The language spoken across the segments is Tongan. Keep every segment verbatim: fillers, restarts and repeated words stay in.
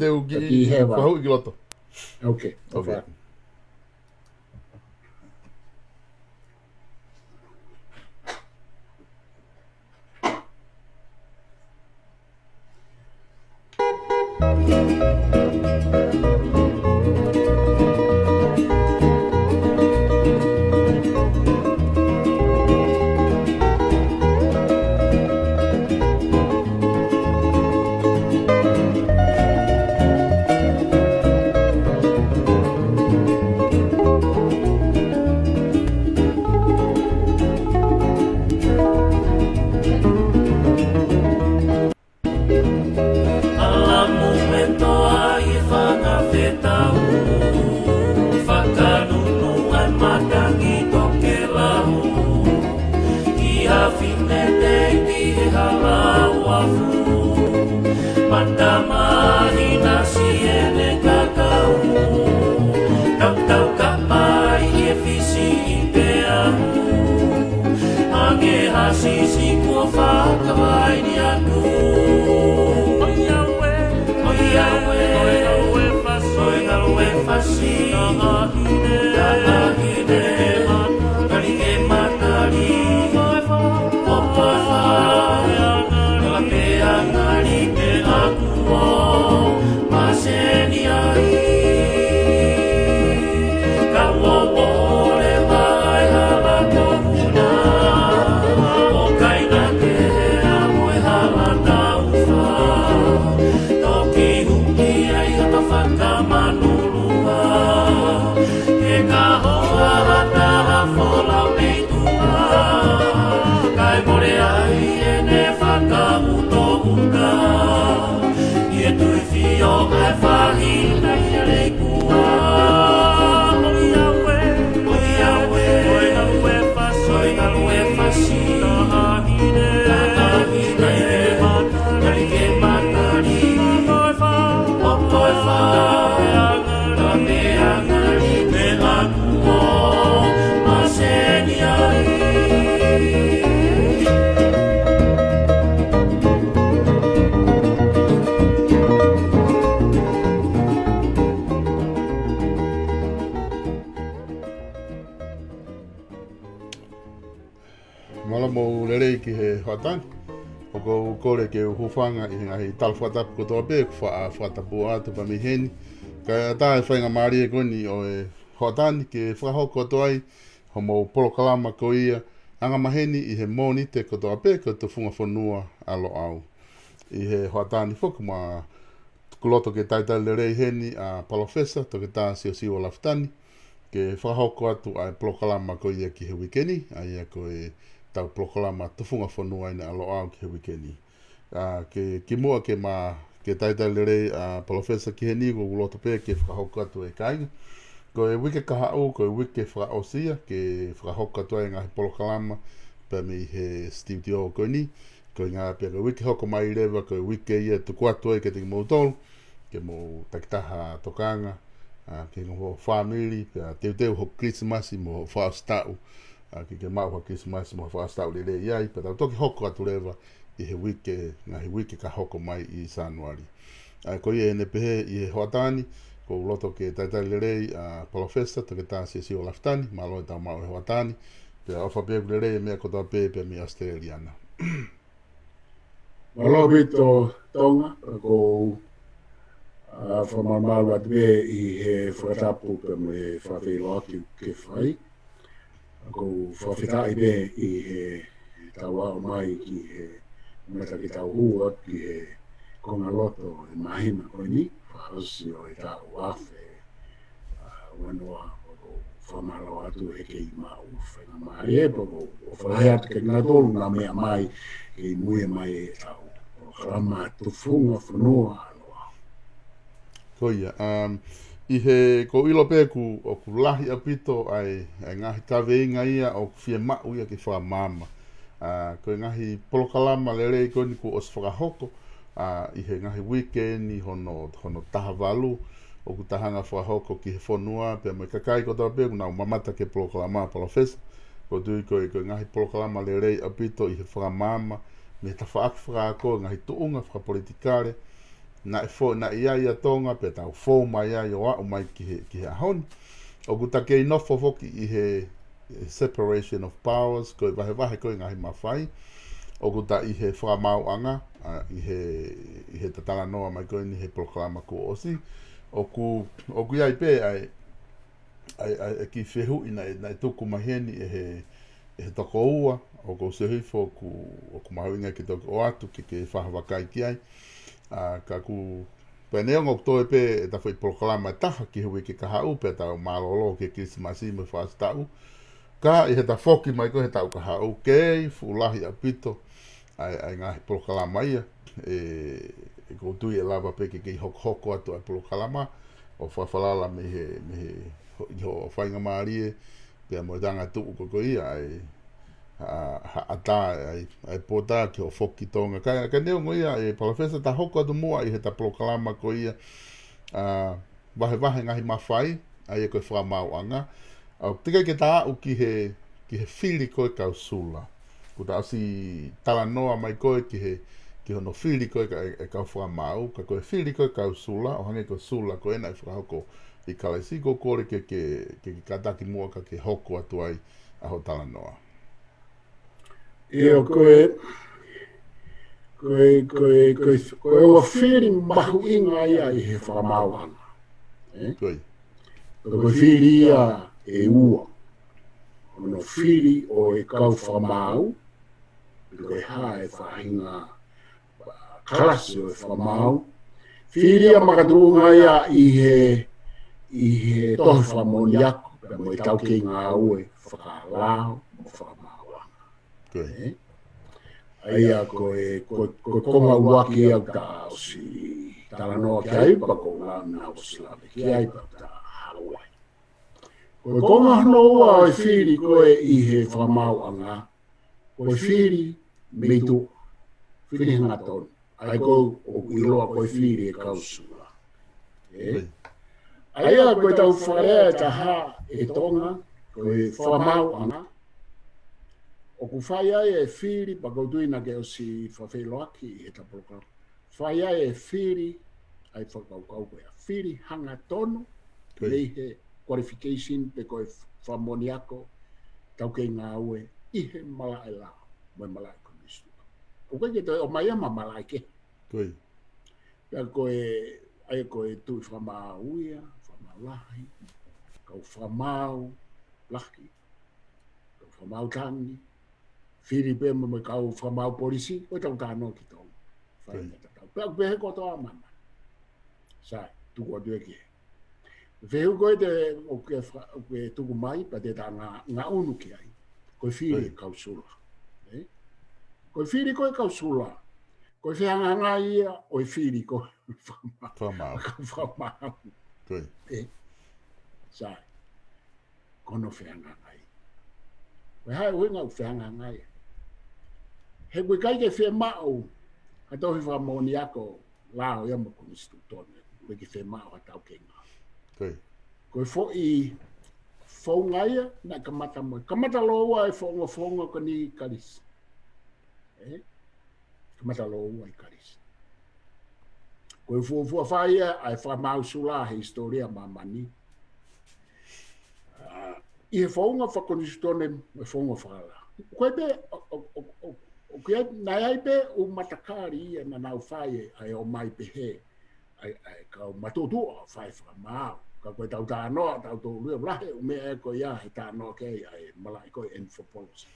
Te u ki, ka ki he wa. Fahu i ki loto. Okay, okay. ʻAla mo e toa ʻi he fanga fetau, fakanunu ʻa e matangi tokelau, ki ha fine teiti he hala uafu, mata mahina siʻene kakau, tautau kapai e fisi ʻi peau. Ange ha sisi kuo fakavaini atu. ʻOiauē, ʻoiauē, ʻoiauē fasi, ʻoiauē fasi. Ka ʻahine, ka ʻahine, kali ke matali. Koe fa, koe fa, kala pe angali pe aku ʻo maseni ai. Ka ua ua leva ai hala ko una. ʻO kaina ke hea mo e hala taufa. Toki huki ai ha tau fakamanulua. Ke ka hoa ha taha folau mei tuʻa. Kae mole ai ʻene fakautouta. ʻI he tui fio ʻa e faʻahinga ʻi he leikua. ʻOiauē, ʻoiauē, ʻoiauē fasi, ʻoiauē fasi. Ka ʻahine, ka ʻahine, kali ke matali. Koe fa, koe fa, ka meʻa ngali meʻa kuo maseni ai. Mālō mo e lelei ki he hoʻatā ni. ʻOku ou kole ke u hūfanga ʻi he ngaahi tala fakatapu kotoa pē ʻoku faʻa fakatapu atu pea mei heni. Kae ʻatā e faingamālie ko eni ʻo e hoʻatā ni ke fakahoko atu ai hoʻomou polokalama ko ia angamaheni ʻi he Mōnite kotoa pē ko e Tufunga Fonua ʻa Loʻau. ʻI he hoʻatā ni foki ma ʻoku loto ke talitali lelei heni ʻa Palōfesa Toketā Siosiua Lafitani, ke fakahoko atu ʻa e polokalama ko ia ki he uike ni, ʻa ia ko e tau polokalama Tufunga Fonua ʻi Loʻau ki he uike ni. ʻA, ke, kimuʻa ke ma, ke talitali lelei ʻa Palōfesa ki heni, ʻoku ou loto pē ke fakahoko atu e kāinga. Ko e uike kahaʻu, ko e uike fakaʻosi ia, ke fakahoko atu ai ngaahi polokalama, pea mei he studio ko eni, ko e ngaahi pē ko e uike hoko mai leva, ko e uike ia tuku atu ai kiate kimoutolu, ke mou takitaha tokanga, ʻa, ki he ngaahi fāmili, pea teuteu hoʻo Kilisimasi mo hoʻo fakaʻosi taʻu, ʻa, ke ke maʻu ha Kilisimasi mo ha fakaʻosi taʻu lelei ai, pea tau toki hoko atu leva ʻi he uike, ngaahi uike ka hoko mai ʻi Sānuali. ʻA, ko ia ʻene pehē ʻi he hoʻatā ni, ʻoku ou loto ke talitali lelei ʻa Palōfesa Toketā Siosiua Lafitani, mālō e tau maʻu e hoʻatā ni, pea ʻofa pē ʻoku lelei e meʻa kotoa pē, pea mei ʻAositelēlia na. Mālō ʻaupito Tonga, ʻoku ou, ʻa, fakamalumalu atu pē ʻi he fakatapu pea mo e fakafeʻiloaki ke fai. ʻOku ou fakafetaʻi pē ʻi he tau aʻu mai ki he mata ke tau hū atu ki he konga loto e māhina ko eni, fakaʻosi ʻo e taʻu afe, ʻa, ua noa, ʻoku ou fakamālō atu he kei maʻu faingamālie, pea ʻoku ou fakahā atu kiate kinautolu naʻa meʻa mai, kei muimui mai e tau polokalama Tufunga Fonua ʻa Loʻau. Ko ia, um, ʻi he, ʻoku ou ʻilo pē ʻoku, ʻoku lahi ʻaupito ʻa e, ʻa e ngaahi kaveinga ia ʻoku fiemaʻu ia ke fakamaama. ʻA, ko e ngaahi polokalama lelei ko eni kuo ʻosi fakahoko, ʻa, ʻi he ngaahi uike ni hono, hono taha valu, ʻoku ta hanga fakahoko ki he fonua, pea mo e kakai kotoa pē ʻoku nau mamata ki he polokalama Palōfesa. ʻOku ou tui ko e, ko e ngaahi polokalama lelei ʻaupito ʻi he fakamaama, mei he tafaʻaki fakaako, ngaahi tuʻunga fakapolitikale, naʻe fo, naʻe ʻi ai ʻa Tonga, pea tau fou mai ai ʻo aʻu mai ki he, ki he ʻaho ni. ʻOku ta kei nofo foki ʻi he, he separation of powers, ko e vahevahe ko e ngaahi mafai. ʻOku ta ʻi he fakamaauʻanga, ʻa, ʻi he, ʻi he ta talanoa mai ko eni he polokalama kuo ʻosi. ʻOku, ʻoku ʻi ai pē ʻa e, ʻa e, ʻa e, ʻa e kiʻi fehuʻi naʻe, naʻe tuku mai heni ʻe he, ʻe he tokoua, ʻoku ou sio hifo ʻoku, ʻoku mahuʻinga ke toki ʻoatu ke, ke fakavakai ki ai. ʻA, ka ʻoku, pea neongo ʻoku toe pē ʻeta foʻi polokalama ʻe taha ki he uike kahaʻu, pea tau mālōlō ki he Kilisimasi mo e fakaʻosi taʻu. Ka ʻi he ta foki mai ko ē he taʻu kahaʻu, kei fuʻu lahi ʻaupito ʻa e, ʻa e ngaahi polokalama ia, ʻe, ʻe ʻoku ou tui ʻe lava pē ke kei hokohoko atu ʻa e polokalama, ʻo fakafalala mei he, mei he, ho-, ʻi hoʻo faingamālie, pea mo e anga tuʻu ko ē ko ia, ʻa e, ha, ha ʻatā, ʻa e, ʻa e pō tā ki hoʻo foki ki Tonga. Ka, ka neongo ia, ʻe Palōfesa, ta hoko atu muʻa ʻi he ta polokalama ko ia, ʻa, vahevahe ngaahi mafai, ʻa ia ko e fakamaauʻanga. ʻA, ʻoku teʻeki ai ke ta aʻu ki he, ki he fili ko ē kau Sula. Kuo ta ʻosi talanoa mai ko ē ki he, ki hono fili ko ē ka, ʻe, ʻe kau fakamaau, ka ko e fili ko ē kau Sula, ʻo hangē ko e Sula ko ē naʻe fakahoko ʻi Kalisi, ʻoku ou kole ke, ke, ke, ke kātaki muʻa kae ke hoko atu ai ʻa hoʻo talanoa. ʻIo, ko e, ko e, ko e, ko e, ko e ua fili mahuʻinga ia ʻi he fakamaauʻanga. Ē? Ko ia. Ko e fili ia ʻe ua. Hono fili ʻo e kau fakamaau, pe ko e hā e faʻahinga kalasi ʻo e fakamaau. Fili ia makatuʻunga ia ʻi he, ʻi he tohi fakamoʻoni ako, pea mo e taukei ngāue fakalao mo fakamaauʻanga. Ko ia. Ē? ʻA ia ko e, ko, ko e konga ʻuluaki ia ʻoku ta ʻosi talanoa ki ai, pea ko e ʻuluaki naʻa ku ʻosi lave ki ai, pea ta haʻu ai. Ko e konga hono ua ʻo e fili ko ē ʻi he fakamaauʻanga, ko e fili mei tuʻa, fili hangatonu. ʻA ia ko ē ʻoku ʻiloa ko e fili ʻa e kau Sula. Ē? Ko ia. ʻA ia ko ʻetau fakalea ʻe taha ʻi Tonga, ko e fakamaauʻanga. ʻOku fai ai e fili, pea ʻoku ou tui naʻa ke ʻosi fakafeʻiloaki ʻi he ta polokalama. Fai ai e fili, ʻa e fakakaukau ko ia. Fili hangatonu, Ko ia. mei he qualification pe ko e fakamoʻoni ako, taukei ngāue, ʻi he malaʻe lao, mo e malaʻe konisitūtone. ʻOku ʻikai ke toe ʻomai ia mei ha malaʻe kehe. Ko ia. Pea ko e, ʻa ia ko e tuʻi fakamaau ia, fakamaau lahi, kau fakamaau lahi, kau fakamaau tangi, fili pē mo, mo e kau fakamaau polisi, ko ʻetau talanoa ki Tonga. Fai Ko ia. ʻa e tatau. Pea ʻoku pehē kotoa māmani. Sai, tuku atu ē ki he. Fehuʻi ko ē te, ʻoku ke fa-, ʻoku ke tuku mai, pea te ta nga-, ngaʻunu ki ai. Ko e fili Ko ia. ʻa e kau Sula. Ē? Ko e fili ko ē ʻa e kau Sula. Ko e fehangahangai ia ʻo e fili ko ē fakamaau. Fakamaau. Fakamaau. Ko ia. Ē. Sai. Ko hono fehangahangai. Ko e hā e ʻuhinga ʻoku fehangahangai? He ʻoku ʻikai ke fiemaʻu ha tohi fakamoʻoni ako lao ia mo e konisitūtone. ʻOku ʻikai ke fiemaʻu ha taukei ngāue. Ko ia. Ko e foʻi founga ia, naʻe kamata mo, kamata lōua e founga, founga ko eni Kalisi. Ē? Kamata lōua ʻi Kalisi. Ko e fuofua fai ia ʻa e fakamaau Sula he hisitōlia māmani. ʻA, ʻi he founga fakakonisitūtone, mo e founga fakalao. Ko e pē, ʻo, ʻo, ʻo, ʻo, ʻoku ʻi ai, naʻe ʻi ai pē ʻū matakali ia naʻa nau fai ʻa e ʻomai pehē ʻa e, ʻa e kau matuʻotuʻa fai fakamaau. Ka ko ʻetau talanoa, tautolu ia, lahi e ʻū meʻa ē ko ia he talanoa ki ai ʻa e malaʻe ko ē anthropology.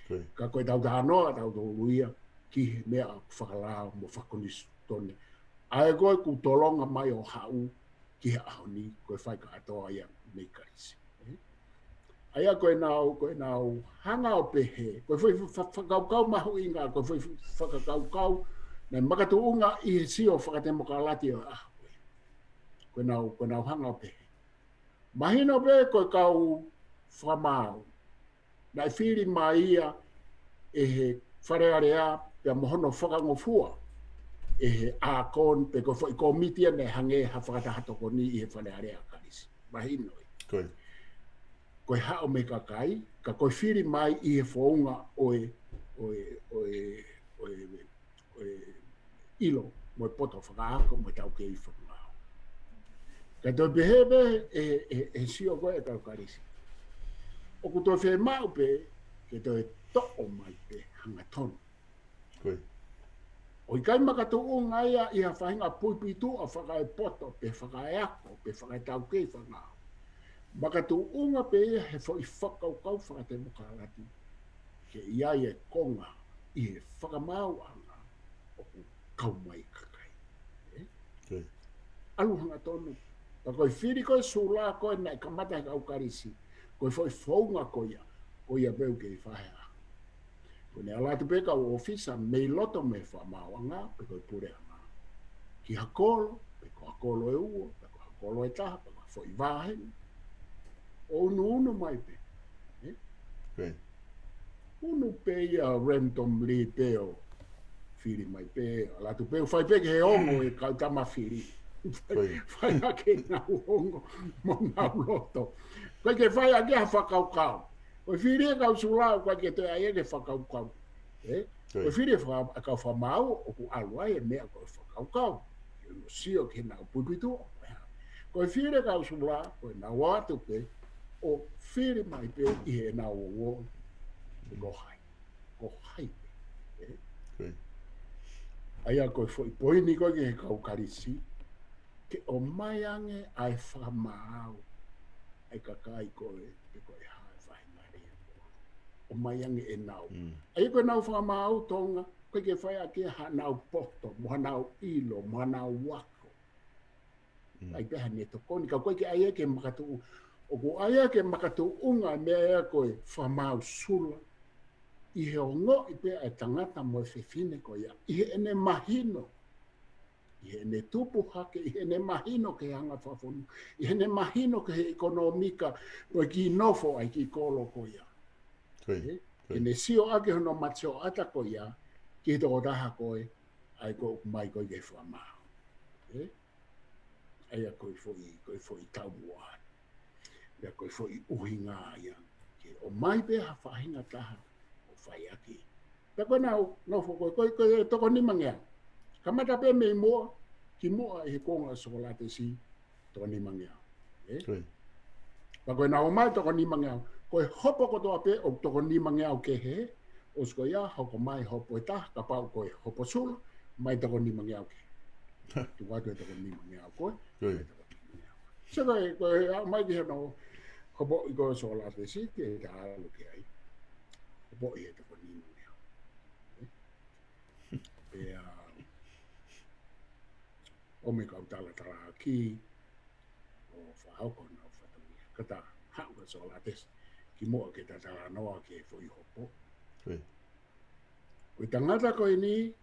Ko ia. Ka ko ʻetau talanoa, tautolu ia, ki he meʻa fakalao mo fakakonisitūtone. ʻA ia ko ē ʻoku tolonga mai ʻo haʻu ki he ʻaho ni, ko e fai kātoa ia mei Kalisi. Ē? ʻA ia ko ʻenau, ko ʻenau hanga ʻo pehē, ko e foʻi fa-, fa-, fakakaukau mahuʻinga, ko e foʻi fa-, fakakaukau, naʻe makatuʻunga ʻi he sio fakatemokalati ʻo e ʻaho ko ē. Ko ʻenau, ko ʻenau hanga ʻo pehē. Mahino pē ko e kau fakamaau. Naʻe fili mai ia ʻe he Fale Alea, pea mo hono fakangofua ʻe he ʻākoni, pe ko e foʻi kōmiti ia naʻe hangē ha fakataha tokoni ʻi he Fale Alea Kalisi. Mahino ia. Ko ia. Ko e haʻu mei he kakai, ka ko e fili mai ʻi he founga ʻo e, ʻo e, ʻo e, ʻo e, ʻo e ʻilo, mo e poto fakaako, mo e taukei fakangāue. Ka toe pehē pē ʻe, ʻe, ʻe sio ko ē ʻa e kau Kalisi, ʻoku toe fiemaʻu pē ke toe toʻo mai pē hangatonu. ʻOku ʻikai makatuʻunga ia ʻi ha faʻahinga puipuituʻa fakaepoto, pe fakaeako, pe fakaetaukei fakangāue. Makatuʻunga pē ia he foʻi fakakaukau fakatemokalati ke ʻi ai e konga ʻi he fakamaauʻanga ʻoku kau mai kakai. ʻE? ʻAlu hangatonu. Ka ko e fili ko ē sula ko ē naʻe kamata he kau Kalisi, ko e foʻi founga ko ia, ko ia pē ʻoku kei fahea. Ko ʻene ʻalu atu pē kau ʻōfisa mei loto mei he fakamaauʻanga, pe ko e puleʻanga, ki ha kolo, pe ko ha kolo ʻe ua, pe ko ha kolo ʻe taha, pe ko ha foʻi vāhenga, ʻo unuunu mai pē. ʻE? Unu pē ia randomly pē ʻo fili mai pē, ʻalu atu pē ʻo fai pē ki he ongo ʻe kau tama fili. Fai hake ʻenau ongo mo ʻenau loto. ʻOku ʻikai ke fai ʻaki ha fakakaukau. Ko e fili ʻa e kau sula, ʻoku ʻikai ke toe ʻi ai ʻa e fakakaukau. ʻE? Ko e fili ʻa e kau fakamaau, ʻoku ʻalu ai e meʻa ko e fakakaukau. Ke nau sio ki heʻenau puipuituʻa. Ko e fili ʻa e kau sula, ko ʻenau ō atu pē ʻo fili mai pē ʻi heʻenau ongo. Ko hai. Ko hai pē. ʻE? ʻA ia ko e foʻi poini ko ē ki he kau Kalisi, ke ʻomai ange ʻa e fakamaau ʻa e kakai ko ē, pe ko e hā e faʻahinga lea. ʻOmai ange ʻenau. ʻA ia ko ʻenau fakamaau Tonga, ʻoku ʻikai ke fai ʻaki haʻanau poto, mo haʻanau ʻilo, mo haʻanau ako. ʻAi pē haʻane tokoni, ka ʻoku ʻikai ke ʻai ia ke makatuʻu. ʻOku ʻai ia ke makatuʻunga e meʻa ia ko e fakamaau sula ʻi he ongoʻi pē ʻa e tangata mo e fefine ko ia, ʻi heʻene mahino, ʻi heʻene tupu hake, ʻi heʻene mahino ki he anga fakafonu, ʻi heʻene mahino ki he ʻekonōmika, ko e kiʻi nofo ʻa e kiʻi kolo ko ia. ʻE? Ke ne sio ʻaki hono mate sioʻata ko ia ki he tokotaha ko ē, ʻa ia ko ē ʻoku ʻomai ko ē ke fakamaau. ʻE? ʻA ia ko e foʻi, ko e foʻi taumuʻa. Pea ko e foʻi ʻuhinga ia ke ʻomai pē ha faʻahinga taha ʻo fai ʻaki. Pea ko ʻenau, nau fo-, ko e, ko e, ko e toko nimangeau. Kamata pē mei muʻa, kimuʻa ʻi he konga ʻo Sokolatesi, toko nimangeau. ʻE? Pea ko ʻenau ʻomai toko nimangeau. Ko e hopo kotoa pē ʻoku toko nimangeau kehe, ʻosi ko ia, hoko mai hopo ʻe taha, kapau ko e hopo sula, mai toko nimangeau kehe. Tuku atu e toko nimangeau ko ē, mai toko nimangeau. Sio ko e, ko e aʻu mai ki hono hopoʻi ko ē ʻo Sokolatesi, ke ta ʻalu ki ai. Hopoʻi he toko nimangeau. Pea ʻomi e kau talatalaaki ʻo fakahoko honau fatongia. Ka ta haʻu kia Sokolatesi kimuʻa ke ta talanoa ki he foʻi hopo. Ko e tangata ko eni,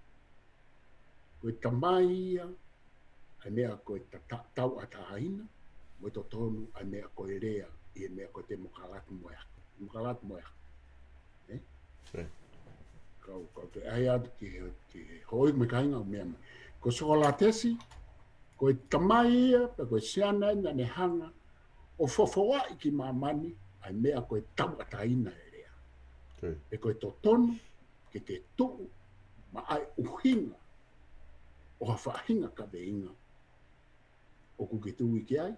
ko e tamai ia ʻa e meʻa ko e ta-, ta-, tauʻatāina, mo e totonu ʻa e meʻa ko e lea, ʻi he meʻa ko e temokalati mo e ako. Temokalati mo e ako. ʻE? Kau, kau toe ʻai atu ki he, ki he hoi mo e kāinga ʻoku meʻa mai. Ko Sokolatesi, ko e tamai ia, pe ko e siana ia naʻa ne hanga ʻo fofoaʻi ki māmani ʻa e meʻa ko e tauʻatāina e lea. Pe ko e totonu ke ke tuʻu maʻá e ʻuhinga ʻo ha faʻahinga kaveinga ʻoku ke tui ki ai,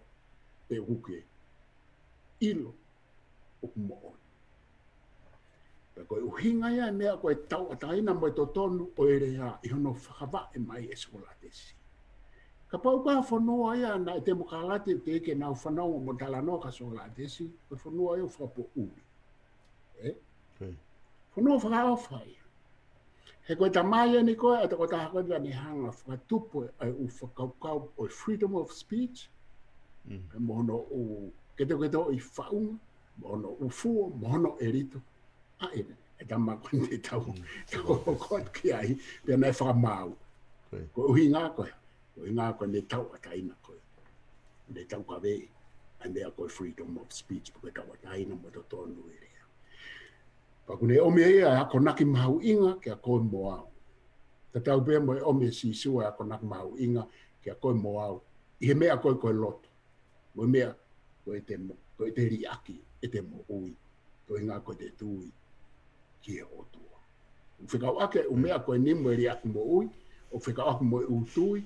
pe ʻoku ke ʻilo ʻoku moʻoni. Pea ko e ʻuhinga ia e meʻa ko e tauʻatāina mo e totonu ʻo e lea ʻi hono fakavaʻe mai ʻe Sokolatesi. Kapau ko ha fonua ia naʻe temokalati teʻeki ke nau fanongo mo talanoa kia Sokolatesi, ko e fonua ia ʻoku fakapoʻuli. ʻE? Fonua fakaʻofa ia. He ko e tamai eni ko ē ʻa e tokotaha ko ē naʻa ne hanga ʻo fakatupu ʻa e ʻū fakakaukau ʻo e freedom of speech. Pea mo hono ʻū ketoketoʻi faʻunga, mo hono ʻū fuo, mo hono ʻelito. ʻA ē, e tama ko eni te tau, tau hoko atu ki ai, pea naʻe fakamaau. Ko e ʻuhinga ko ē, ko e ʻuhinga ko ē ne tauʻatāina ko ē. Ne taukaveʻi ʻa e meʻa ko e freedom of speech, pe ko e tauʻatāina mo e totonu e lea. Pea ʻoku ne ʻomi ia e akonaki mahuʻinga kia koe mo au. Tatau pē mo e ʻomi ʻe Sīsū e akonaki mahuʻinga kia koe mo au. ʻI he meʻa ko ē ko e lotu. Mo e meʻa ko ʻete mo-, ko ʻete liʻaki ʻete moʻui. Ko e ʻuhinga ko ʻete tui ki he ʻOtua. Fekauʻaki e ʻū meʻa ko eni mo e liʻaki moʻui, ʻo fekauʻaki mo e ʻū tui,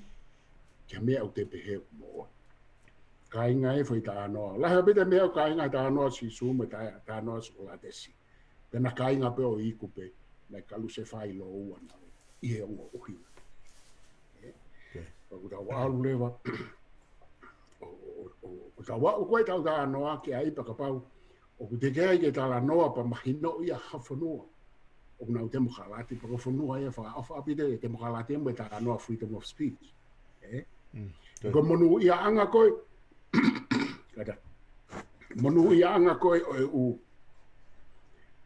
ki he meʻa ʻoku te pehē ʻoku moʻoni. Kāinga e foʻi talanoa. Lahi ʻaupito e meʻa ʻoku kāinga talanoa Sīsū mo e ta-, talanoa Sokolatesi. Pea naʻe kāinga pē ʻo iku pē, naʻe kalusefai lōua naʻa ʻi he ongo ʻuhinga. ʻE? Pea ʻoku tau ʻalu leva, ʻo, ʻo, ʻo, ʻo tau aʻu ko ē tau talanoa ki ai pea kapau ʻoku teʻeki ai ke talanoa pea mahinoʻi ʻa ha fonua ʻoku nau temokalati, pea ko e fonua ia fakaʻofa ʻaupito e temokalati mo e talanoa freedom of speech. ʻE? Ko e monūʻiaʻanga ko ē, kata, monūʻiaʻanga ko ē ʻo e ʻū,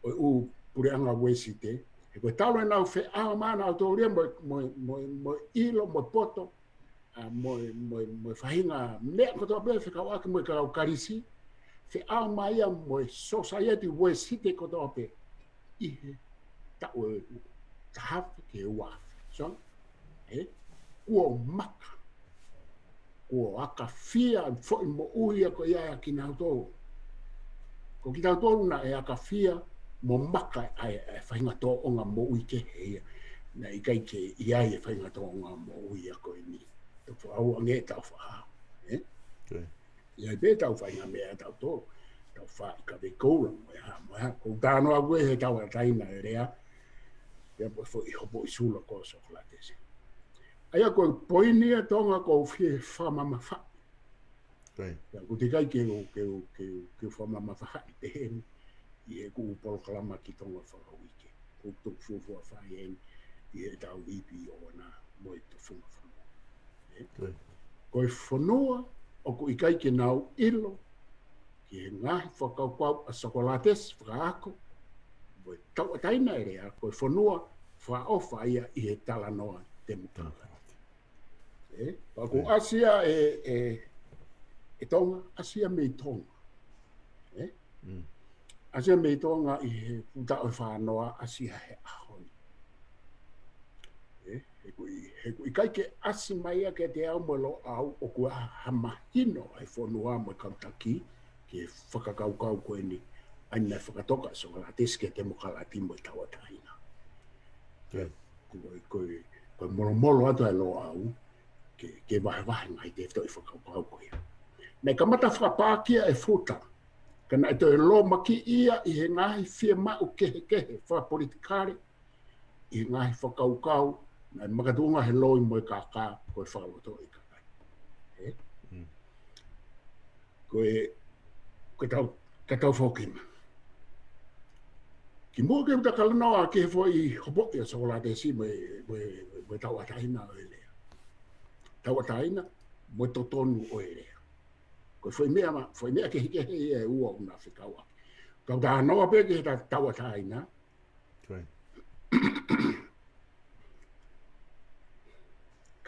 ʻo e ʻū puleʻanga Uēsite, he ko e talu ʻenau feʻao mai ʻanautolu ia mo, mo, mo, mo ʻilo, mo poto, ʻa, mo, mo, mo e faʻahinga meʻa kotoa pē fekauʻaki mo e kau Kalisi, feʻao mai ia mo e sōsaieti Uēsite kotoa pē ʻi he taʻu ʻe taha afe ki he ua afe. So, ʻe, kuo maka, kuo ʻakafia foʻi moʻui ia ko ia ʻa kinautolu. Ko kitautolu naʻe ʻakafia mo maka ʻa e, ʻa e faʻahinga tōʻonga moʻui kehe ia. Naʻe ʻikai ke ʻi ai e faʻahinga tōʻonga moʻui ia ko eni. Tau faʻa ʻoange, tau faʻa, ʻe? ʻI ai pē tau faʻahinga meʻa tau tō, tau faʻa ʻi ka vei koula mo e hā, mo e hā. Ko u talanoa ʻoku ʻi he tauʻatāina e lea, pea mo e foʻi hopo ʻi sula ko Sokolatesi. ʻA ia ko e poini ia Tonga ʻoku ou fie fakamamafaʻi. Pea ʻoku teʻeki ai ke u, ke u, ke u, ke u fakamamafaʻi pehē ni ʻi heʻeku polokalama ki Tonga fakauike. ʻOku ou fuofua fai eni ʻi heʻetau V P O na mo e tufunga fonua. ʻE? Ko e fonua ʻoku ʻikai ke nau ʻilo ki he ngaahi fakakaukau ʻa Sokolatesi fakaako mo e tauʻatāina e lea, ko e fonua fakaʻofa ia ʻi he talanoa temokalati. ʻE? Pea ʻoku ʻasi ia ʻe, ʻe, ʻe Tonga, ʻasi ia mei Tonga. ʻE? ʻAsi ia mei Tonga ʻi he fuʻu taʻu ʻe fānoa, ʻasi ia he ʻaho ni. ʻE? He ʻoku ʻi-, he ʻoku ʻikai ke ʻasi mai ia kiate au mo Loʻau ʻoku ʻi ai ha mahino ʻa e fonua mo e kau taki ki he fakakaukau ko eni, ʻa ia naʻe fakatoka ʻe Sokolatesi ki he temokalati mo e tauʻatāina. Ko e, ko e, ko e molomolo atu ʻa Loʻau ke, ke vahevahe ngaahi tefitoʻi fakakaukau ko ia. Naʻe kamata fakapākia ʻe Futa, ka naʻe toe lōmakiʻi ia ʻi he ngaahi fiemaʻu kehekehe fakapolitikale, ʻi he ngaahi fakakaukau naʻe makatuʻunga he loi mo e kākā, ko e fakalotoʻi kakai. ʻE? Ko e, ko e tau, ka tau foki mai. Kimuʻa ke u talanoa ki he foʻi hopoʻi ʻa Sokolatesi mo e, mo e, mo e tauʻatāina ʻo e lea. Tauʻatāina mo e totonu ʻo e lea. Ko e foʻi meʻa ma-, foʻi meʻa kehekehe ia ʻe ua ʻoku na fekauʻaki. Tau talanoa pē ki he ta-, tauʻatāina,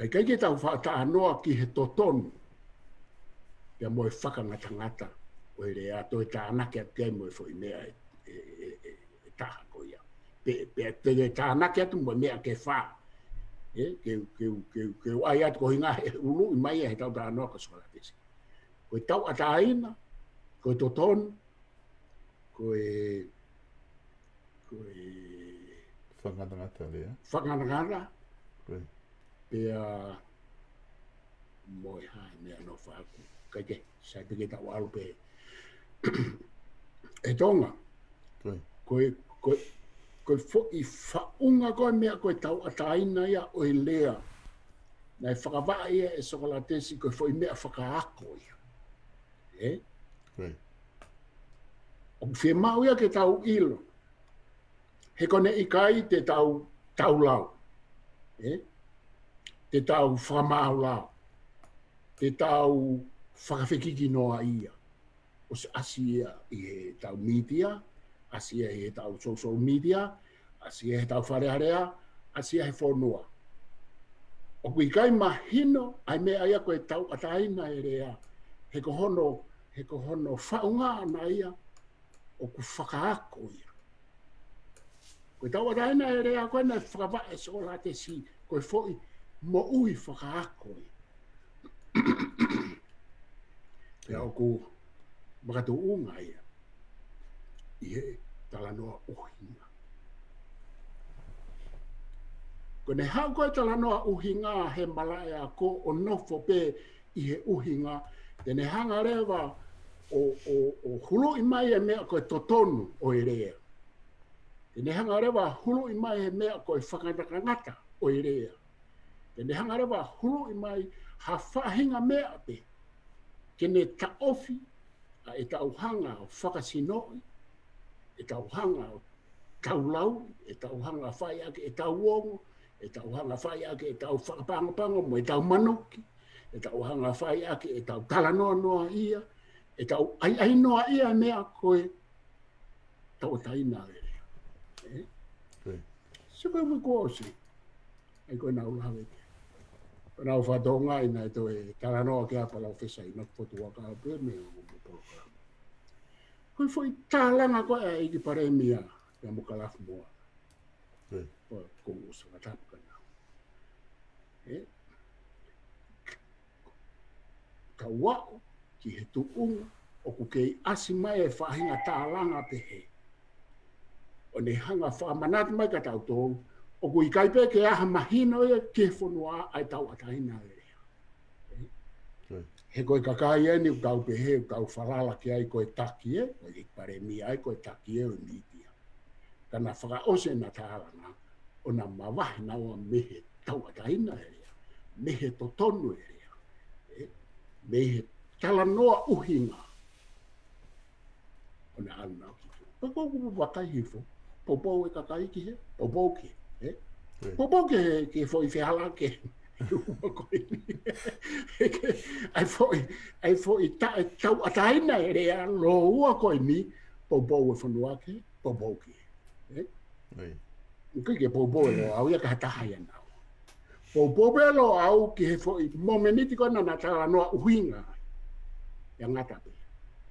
Ka ʻikai ke tau faʻa talanoa ki he totonu pea mo e fakangatangata ʻo e lea, toe tānaki atu ki ai mo e foʻi meʻa ʻe, ʻe, ʻe, ʻe, ʻe taha ko ia. Pe, pe, pe ke tānaki atu mo e meʻa ke fā. ʻE, ke, ke, ke, ke ʻai atu ko hinga he ʻuluʻi mai ʻa e tau talanoa ko Sokolatesi. Ko e tauʻatāina, ko e totonu, ko e, ko e fakangatangata lea. Fakangatangata. Pea mo e hā e meʻa nofo ʻaku. Kae kehe, sai pē ke tau ʻalu pē ʻe Tonga. Ko e, ko e, ko e foʻi faʻunga ko e meʻa ko e tauʻatāina ia ʻo e lea. Naʻe fakavaʻe ia ʻe Sokolatesi ko e foʻi meʻa fakaako ia. ʻE? ʻOku fiemaʻu ia ke tau ʻilo. He ko ʻene ʻikai te tau, tau lau. ʻE? Te tau fakamāulau. Te tau fakafekiki noa ia. ʻOsi ʻasi ia ʻi he tau mītia, ʻasi ia ʻi he tau social media, ʻasi ia he tau falealea, ʻasi ia he fonua. ʻOku ʻikai mahino ʻa e meʻa ia ko e tauʻatāina e lea, he ko hono, he ko hono faʻunga ʻana ia, ʻoku fakaako ia. Ko e tauʻatāina e lea ko ē naʻe fakavaʻe ʻe Sokolatesi, ko e foʻi moʻui fakaako ia. Pea ʻoku makatuʻunga ia ʻi he talanoa ʻuhinga. Ko ʻene haʻu ko ē talanoa ʻuhinga he malaʻe ako ʻo nofo pē ʻi he ʻuhinga, te ne hanga leva ʻo, ʻo, ʻo huluʻi mai e meʻa ko e totonu ʻo e lea. Te ne hanga leva huluʻi mai e meʻa ko e fakangatangata ʻo e lea. Te ne hanga leva huluʻi mai ha faʻahinga meʻa pē ke ne taʻofi ʻa ʻetau hanga ʻo fakasinoʻi, ʻetau hanga ʻo tau lau, ʻetau hanga ʻo fai ʻaki ʻetau ongo, ʻetau hanga ʻo fai ʻaki ʻetau fakapangopango mo ʻetau manuki, ʻetau hanga ʻo fai ʻaki ʻetau talanoa noa ia, ʻetau ʻaiʻai noa ia meʻa ko e tauʻatāina e lea. Ē? Sio ko e mui kuo ʻosi. ʻAi ko e nau lave ke. Ko e nau fatonga ina e toe talanoa ke a Palōfesa ʻInoke Fotu Huʻakau pē mei he ongo mo polokalama. Ko e foʻi tālanga ko ē ʻa e ʻEiki Palēmia ia mo Kalafi Moana. Ko, ko usa ka tapu ka nau. Ē? Ka u aʻu ki he tuʻunga ʻoku kei ʻasi mai e faʻahinga tālanga pehē. ʻO ne hanga fakamanatu mai ka tautolu, ʻoku ʻikai pē ke ʻi ai ha mahino ia ki he fonua ʻa e tauʻatāina e lea. He ko e kakai eni ʻoku tau pehē, ʻoku tau falala ki ai ko e taki ē, ko e ʻEiki Palēmia ʻa e ko e taki ē ʻo e mītia. Ka na fakaʻosi ʻena tālanga, ʻo na mavahe naua mei he tauʻatāina e lea, mei he totonu e lea, ē, mei he talanoa ʻuhinga. ʻO na ʻalu nau ki tuʻa. Pea ko ʻeku vakai hifo, poupou e kakai ki hē, poupou ki hē, ē? Poupou ki he, ki he foʻi fehala ke. ʻAi foʻi, ʻai foʻi taʻe tauʻatāina e lea lōua ko eni, poupou e fonua ke, poupou ke. Ē? ʻIkai ke poupou e Loʻau ia ka ha taha ia naua. Poupou pē Loʻau ki he foʻi momeniti ko ena na talanoa ʻuhinga. ʻIa ngata pē.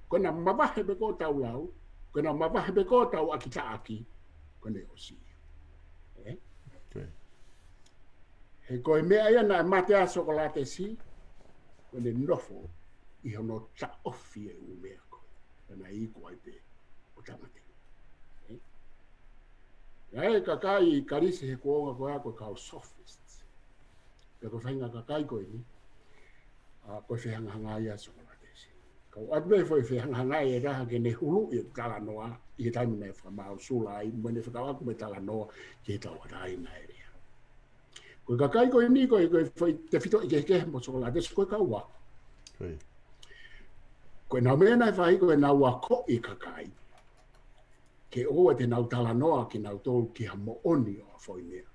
Ko ena mavahe pē ko tau lau, ko ena mavahe pē ko tau ʻaki taʻaki, ko ena ʻosi. Ē? He ko e meʻa ia naʻe mate ai Sokolatesi, ko ʻene nofo ʻi hono taʻofi e ʻū meʻa ko ē. Pea naʻe iku ai pē ʻo tāmateʻi. Ē? ʻA e kakai Kalisi he kuonga ko ē ko e kau sophist. Pea ko e faʻahinga kakai ko eni, ʻa, ko e fehangahangai ʻa Sokolatesi. Kau atu pē foʻi fehangahangai e taha ke ne huluʻi e talanoa ʻi he taimi naʻe fakamaau sula ai, mo ʻene fekauʻaki mo e talanoa ki he tauʻatāina e lea. Ko e kakai ko eni ko e, ko e foʻi tefitoʻi kehekehe mo Sokolatesi ko e kau ako. Ko ʻenau meʻa naʻe fai ko ʻenau akoʻi e kakai ke ʻoua te nau talanoa kinautolu ki ha moʻoni ʻo ha foʻi meʻa.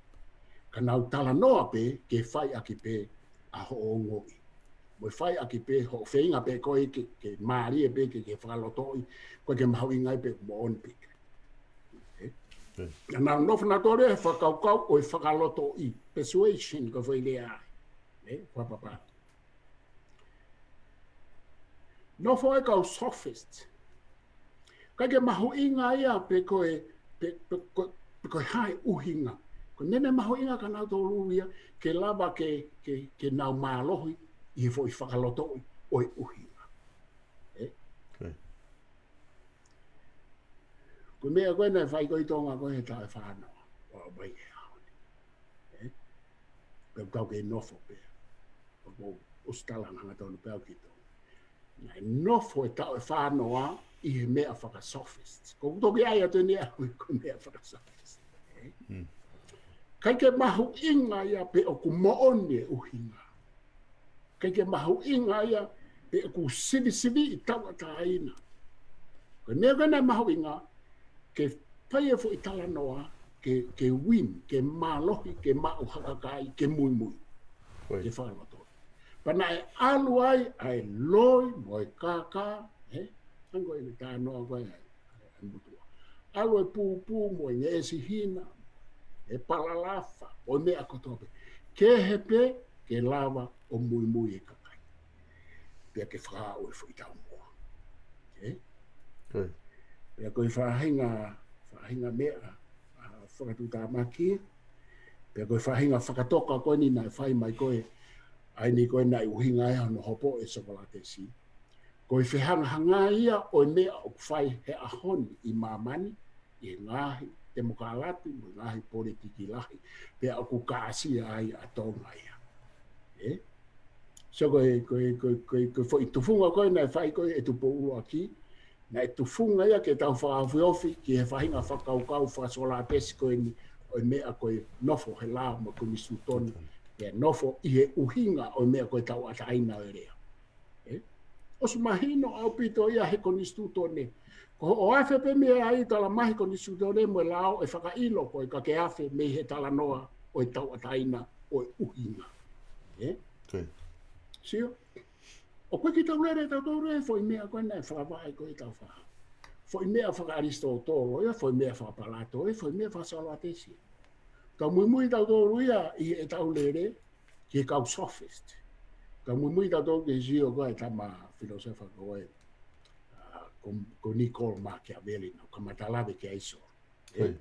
Ka nau talanoa pē ke fai ʻaki pē ʻa hoʻo ongoʻi. Mo e fai ʻaki pē hoʻo feinga pē ko ē ke, ke mālie pē ke, ke fakalotoʻi, ko e ke mahuʻinga ai pē moʻoni pē. Ē? Ka nau nofo nautolu he fakakaukau ʻo e fakalotoʻi, persuasion ko e foʻi lea ai. Ē? Ko e papa. Nofo e kau sophist. ʻIkai ke mahuʻinga ia pe ko e, pe, pe ko, pe ko e hā e ʻuhinga. Ko ʻene mahuʻinga kia nautolu ia ke lava ke, ke, ke nau mālohi ʻi he foʻi fakalotoʻi ʻo e ʻuhinga. Ē? Ko e meʻa ko ē naʻe fai ko ē ʻi Tonga ko ē he taʻu ʻe fā noa. ʻO mai he ʻaho ni. Ē? Pea tau kei nofo pē. Pea ko ʻosi talanga hangatonu pē au ki Tonga. Naʻe nofo e taʻu ʻe fā noa ʻi he meʻa fakasophist. Ko ʻeku toki ʻai atu eni au ko e meʻa fakasophist. Ē? ʻIkai ke mahuʻinga ia pe ʻoku moʻoni e ʻuhinga. ʻIkai ke mahuʻinga ia pe ʻoku sivisiviʻi tauʻatāina. Ko e meʻa ko ē naʻe mahuʻinga, ke fai e foʻi talanoa, ke, ke win, ke mālohi, ke maʻu ha kakai, ke muimui, ke fakalotoʻi. Pea naʻe ʻalu ai ʻa e loi mo e kākā, ē? Hangē ko e talanoa ko ē ʻa e motuʻa. ʻAlu e pūpū mo e ngeʻesi hina, e palalafa, ʻo e meʻa kotoa pē. Kehe pē ke lava ʻo muimui e kakai. Pea ke fakaaʻu e foʻi taumuʻa. Ē? Pea ko e faʻahinga, faʻahinga meʻa, ʻa, fakatuʻutāmaki, pea ko e faʻahinga fakatoka ko eni naʻe fai mai ko ē, ʻa eni ko ē naʻe ʻuhinga ai hono hopo e Sokolatesi. Ko e fehangahangai ia ʻo e meʻa ʻoku fai he ʻaho ni ʻi māmani, ʻi he ngaahi temokalati, mo e ngaahi politiki lahi, pea ʻoku kāsia ai ʻa Tonga ia. ʻE? So ko e, ko e, ko e, ko e, ko e foʻi tufunga ko ē naʻe fai ko ē ʻe Tupou ʻUluaki, naʻe tufunga ia ke tau fakaofiofi ki he faʻahinga fakakaukau fakasolātesi ko eni ʻo e meʻa ko e nofo he lao mo e konisitūtone, pea nofo ʻi he ʻuhinga ʻo e meʻa ko e tauʻatāina ʻo e lea. ʻE? ʻOsi mahino ʻaupito ia he konisitūtone. Ko hoʻo afe pē meʻa ai tala mai he konisitūtone mo e lao ʻe fakaʻilo ko e ka ke afe mei he talanoa ʻo e tauʻatāina ʻo e ʻuhinga. ʻE? Sio? ʻOku ʻikai ke tau lele tautolu ʻi he foʻi meʻa ko ē naʻe fakavaʻe ko ē tau fā. Foʻi meʻa fakaʻAlisitōtolo ia, foʻi meʻa fakaPalato ia, foʻi meʻa fakasolātesi. Tau muimui tautolu ia ʻi heʻetau lele ki he kau sophist. Tau muimui tautolu ki he sio ko ē ʻa e tama filōsefa ko ē, ʻa, ko, ko Niccolo Machiavelli, naʻa ku kamata lave ki ai ʻaso. ʻE?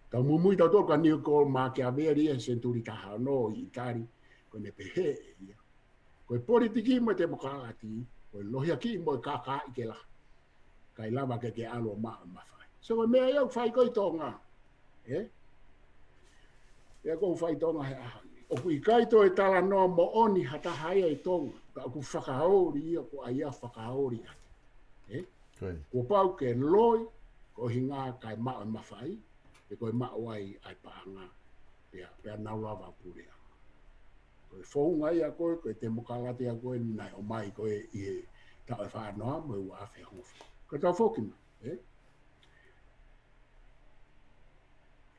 Tau muimui tautolu kia Niccolo Machiavelli he senituli taha ono ʻi ʻItali, ko ʻene pehē ʻe ia, ko e politiki mo e temokalati, ko e lohiakiʻi mo e kākaaʻi ke lahi. ʻIkai lava ke ke ʻalu ʻo maʻu e mafai. So ko e meʻa ia ʻoku fai ko ē ʻi Tonga. ʻE? Ia ʻoku fai ʻi Tonga he ʻaho ni. ʻOku ʻikai toe talanoa moʻoni ha taha ia ʻi Tonga. Ka ʻoku fakaoli ia, ko ʻai ia fakaoli ʻaki. ʻE? Kuo pau ke loi, ko e ʻuhinga kae maʻu e mafai, pe ko e maʻu ai ʻa e paʻanga, pea, pea nau lava puleʻanga. Ko e founga ia ko ē, ko e temokalati ia ko ē naʻe ʻomai ko ē ʻi he taʻu ʻe fā noa mo e ua afe hongofulu. Ka tau foki mai, ʻe?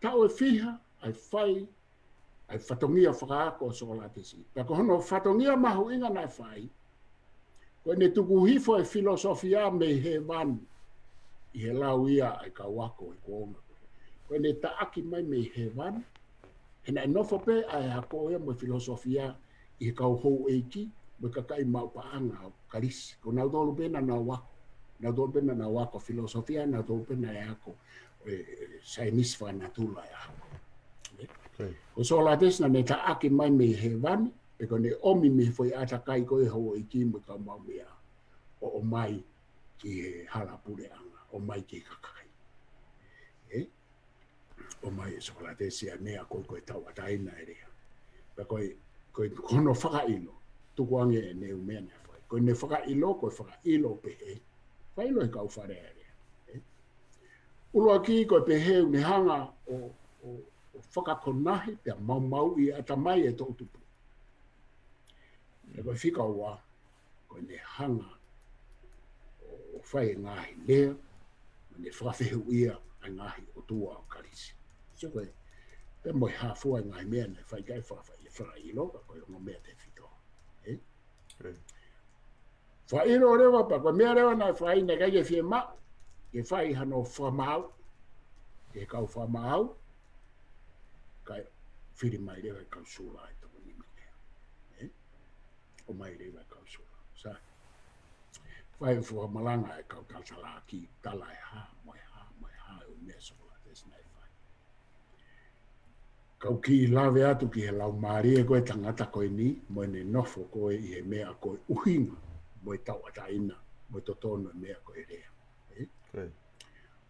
Taʻu ʻe fiha, ʻa e fai, ʻa e fatongia fakaako ʻo Sokolatesi. Pea ko hono fatongia mahuʻinga naʻe fai, ko ʻene tuku hifo e filōsofia mei hēvani, ʻi he lau ia ʻa e kau ako he kuonga. Ko ʻene taʻaki mai mei hēvani, he naʻe nofo pē ʻa e ako ia mo e filōsofia ʻi he kau houʻeiki, mo e kakai maʻu paʻanga ʻo Kalisi. Ko nautolu pē naʻa nau ako. Nautolu pē naʻa nau ako filōsofia, nautolu pē naʻe ako, ʻe, ʻe, saienisi fakanatula ʻe au. Ko Sokolatesi naʻa ne taʻaki mai mei hēvani, pe ko ʻene ʻomi mei he foʻi ʻātakai ko ē houʻeiki mo e kau maʻu meʻa. ʻO, ʻomai ki he hala puleʻanga, ʻomai ki he kakai. ʻE? ʻOmai ʻe Sokolatesi ʻa e meʻa ko ē ko e tauʻatāina ʻo e lea. Pea ko e, ko e, ko hono fakaʻilo, tukuange ʻene ʻū meʻa naʻe fai. Ko ʻene fakaʻilo, ko e fakaʻilo pehē. Fakaʻilo he kau fale alea. ʻE? ʻUluaki ko e pehē ʻoku ne hanga ʻo, ʻo, ʻo fakakonahi pea maumauʻi ʻatamai ʻe toʻutupu. Pea ko e fika ua, ko ʻene hanga ʻo fai e ngaahi lea, mo ne fakafehuʻia ʻa e ngaahi ʻotua ʻo Kalisi. So ko e, pea mo e hā fua e ngaahi meʻa naʻe fai kae fakafai, fakaʻilo, ka ko e ongo meʻa tefito. ʻE? Fakaʻilo leva pea ko e meʻa leva naʻe fai naʻe ʻikai ke fiemaʻu ke fai hano fakamaau, ke kau fakamaau, kae fili mai leva e kau Sula ʻe toko nima lea. ʻE? ʻOmai leva e kau Sula. Sai. Fai fua malanga e kau talatalaaki, tala e hā, mo e hā, mo e hā, ʻū meʻa Sokolatesi naʻe fai. Kau kiʻi lave atu ki he laumālie ko ē tangata ko eni, mo ʻene nofo ko ē ʻi he meʻa ko e ʻuhinga, mo e tauʻatāina, mo e totonu e meʻa ko e lea. ʻE?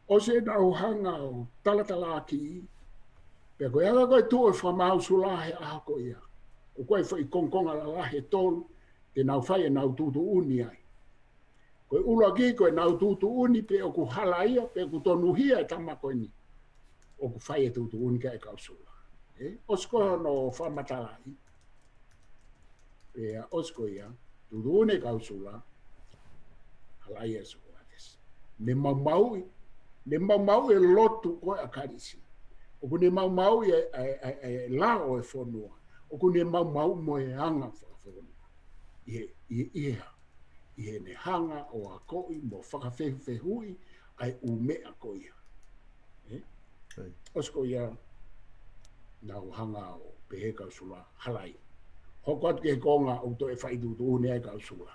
ʻOsi ʻenau hanga ʻo talatalaaki, pea ko e anga ko ē tuʻu e fakamaau Sula he ʻaho ko ia. ʻOku ʻi ai e foʻi kongokonga lalahi ʻe tolu, te nau fai ʻenau tuʻutuʻuni ai. Ko e ʻuluaki ko ʻenau tuʻutuʻuni pe ʻoku hala ia, pe ʻoku tonuhia e tama ko eni. ʻOku fai e tuʻutuʻuni ki ai e kau Sula. ʻE? ʻOsi ko hono fakamatalaʻi. Pea ʻosi ko ia, tuʻutuʻuni e kau Sula, hala ia ʻe Sokolatesi. Ne maumauʻi, ne maumauʻi e lotu ko ē ʻa Kalisi. ʻOku ne maumauʻi e, e, e, e lao ʻo e fonua. ʻOku ne maumauʻi mo e anga fakafonua. ʻI he, ʻi, ʻi he hā, ʻi heʻene hanga ʻo akoʻi mo fakafehufehuʻi ʻa e ʻū meʻa ko ia. ʻE? ʻOsi ko ia, nau hanga ʻo pehē kau Sula, hala ia. Hoko atu ki he konga ʻoku toe fai tuʻutuʻuni ai kau Sula.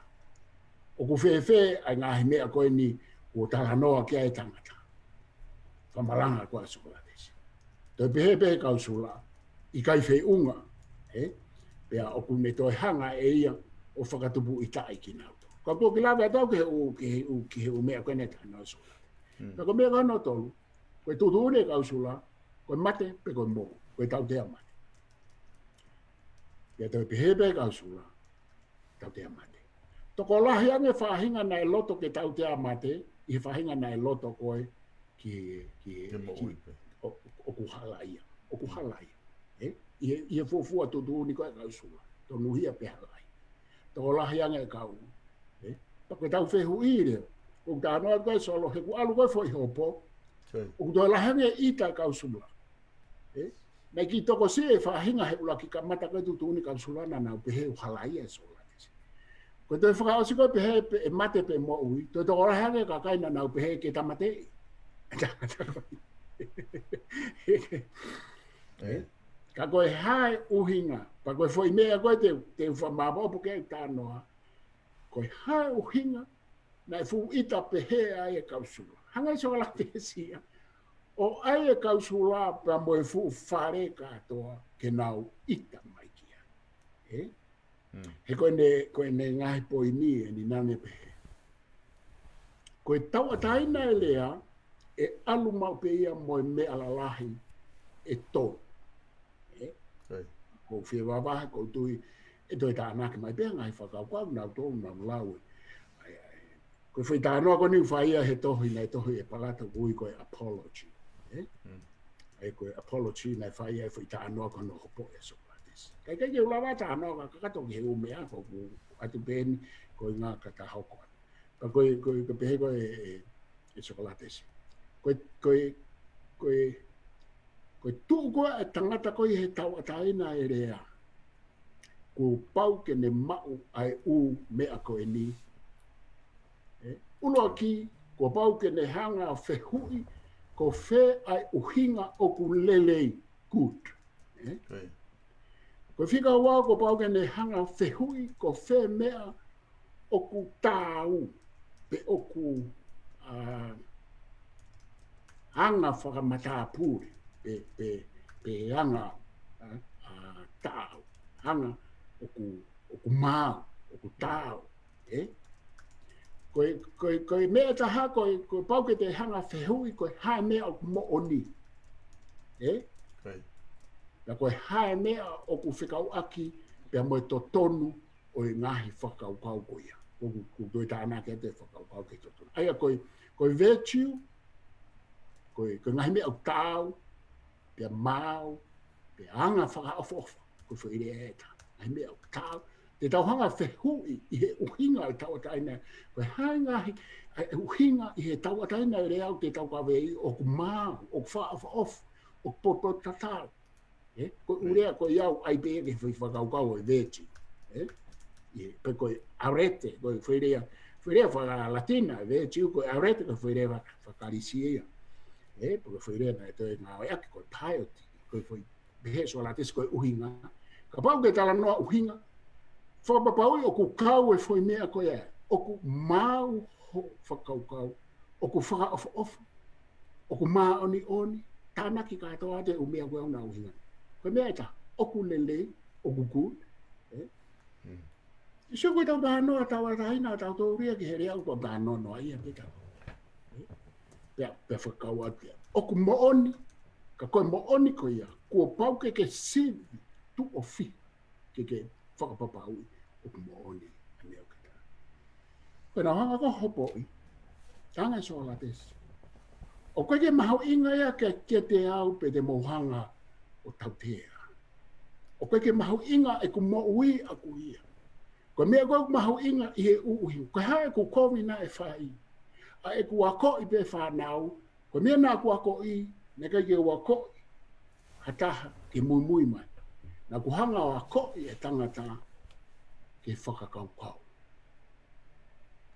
ʻOku fēfē ʻa e ngaahi meʻa ko eni kuo talanoa ki ai e tangata. Fakamalanga ko ē ʻa Sokolatesi. Toe pehē pē kau Sula, ʻikai feʻunga, ʻe? Pea ʻoku ne toe hanga ʻe ia ʻo fakatupuʻitaʻi kinautolu. Ka ʻoku ou kiʻi lave atu au ki he ʻū, ki he ʻū, ki he ʻū meʻa ko ē naʻe talanoa Sula. Pea ko e meʻa ko hono tolu, Ko e tuʻutuʻuni ʻa e kau Sula, ko e mate pe ko e moʻui, ko e tautea mate. Pea toe pehē pē ʻa e kau Sula, tautea mate. Tokolahi ange faʻahinga naʻe loto ke tautea mate, ʻi he faʻahinga naʻe loto ko ē ki, ki, ki, ʻoku halaia, ʻoku halaia. ʻE? ʻI he, ʻi he fuofua tuʻutuʻuni ko ē ʻa e kau Sula, tonuhia pe halaia. Tokolahi ange ʻa e kau. ʻE? Pea ko e tau fehuʻi leva. ʻOku talanoa ko ē Solo he ʻoku ʻalu ko ē foʻi hopo. ʻOku toe lahi ange ʻita ʻa e kau Sula. ʻE? Naʻe kiʻi tokosiʻi e faʻahinga he ʻuluaki kamata ko ē tuʻutuʻuni kau Sula naʻa nau pehē ʻoku halaia ʻa e Sokolatesi. Ko e toe fakaʻosi ko ē pehē pe ʻe mate pe moʻui, toe tokolahi ange kakai naʻa nau pehē ke tāmateʻi. ʻE? Ka ko e hā e ʻuhinga, pea ko e foʻi meʻa ko ē te, te u fakamāopoopo ki ai ʻeku talanoa, ko e hā e ʻuhinga naʻe fuʻu ʻita pehē ai ʻa e kau Sula. Hanga ʻe Sokolatesi ia ʻo ʻai e kau Sula pea mo e fuʻu fale kātoa ke nau ʻita mai ki ai. ʻE? He ko ʻene, ko ʻene ngaahi poini eni naʻa ne pehē, ko e tauʻatāina e lea, ʻe ʻalu maʻu pē ia mo e meʻa lalahi ʻe tolu. ʻE? ʻOku ou fie vahevahe, ʻoku ou tui ʻe toe tānaki mai pē ʻa e ngaahi fakakaukau naʻa tau lau ē. ʻAi, ʻai. Ko e foʻi talanoa ko eni ʻoku fai ia he tohi, naʻe tohi ʻe Palata ʻoku ui ko e Apology. ʻE? ʻAi, ko e Apology naʻe fai ia he foʻi talanoa ko hono hopo ʻe Sokolatesi. Kae ʻikai ke u lava talanoa ka kakato ki he ʻū meʻa ko ē ʻoku ʻoatu pē eni ko e ngaahi kata hoko. Ka ko e, ko e, ka pehē ko ē ʻe, ʻe Sokolatesi, ko e, ko e, ko e, ko e tuʻu ko ē ʻa e tangata ko ē he tauʻatāina e lea, kuo pau ke ne maʻu ʻa e ʻū meʻa ko eni. ʻE? ʻUluaki, kuo pau ke ne hanga ʻo fehuʻi ko fē ʻa e ʻuhinga ʻoku lelei, good. ʻE? Ko e fika ua, kuo pau ke ne hanga ʻo fehuʻi ko fē meʻa ʻoku taau, pe ʻoku, ʻa, anga fakamatāpule, pe, pe, pe anga, ʻa, ʻa, taau, anga ʻoku, ʻoku maau, ʻoku taau. ʻE? Ko e, ko e, ko e meʻa ʻe taha, ko e, kuo pau ke te hanga ʻo fehuʻi ko e hā e meʻa ʻoku moʻoni. ʻE? Pea ko e hā e meʻa ʻoku fekauʻaki pea mo e totonu ʻo e ngaahi fakakaukau ko ia. ʻOku, ʻoku toe tānaki atu e fakakaukau ki he totonu. ʻA ia ko e, ko e virtue, ko e, ko e ngaahi meʻa ʻoku taau, pea maau, pea anga fakaʻofoʻofa, ko e foʻi lea ʻe taha. Ngaahi meʻa ʻoku taau, te tau hanga ʻo fehuʻi ʻi he ʻuhinga ʻo e tauʻatāina, ko e hā e ngaahi, ʻa e ʻuhinga ʻi he tauʻatāina e lea ʻoku te tau kavei ʻoku maau, ʻoku fakaʻofoʻofa, ʻoku potopototatau. ʻE? Ko e ʻū lea ko ia ʻoku ʻai pē ia ki he foʻi fakakaukau ʻo e virtue. ʻE? ʻIo, pe ko e arete, ko e foʻi lea, foʻi lea faka-Latina, virtue, ko e arete, ko e foʻi lea faka-, faka-Kalisi ia. ʻE? Pe ko e foʻi lea naʻe toe ngāueʻaki ko e piety, ko e foʻi pehē ʻe Sokolatesi ko e ʻuhinga. Kapau ʻoku ke talanoa ʻuhinga, fakapapauʻi ʻoku kau e foʻi meʻa ko ia, ʻoku maau hoʻo fakakaukau, ʻoku fakaʻofoʻofa, ʻoku māʻoniʻoni, tānaki kātoa atu e ʻū meʻa ko ē ʻoku na ʻuhinga. Ko e meʻa ʻe taha, ʻoku lelei, ʻoku good. ʻE? ʻIo, ko e tau talanoa, tauʻatāina, tau tōria ki he lea ʻoku tau talanoa noa ia pē tau. ʻE? Pea, pea fakakau atu ia. ʻOku moʻoni, ka ko e moʻoni ko ia, kuo pau ke ke sivi tuʻo fiha ke ke fakapapauʻi ʻoku moʻoni ʻa e meʻa ʻoku ke tala. Ko ʻena hanga ko ē ʻo hopoʻi, talaange ʻe Sokolatesi, ʻoku ʻikai ke mahuʻinga ia kiate au pe te mou hanga ʻo tautea. ʻOku ʻikai ke mahuʻinga ʻeku moʻui ʻaʻaku ia. Ko e meʻa ko ē ʻoku mahuʻinga ʻi he ʻuhinga, ko e hā ʻeku kovi naʻe fai, ʻa ʻeku akoʻi pē fānau, ko e meʻa naʻa ku akoʻi, naʻe ʻikai ke u akoʻi ha taha ke muimui mai. Naʻa ku hanga ʻo akoʻi e tangata ke fakakaukau,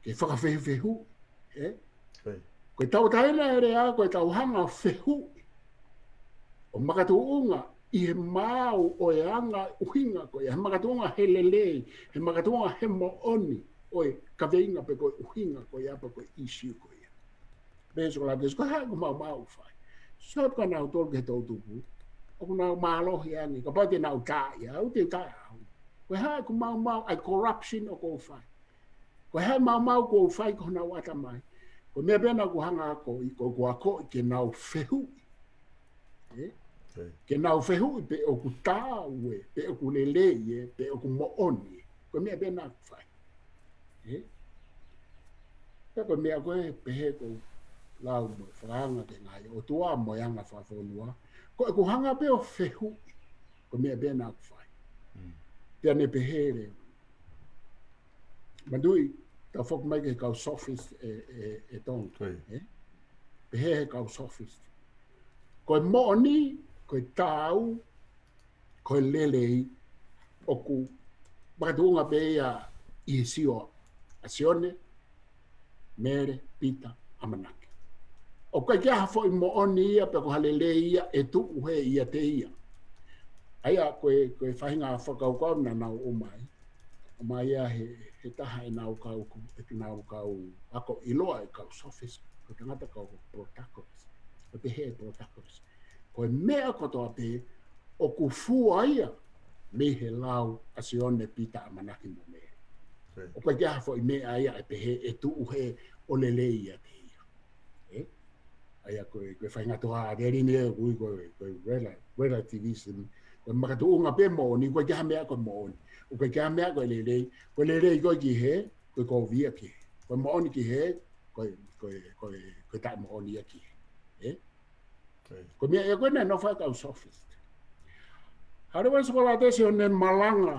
ke fakafehufehuʻi, ʻe? Ko e tauʻatāina e lea, ko e tau hanga ʻo fehuʻi, ʻo makatuʻunga ʻi he maau ʻo e anga ʻuhinga ko ia, he makatuʻunga he lelei, he makatuʻunga he moʻoni ʻo e kaveinga pe ko e ʻuhinga ko ia pe ko e issue ko ia. Pehē ʻe Sokolatesi, ko e hā ʻeku maumau ʻoku fai? Sio atu kia nautolu ki he toʻutupu, ʻoku nau mālohi ange, kapau te nau taaʻi au, te u taaʻi au. Ko e hā ʻeku maumau, ʻa e corruption ʻoku ou fai? Ko e hā e maumau ʻoku ou fai ki honau ʻatamai? Ko e meʻa pē naʻa ku hanga ʻo akoʻi, ko ʻeku akoʻi ke nau fehuʻi. Ē? Ke nau fehuʻi pe ʻoku taau ē, pe ʻoku lelei ē, pe ʻoku moʻoni ē. Ko e meʻa pē naʻa ku fai. Ē? Pea ko e meʻa ko ē pehē ʻoku ou lau mo e fakaanga ki he ngaahi ʻotua mo e anga fakafonua. Ko ʻeku hanga pē ʻo fehuʻi. Ko e meʻa pē naʻa ku fai. Pea ne pehē leva. Manatuʻi, tau foki mai ki he kau sophist ē, ē, ē Tonga. Ē? Pehē he kau sophist. Ko e moʻoni, ko e taau, ko e lelei, ʻoku makatuʻunga pē ia ʻi he sio ʻa Sione, Mele, Pita, ʻAmanaki. ʻOku ʻikai ke ʻi ai ha foʻi moʻoni ia pe ko ha lelei ia ʻe tuʻu hē ʻiate ia. ʻA ia ko e, ko e faʻahinga fakakaukau naʻa nau ʻomai. ʻOmai ia he, he taha ʻenau kau, ʻenau kau ako ʻiloa ʻa e kau sophist, ko e tangata kau Protagoras. Ko e pehē ʻe Protagoras. Ko e meʻa kotoa pē ʻoku fua ia mei he lau ʻa Sione, Pita, ʻAmanaki mo Mele. ʻOku ʻikai ke ʻi ai ha foʻi meʻa ia ʻe pehē ʻe tuʻu hē ʻo lelei ʻiate ia. Ē? ʻA ia ko e, ko e faʻahinga toʻa ʻa Verini ē, ʻoku ui ko e, ko e rela-, relativism. Ko e makatuʻunga pē moʻoni, ʻoku ʻikai ke ʻi ai ha meʻa ko e moʻoni. ʻOku ʻikai ke ʻi ai ha meʻa ko e lelei, ko e lelei ko ē ki hē, ko e kovi ia ki hē. Ko e moʻoni ki hē, ko e, ko e, ko e, ko e taʻemoʻoni ia ki hē. Ē? Ko e meʻa ia ko ē naʻe nofo ai e kau sophist. Hanga leva ʻe Sokolatesi ʻo ne malanga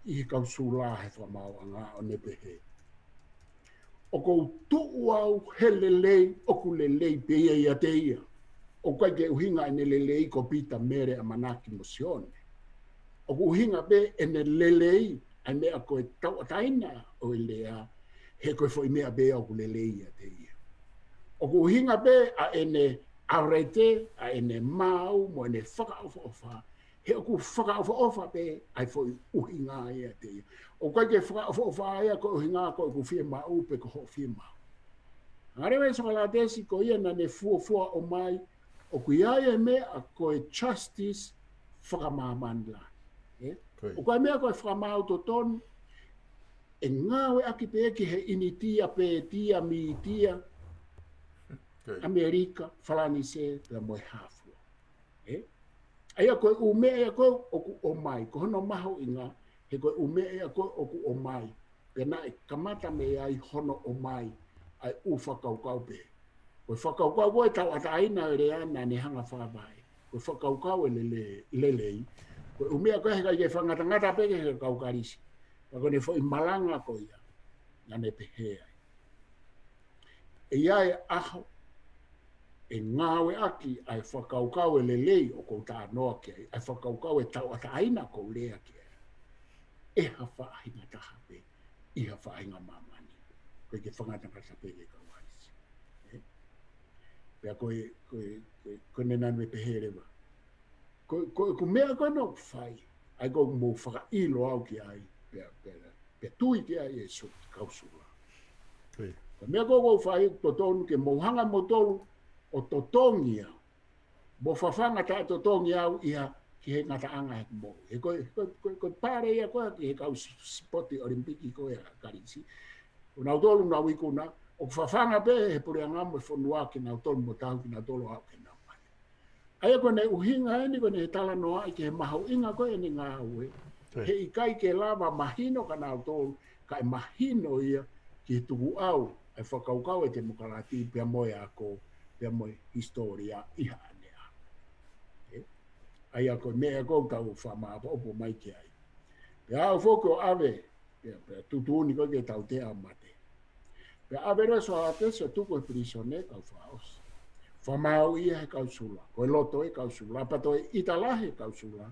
ʻi he kau Sula he fakamaauʻanga ʻo ne pehē. ʻOku ou tuʻu au he lelei, ʻoku lelei pē ia ʻiate ia. ʻOku ʻikai ke ʻuhinga ʻene lelei ko Pita, Mele, ʻAmanaki mo Sione. ʻOku ʻuhinga pē ʻene lelei, ʻa e meʻa ko e tauʻatāina ʻo e lea, he ko e foʻi meʻa pē ʻoku lelei ʻiate ia. ʻOku ʻuhinga pē ʻa ʻene ʻaulelei, ʻa ʻene maau, mo ʻene fakaʻofoʻofa, he ʻoku fakaʻofoʻofa pē ʻa e foʻi ʻuhinga ia ʻiate ia. ʻOku ʻikai ke fakaʻofoʻofa ia ko e ʻuhinga ko ʻeku fiemaʻu pe ko hoʻo fiemaʻu. Hanga leva ʻe Sokolatesi ko ia naʻa ne fuofua ʻomai, ʻoku ʻi ai e meʻa ko e justice fakamāmani lahi. Ē? ʻOku ʻi ai e meʻa ko e fakamaau totonu, ʻe ngāueʻaki pē ki he ʻInitia, Pētia, Mītia, ʻAmelika, Falanisē, pea mo e hā fua. Ē? ʻA ia ko e ʻū meʻa ia ko ē ʻoku ʻomai, ko hono mahuʻinga, he ko e ʻū meʻa ia ko ē ʻoku ʻomai, pea naʻe kamata mei ai hono ʻomai ʻa e ʻū fakakaukau pē. Ko e fakakaukau ko e tauʻatāina ʻo e lea naʻa ne hanga fakavaʻe. Ko e fakakaukau ʻo e lele-, lelei. Ko e ʻū meʻa ko ē he ʻikai ke fakangatangata pē ki he kau Kalisi. Pea ko ʻene foʻi malanga ko ia, naʻa ne pehē ai. ʻE ʻi ai e ʻaho, ʻe ngāueʻaki ʻa e fakakaukau ʻo e lelei ʻoku ou talanoa ki ai, ʻa e fakakaukau ʻo e tauʻatāina ʻoku ou lea ki ai, ʻe ha faʻahinga taha pē ʻi ha faʻahinga māmani. ʻOku ʻikai ke fakangatangata pē ki he kau Kalisi. Ē? Pea ko e, ko e, ko e, ko ʻene naʻa ne pehē leva. Ko, ko, ko e meʻa ko ē naʻa ku fai, ʻa ia ʻoku mou fakaʻilo au ki ai, pea, pea, pea tui ki ai e Su-, kau Sula. Ko e meʻa ko ē ʻoku ou fai, totonu ke mou hanga ʻe moutolu ʻo totongi au. Mou fafanga taʻetotongi au ia ki he ngataʻanga he moʻui. He ko e, ko e, ko e, ko e pale ia ko ē ki he kau si-, sipoti ʻOlimipiki ko ē ʻa Kalisi. Ko nautolu naʻa ku ikuna, ʻoku fafanga pē he puleʻanga mo e fonua kinautolu mo tauhi kinautolu ʻo aʻu ki heʻenau mate. ʻA ia ko ʻene ʻuhinga eni ko ʻene talanoaʻi ki he mahuʻinga ko ē ʻene ngāue. He ʻikai ke lava mahino kia nautolu, kae mahino ia ki he tukuʻau ʻa e fakakaukau ʻo e temokalati pea mo e ako, pea mo e hisitōlia ʻi haʻane ʻaho. Ē? ʻA ia ko e meʻa ko ē ʻoku tau fakamāʻopoʻopo mai ki ai. Pea aʻu foki ʻo ʻave, pea, pea tuʻutuʻuni ko ē ke tautea ʻo mate. Pea ʻave leva ʻe Sokolatesi ʻo tuku he pilīsone kau fakaʻosi. Fakamaauʻi ia he kau Sula, ko e loto e kau Sula, pea toe ʻita lahi e kau Sula,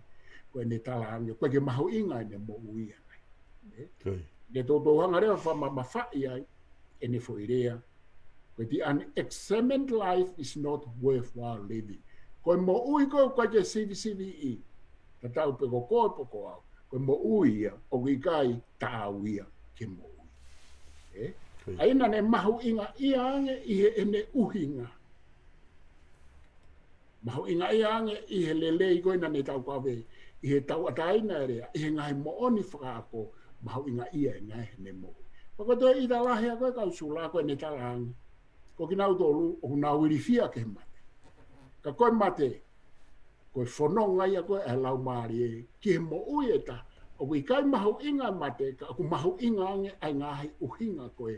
ko ʻene talaange, ʻoku ʻikai ke mahuʻinga ʻene moʻui ia. Ē? Ne toutou hanga leva ʻo fakamamafaʻi ai ʻene foʻi lea. Ko e the unexamined life is not worthwhile living. Ko e moʻui ko ē ʻoku ʻikai ke sivisiviʻi, tatau pē ko koe pe ko au. Ko e moʻui ia, ʻoku ʻikai taau ia ke moʻui. Ē? ʻA ia naʻa ne mahuʻingaʻia ange ʻi heʻene ʻuhinga. Mahuʻingaʻia ange ʻi he lelei ko ē naʻa ne taukaveʻi, ʻi he tauʻatāina e lea, ʻi he ngaahi moʻoni fakaako, mahuʻingaʻia e ngaahi heʻene moʻui. Pea ko e toe ʻita lahi ʻa e kau Sula ko ʻene talaange. Ko kinautolu ʻoku nau ilifia ki he mate. Ka ko e mate, ko e fononga ia ko ē ʻa e laumālie ki he moʻui ʻe taha. ʻOku ʻikai mahuʻinga e mate, ka ʻoku mahuʻinga ange ʻa e ngaahi ʻuhinga ko ē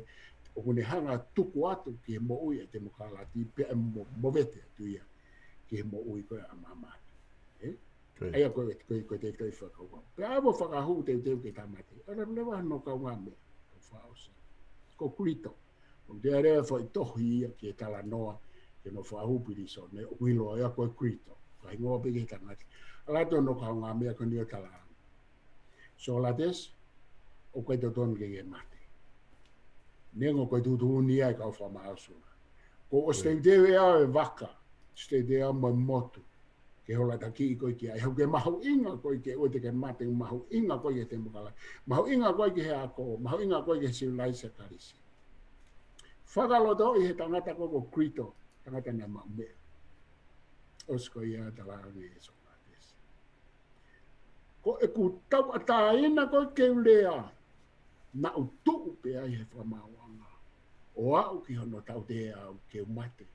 ʻoku ne hanga tuku atu ki he moʻui ʻa e temokalati pea mo-, movete atu ia ki he moʻui ko ē ʻa māmani. ʻE? Ko ia. ʻA ia ko e, ko e, ko e te, ko e fakakaukau. Pea ʻave fakahū teuteu ke tāmate. ʻA ia leva hono kaungāmeʻa, ko Faosi. Ko Krito. ʻOku te ʻai leva foʻi tohi ia ke talanoa, ke no fakahū pilīsone, ʻoku ʻiloa ia ko Krito. Fakahingoa pē ki he tangata. ʻAlu atu hono kaungāmeʻa ko eni ʻo talaange. Sōlatesi, ʻoku ʻikai totonu ke ke mate. Neongo ko e tuʻutuʻuni ia ʻa e kau fakamaau Sula. Ko ʻosi teuteu ʻe au e vaka, ʻosi teuteu ʻe au mo e motu ke hola takiʻi koe ki ai. He ʻoku ke mahuʻinga koe ke ʻoua te ke mate, mahuʻinga koe ki he temokalati, mahuʻinga koe ki he ako, mahuʻinga koe ki he sivilaise Kalisi. Fakalotoʻi he tangata ko, ko Krito, tangata naʻe maʻu meʻa. ʻOsi ko ia talaange ʻe Sōlatesi. Ko ʻeku tauʻatāina ko ē ke u lea, naʻa ku tuʻu pē ai he fakamaauʻanga, ʻo aʻu ki hono tautea au ke u mate.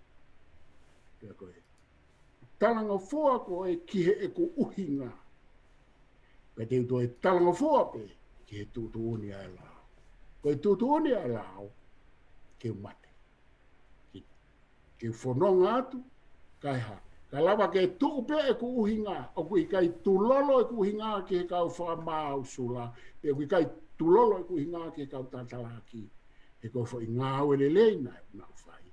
Pea ko e talangofua ko ē ki heʻeku ʻuhinga. Ka te u toe talangofua pē ki he tuʻutuʻuni ʻa e lao. Ko e tuʻutuʻuni ʻa e lao, ke u mate. Ke, ke u fononga atu, kae hā. Ka lava ke tuʻu pē ʻeku ʻuhinga, ʻoku ʻikai tulolo ʻeku ʻuhinga ki he kau fakamaau Sula, pe ʻoku ʻikai tulolo ʻeku ʻuhinga ki he kau tatalaaki. He ko e foʻi ngāue lelei naʻe, naʻa ku fai.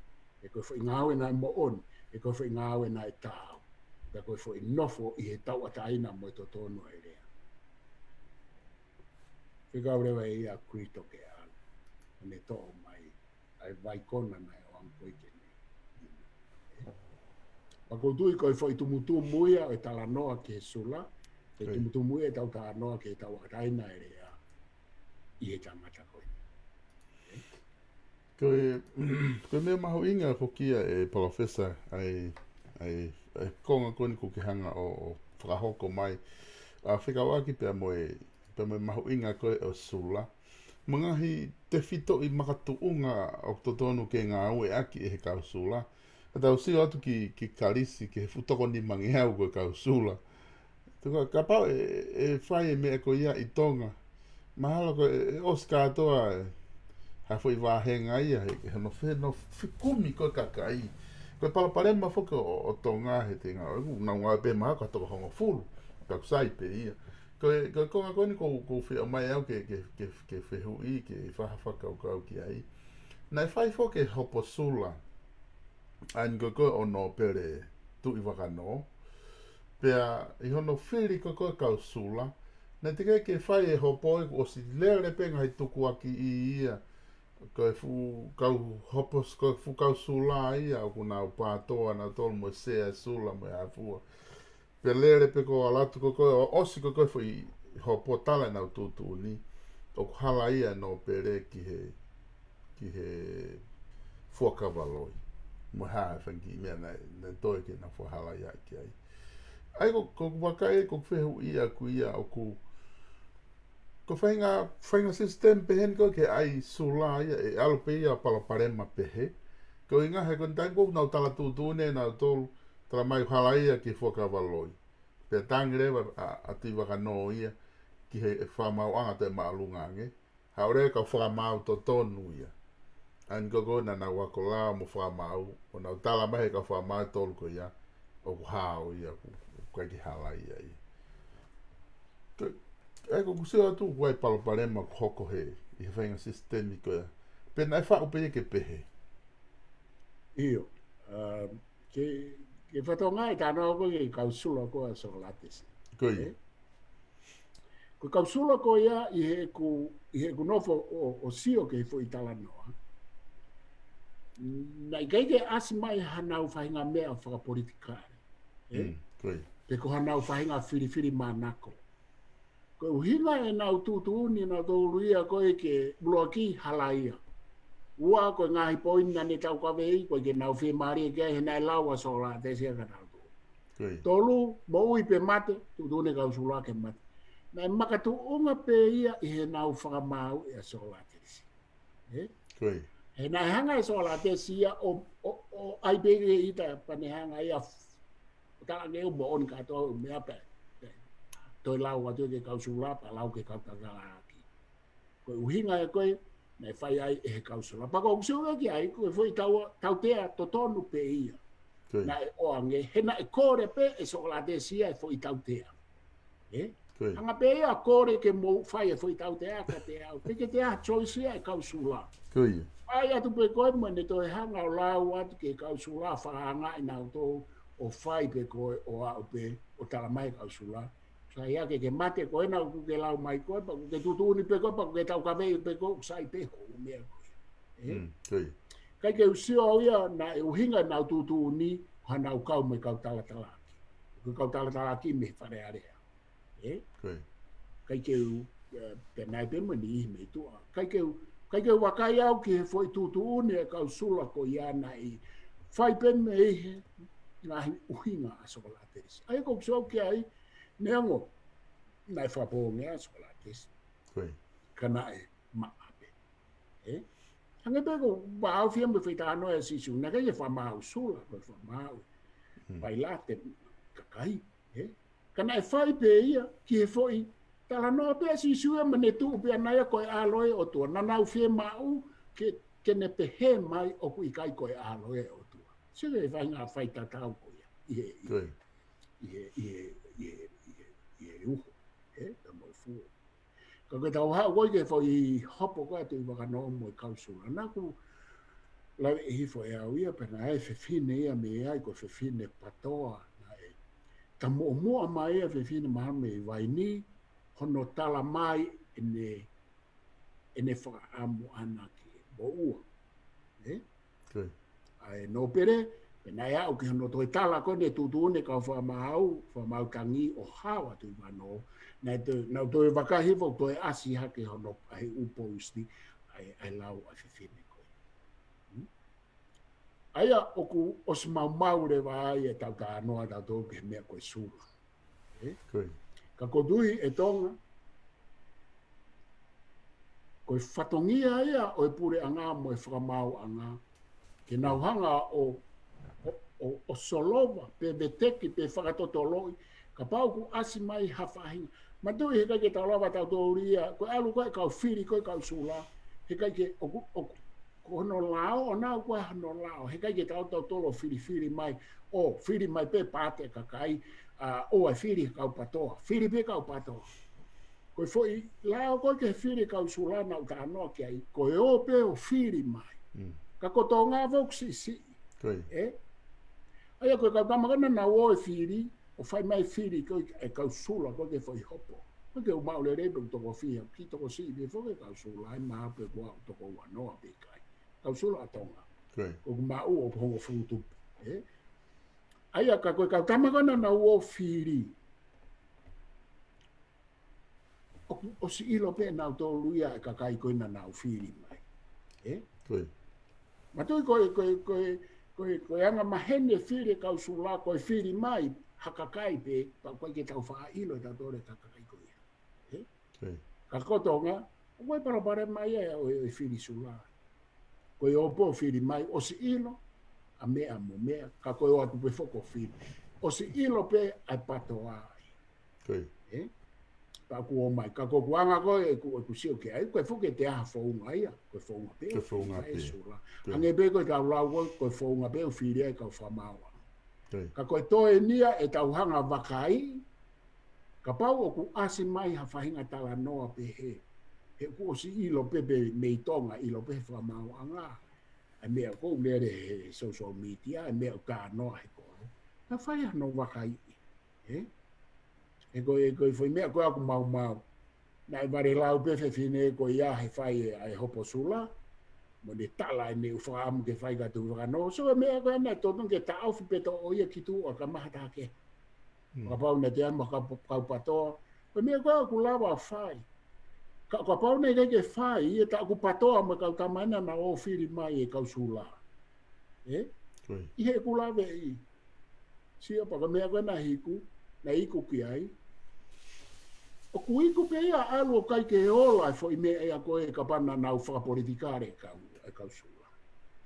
He ko e foʻi ngāue naʻe moʻoni, he ko e foʻi ngāue naʻe taau. Pea ko e foʻi nofo ʻi he tauʻatāina mo e totonu ʻa e lea. Fekau leva ʻe ia ʻa Krito ke ʻalu, ʻo ne toʻo mai ʻa e vai kona naʻe ʻoange ko ē ke ne. Pea ʻoku ou tui ko e foʻi tumutumu ia ʻo e talanoa ki he Sula, ko e tumutumu ia ʻetau talanoa ki he tauʻatāina ʻa e lea ʻi he tangata ko ē. Ko e, ko e meʻa mahuʻinga foki ia ʻe Palōfesa ʻa e, ʻa e, ʻa e konga ko eni ʻoku ke hanga ʻo, ʻo fakahoko mai. ʻA fekauʻaki pea mo e, pea mo e mahuʻinga ko ē ʻo Sula. Mo e ngaahi tefitoʻi makatuʻunga ʻoku totonu ke ngāueʻaki ʻe he kau Sula. Ka tau sio atu ki, ki Kalisi, ki he fuʻu toko nimangeau ko e kau Sula. Tuku, kapau ʻe, ʻe fai e meʻa ko ia ʻi Tonga. Mahalo ko e, ʻe ʻosi kātoa e, ha foʻi vāhenga ia, he, he no fe, no fekumi ko e kakai. Ko e palopalema foki ʻo, ʻo Tonga he tenga, ʻoku nau ngāue pē mahalo ko ha toko hongofulu, ka ʻoku sai pē ia. Ko e, ko e konga ko eni ʻoku, ʻoku ou fie ʻomai au ke, ke, ke, ke fehuʻi, ke fai ha fakakaukau ki ai. Naʻe fai foki e hopo Sula, ʻa eni ko ē ʻo Nōpele Tuʻivakanō. Pea ʻi hono fili ko ē ʻo e kau Sula, naʻe teʻeki ke fai e hopo ia kuo ʻosi lele pē ngaahi tukuakiʻi ia. Ko e fuʻu kau hopo, ko e fuʻu kau Sula ia, ʻoku nau pātoa nautolu mo e Sea Sula mo e hā fua. Pea lele pē ko e ʻalu atu ko ē, ʻo ʻosi ko ē foʻi hopo tala ʻenau tuʻutuʻuni, ʻoku halaia Nōpele ki he, ki he fuakava loi. Mo e hā e fanga kiʻi meʻa naʻe, naʻe toe ke nau fakahalaia ki ai. ʻA ia ko, ko ʻeku vakai, ko ʻeku fehuʻi ʻaku ia ʻoku, ko e faʻahinga, faʻahinga sisitemi pehē ni ko ē ke ʻai Sula ia, ʻe ʻalu pē ia ʻo palopalema pehē. Koeʻuhinga he ko e taimi ko ē ʻoku nau tala tuʻutuʻuni nautolu, tala mai ʻoku halaia ki he fuakava loi. Pea tangi leva ʻa, ʻa Tuʻivakanō ia ki he fakamaauʻanga toe māʻolunga ange. Haʻu leva e kau fakamaau totonu ia. ʻA eni ko ē naʻa nau ako lao mo fakamaau, ʻo nau tala mai he kau fakamaau ʻe tolu ko ia, ʻoku hao ia, ʻoku, ʻoku ʻikai ke halaia ia. Ko, ʻa ia ko ʻeku sio atu ʻoku ʻi ai e palopalema ʻoku hoko he, ʻi he faʻahinga sisitemi ko ia. Pea naʻe faʻu pē ia ke pehē. ʻIo. Um, ke, ke fatongia e talanoa ko ē ki he kau Sula ko ē ʻa Sōlatesi. Ko ia. ʻE? Ko e kau Sula ko ia ʻi heʻeku, ʻi heʻeku nofo ʻo, ʻo sio ki he foʻi talanoa. Naʻe ʻikai ke ʻasi mai hanau faʻahinga meʻa fakapolitikale. ʻE? Mm, ko ia. Pe ko hanau faʻahinga filifilimānako. Ko e ʻuhinga ʻenau tuʻutuʻuni nautolu ia ko ē ke ʻuluaki halaia. Ua ko e ngaahi poini naʻa ne taukaveʻi ko ē ke nau fiemālie ki ai he naʻe lau ʻa Sōlatesi ia kia nautolu. Ko ia. Tolu, moʻui pe mate, tuʻutuʻuni e kau Sula ke mate. Naʻe makatuʻunga pē ia ʻi heʻenau fakamaauʻi ʻa Sōlatesi. ʻE? Ko ia. He naʻe hanga ʻe Sokolatesi ia ʻo, ʻo, ʻo ʻai pē ke ʻita pea ne hanga ia ʻo talaange ʻoku moʻoni kātoa ʻa e meʻa pē. Toe lau atu ki he kau Sula, pea lau ki he kau talatalaaki. Ko e ʻuhinga ia ko ē naʻe fai ai ʻe he kau Sula. Pea ʻoku ou sio ki ai, ko e foʻi tau, tautea totonu pē ia. Ko ia. Naʻe ʻoange, he naʻe kole pē ʻe Sokolatesi ia e foʻi tautea. Ē? Ko ia. Hanga pē ia ʻo kole ke mou fai e foʻi tautea kiate au. Pea ke toe ʻai ha choice ia ʻa e kau Sula. Ko ia. Fai atu pē ko ē mo ʻene toe hanga ʻo lau atu ki he kau Sula, fakaangaʻi nautolu ʻo fai pē ko ē ʻo aʻu pē ʻo talamai ʻe he kau Sula. Sai ange ke mate koe, naʻa ʻoku ke lau mai koe, pea ʻoku ke tuʻutuʻuni pē koe, pea ʻoku ke taukaveʻi pē koe, ʻoku sai pē hoʻo meʻa koe. Ē? Mm, ko ia. ʻIkai ke u sio au ia naʻe ʻuhinga ʻenau tuʻutuʻuni, ko ʻenau kau mo e kau talatalaaki. Ko e kau talatalaaki mei Fale Alea. Ē? Ko ia. ʻIkai ke u, ē, pea naʻe pē mo e niʻihi mei tuʻa. ʻIkai ke u, ʻikai ke u vakai au ki he foʻi tuʻutuʻuni ʻa e kau Sula ko ia naʻe fai pē mei he ngaahi ʻuhinga ʻa Sokolatesi. ʻA ia ʻoku ou sio ki ai, neongo naʻe fakapoongi ʻa Sokolatesi. Ko ia. Ka naʻe maʻa pē. Ē? Hangē pē ko e ʻuhinga ʻoku fai mo e foʻi talanoa ʻa Sīsū, naʻe ʻikai ke fakamaau Sula, ko e fakamaau ʻe Hmm. Pailate kakai, ē? Ka naʻe fai pē ia ki he foʻi talanoa pē ʻa Sīsū ia mo ʻene tuʻu pē ʻana ia ko e ʻAlo ʻo e ʻOtua. Naʻa nau fiemaʻu ke, ke ne pehē mai ʻoku ʻikai ko e ʻAlo ʻo e ʻOtua. Sio ki he faʻahinga faitatau ko ia. ʻI he, ʻi he, Ko ia. ʻi he, ʻi he, ʻi he, ʻi he, ʻi he uho. Ē? Pea mo e fuo. Ka ko e tau haʻu ko ē ki he foʻi hopo ko ē ʻa Tuʻivakanō mo e kau Sula. Naʻa ku lave ʻi he foʻi ʻaho ia, pea naʻe ʻi ai e fefine ia mei ai, ko e fefine PATOA, naʻe tamuʻomuʻa mai ia e fefine mahalo mei Vainī, hono talamai ʻene, ʻene fakaʻamu ʻana ke moʻua. Ē? Ko ia. ʻA e nōpele, pea naʻe aʻu ki hono toe tala ko ē ʻene tuʻutuʻuni e kau fakamaau, fakamaau tangi ʻo hao ʻa Tuʻivakanō, naʻe toe, naʻa nau toe vakai hifo toe ʻasi hake hono ʻai ʻū post ʻa e, ʻa e lau ʻa e fefine ko ē. Hmm? ʻA ia ʻoku ʻosi maumau leva ai e tau talanoa ʻa tautolu ki he meʻa ko e Sula. Ē? Ko ia. Ka ʻoku ou tui ʻe Tonga, ko e fatongia ia ʻo e puleʻanga mo e fakamaauʻanga, ke nau hanga ʻo, ʻo, ʻo, ʻo solova, pe veteki, pe fakatotoloʻi, kapau ʻoku ʻasi mai ha faʻahinga. Manatuʻi he ʻikai ke tau lava tautolu ia, ko e ʻalu ko ē e kau fili ko ē e kau Sula, he ʻikai ke, ʻoku, ʻoku, ko hono lao, ʻo nau ko ē hono lao, he ʻikai ke tau tautolu ʻo filifili mai, ʻo fili mai pē paati e kakai, ʻa, ʻo ʻai fili e kau PATOA, fili pē kau PATOA. Ko e foʻi lao ko ē ke fili e kau Sula naʻa ku talanoa ki ai, ko e ō pē ʻo fili mai. Mm. Ka ko Tonga foki siʻisiʻi. Ko ia. Ē? ʻA ia ko e kau tama ko ē naʻa nau ō ʻo fili, ʻo fai mai e fili ko ē e kau Sula ko ē ki he foʻi hopo. Ko e ke u maʻu lelei pē ʻoku toko fiha, ki toko siʻi pē foki e kau Sula, ʻe maʻu pē kuo toko uanoa pe ʻikai. Kau Sula ʻa Tonga. Ko ia. ʻOku maʻu ʻo hongofulu tupu. Ē? ʻA ia ka ko e kau tama ko ē naʻa nau ō ʻo fili. ʻOku ʻosi ʻilo pē ʻe nautolu ia e kakai ko ē naʻa nau fili mai. Ē? Ko ia. Manatuʻi ko e, ko e, ko e, ko e, ko e anga maheni e fili e kau Sula ko e fili mai ha kakai pē, pea ʻoku ʻikai ke tau faʻa ʻilo ʻe tautolu e kakai ko ia. Ē? Ko ia. Ka ko Tonga, ʻoku ʻi ai e palopalema ia ʻo e, ʻo e fili Sula. Ko e ō pē ʻo fili mai, ʻosi ʻilo ʻa meʻa mo meʻa, ka ko e ō atu pē foki ʻo fili. ʻOsi ʻilo pē ʻa e PATOA. Ko ia. Ē? Pea ʻoku ō mai, ka ko ʻeku anga ko ē, ʻeku, ʻeku sio ki ai, ko e foki ʻe toe ʻi ai ha founga ia, ko e founga pē, Ko e founga fili pē. Sula. Ko ia. Hangē pē ko e tau lau ko ē, ko e founga pē ʻo fili ai e kau fakamaauʻanga. Ko ia. Ka ko e toe eni ia ʻe tau hanga ʻo vakai, kapau ʻoku ʻasi mai ha faʻahinga talanoa pehē, he ʻoku ʻosi ʻilo pē, pē mei Tonga, ʻilo pē he fakamaauʻanga. ʻA e meʻa ʻoku lele he social media, ʻa e meʻa ʻoku talanoa he kolo. Naʻa fai hano vakaiʻi. Ē? He ko e, ko e foʻi meʻa ko ē ʻoku maumau. Naʻe vale lau pē e fefine ko ia he fai e, ʻa e hopo Sula. Mo ʻene tala ʻene ʻū fakaʻamu ke fai kia Tuʻivakanō. So e meʻa ko ē naʻe totonu ke taʻofi pē toʻo ia ki tuʻa ka maha taha kehe. Mm. Kapau naʻe toe ʻi ai mo e kau, kau PATOA. Ko e meʻa ko ē ʻoku lava ʻo fai. Ka, kapau naʻe ʻikai ke fai, ʻe tā ʻoku PATOA mo e kau tama ena naʻa nau ō ʻo fili mai e kau Sula. Ē? Ko ia. ʻI heʻeku lave ʻi. Sio pē ko e meʻa ko ē naʻe iku, naʻe iku ki ai. ʻOku iku pē ia ʻalu ʻo ʻikai ke ola e foʻi meʻa ia ko ē kapau naʻa nau fakapolitikale e kau, e kau Sula.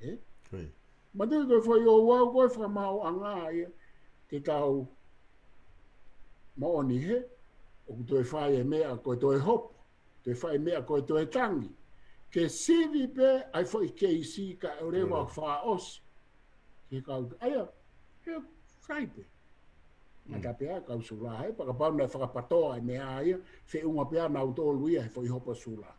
ʻE? Ko ia. Manatuʻi ko e foʻi ouau ko e fakamaauʻanga ia te tau moʻoni he, ʻoku toe fai e meʻa ko e toe hopo, toe fai e meʻa ko e toe tangi. Ke sivi pē ʻa e foʻi keisi kae ʻoua leva ʻo fakaʻosi. Ke kau, ʻa ia, he sai pē. Mata pē ʻa e kau Sula he, fakapau naʻe fakapatoa e meʻa ia, feʻunga pē ʻa nautolu ia he foʻi hopo Sula.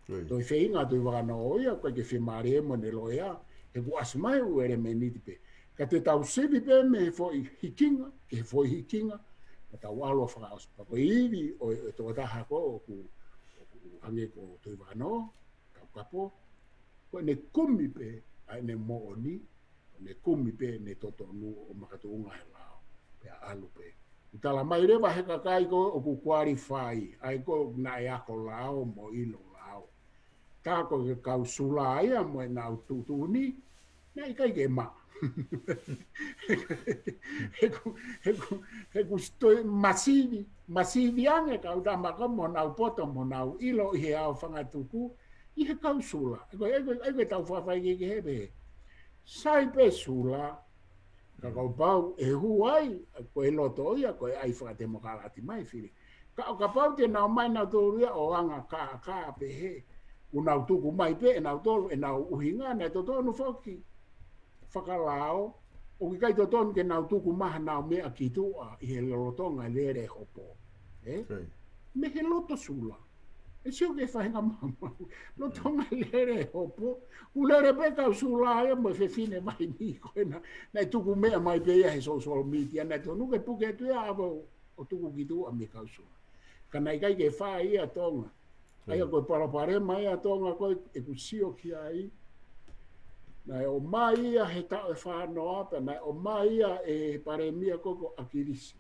Ko ia. Toe feinga, toe vakanoa ia, ʻikai ke fiemālie mo ʻene loea, he kuo ʻasi mai ʻū ʻelemēniti pē. Ka te tau sivi pē mei he foʻi hikinga, ki he foʻi hikinga, ka tau ʻalu ʻo fakaʻosi. Pea ko e ivi ʻo, ʻo e tokotaha ko ē ʻoku, ʻoku hangē ko Tuʻivakanoa, Taukapo, ko ʻene kumi pē ʻa ʻene moʻoni, ʻo ne kumi pē ʻene totonu ʻo makatuʻunga he lao, pea ʻalu pē. ʻOku tala mai leva he kakai ko ē ʻoku qualify, ʻa ia ko ē naʻe ako lao mo ʻilo lao. Tā ko e kau Sula ia mo ʻenau tuʻutuʻuni, naʻe ʻikai ke maʻu. He ʻoku, he ʻoku, he ʻoku toe masivi, masivi ange kau tama ko ē mo honau poto mo honau ʻilo ʻi he ʻao fangatuku, ʻi he kau Sula. ʻE ko e, ʻe ko e, ʻe ko e tau fakafaikehekehe pē. Sai pē Sula, ka kapau ʻe hū ai, ko e loto ia, ko e ʻai fakatemokalati mai fili. Ka ʻo kapau te nau ō mai nautolu ia ʻo anga kākā pehē, ʻoku nau tuku mai pē ʻe nautolu ʻenau ʻuhinga, naʻe totonu foki fakalao, ʻoku ʻikai totonu ke nau tuku mai haʻanau meʻa ki tuʻa ʻi he lolotonga lele hopo. ʻE? Mei he loto Sula. ʻE sio ki he faʻahinga maumau. Lolotonga lele hopo. ʻOku lele pē kau Sula ia mo e fefine vaini ko ena. Naʻe tuku meʻa mai pē ia he social media. Naʻe tonu ke puke atu ia ʻo ʻo tuku ki tuʻa mei he kau Sula. Ka naʻe ʻikai ke fai ia Tonga. ʻA ia ko e palopalema ia Tonga ko ē ʻeku sio ki ai. Naʻe ō mai ia he taʻu ʻe fānoa pea naʻe ō mai ia ʻe he palēmia ko ē ko ʻAkilisi.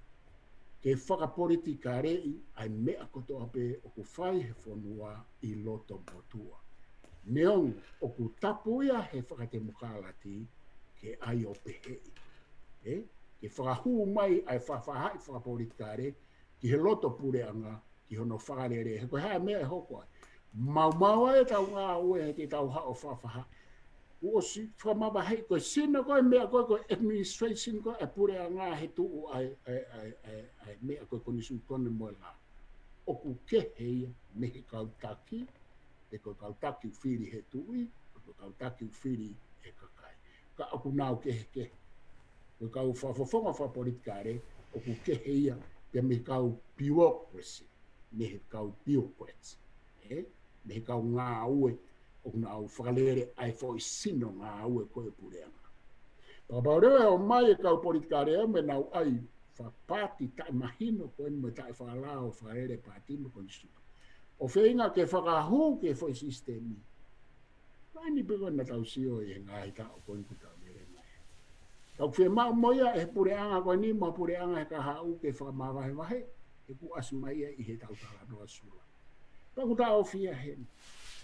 Ke fakapolitikaleʻi ʻa e meʻa kotoa pē ʻoku fai he fonua ʻi loto motuʻa. Neongo ʻoku tapu ia he fakatemokalati ke ʻai ʻo peheʻi. ʻE? Ke fakahū mai ʻa e faʻafaʻahi fakapolitikale ki he loto puleʻanga, ki hono fakalele, he ko e hā e meʻa ʻe hoko ai. Maumau ai ʻetau ngāue he te tau haʻu ʻo faʻafaʻahi. Kuo ʻosi fakamavaheʻi ko e sino ko e meʻa ko ē ko e administration ko e puleʻanga he tuʻu ʻa e, ʻa e, ʻa e, ʻa e, ʻa e meʻa ko e konisitūtone mo e lao. ʻOku kehe ia mei he kau taki, pe ko e kau taki ʻoku fili he tuʻi, pe ko e kau taki ʻoku fili he kakai. Ka ʻoku nau kehekehe. Ko e kau fakafofonga fakapolitikale, ʻoku kehe ia, pea mei he kau bureaucracy, mei he kau bureaucrats. ʻE? Mei he kau ngāue, ʻoku nau fakalele ʻa e foʻi sino ngāue ko e puleʻanga. Pea kapau leva ʻe ō mai e kau politikale ia mo ʻenau ʻai fakapaati taʻemahino ko eni mo e taʻefakalao fakalele paati mo konisitūtone. ʻO feinga ke fakahū ki he foʻi sisitemi. Ko eni pē ko ē naʻa tau sio ʻi he ngaahi taʻu ko eni kuo tau lele mai. Tau fiemaʻu mo ia ʻe he puleʻanga ko eni mo e puleʻanga he kahaʻu ke fakamavahevahe, he kuo ʻasi mai ia ʻi he tau talanoa Sula. Pea ʻoku taʻofi ia heni.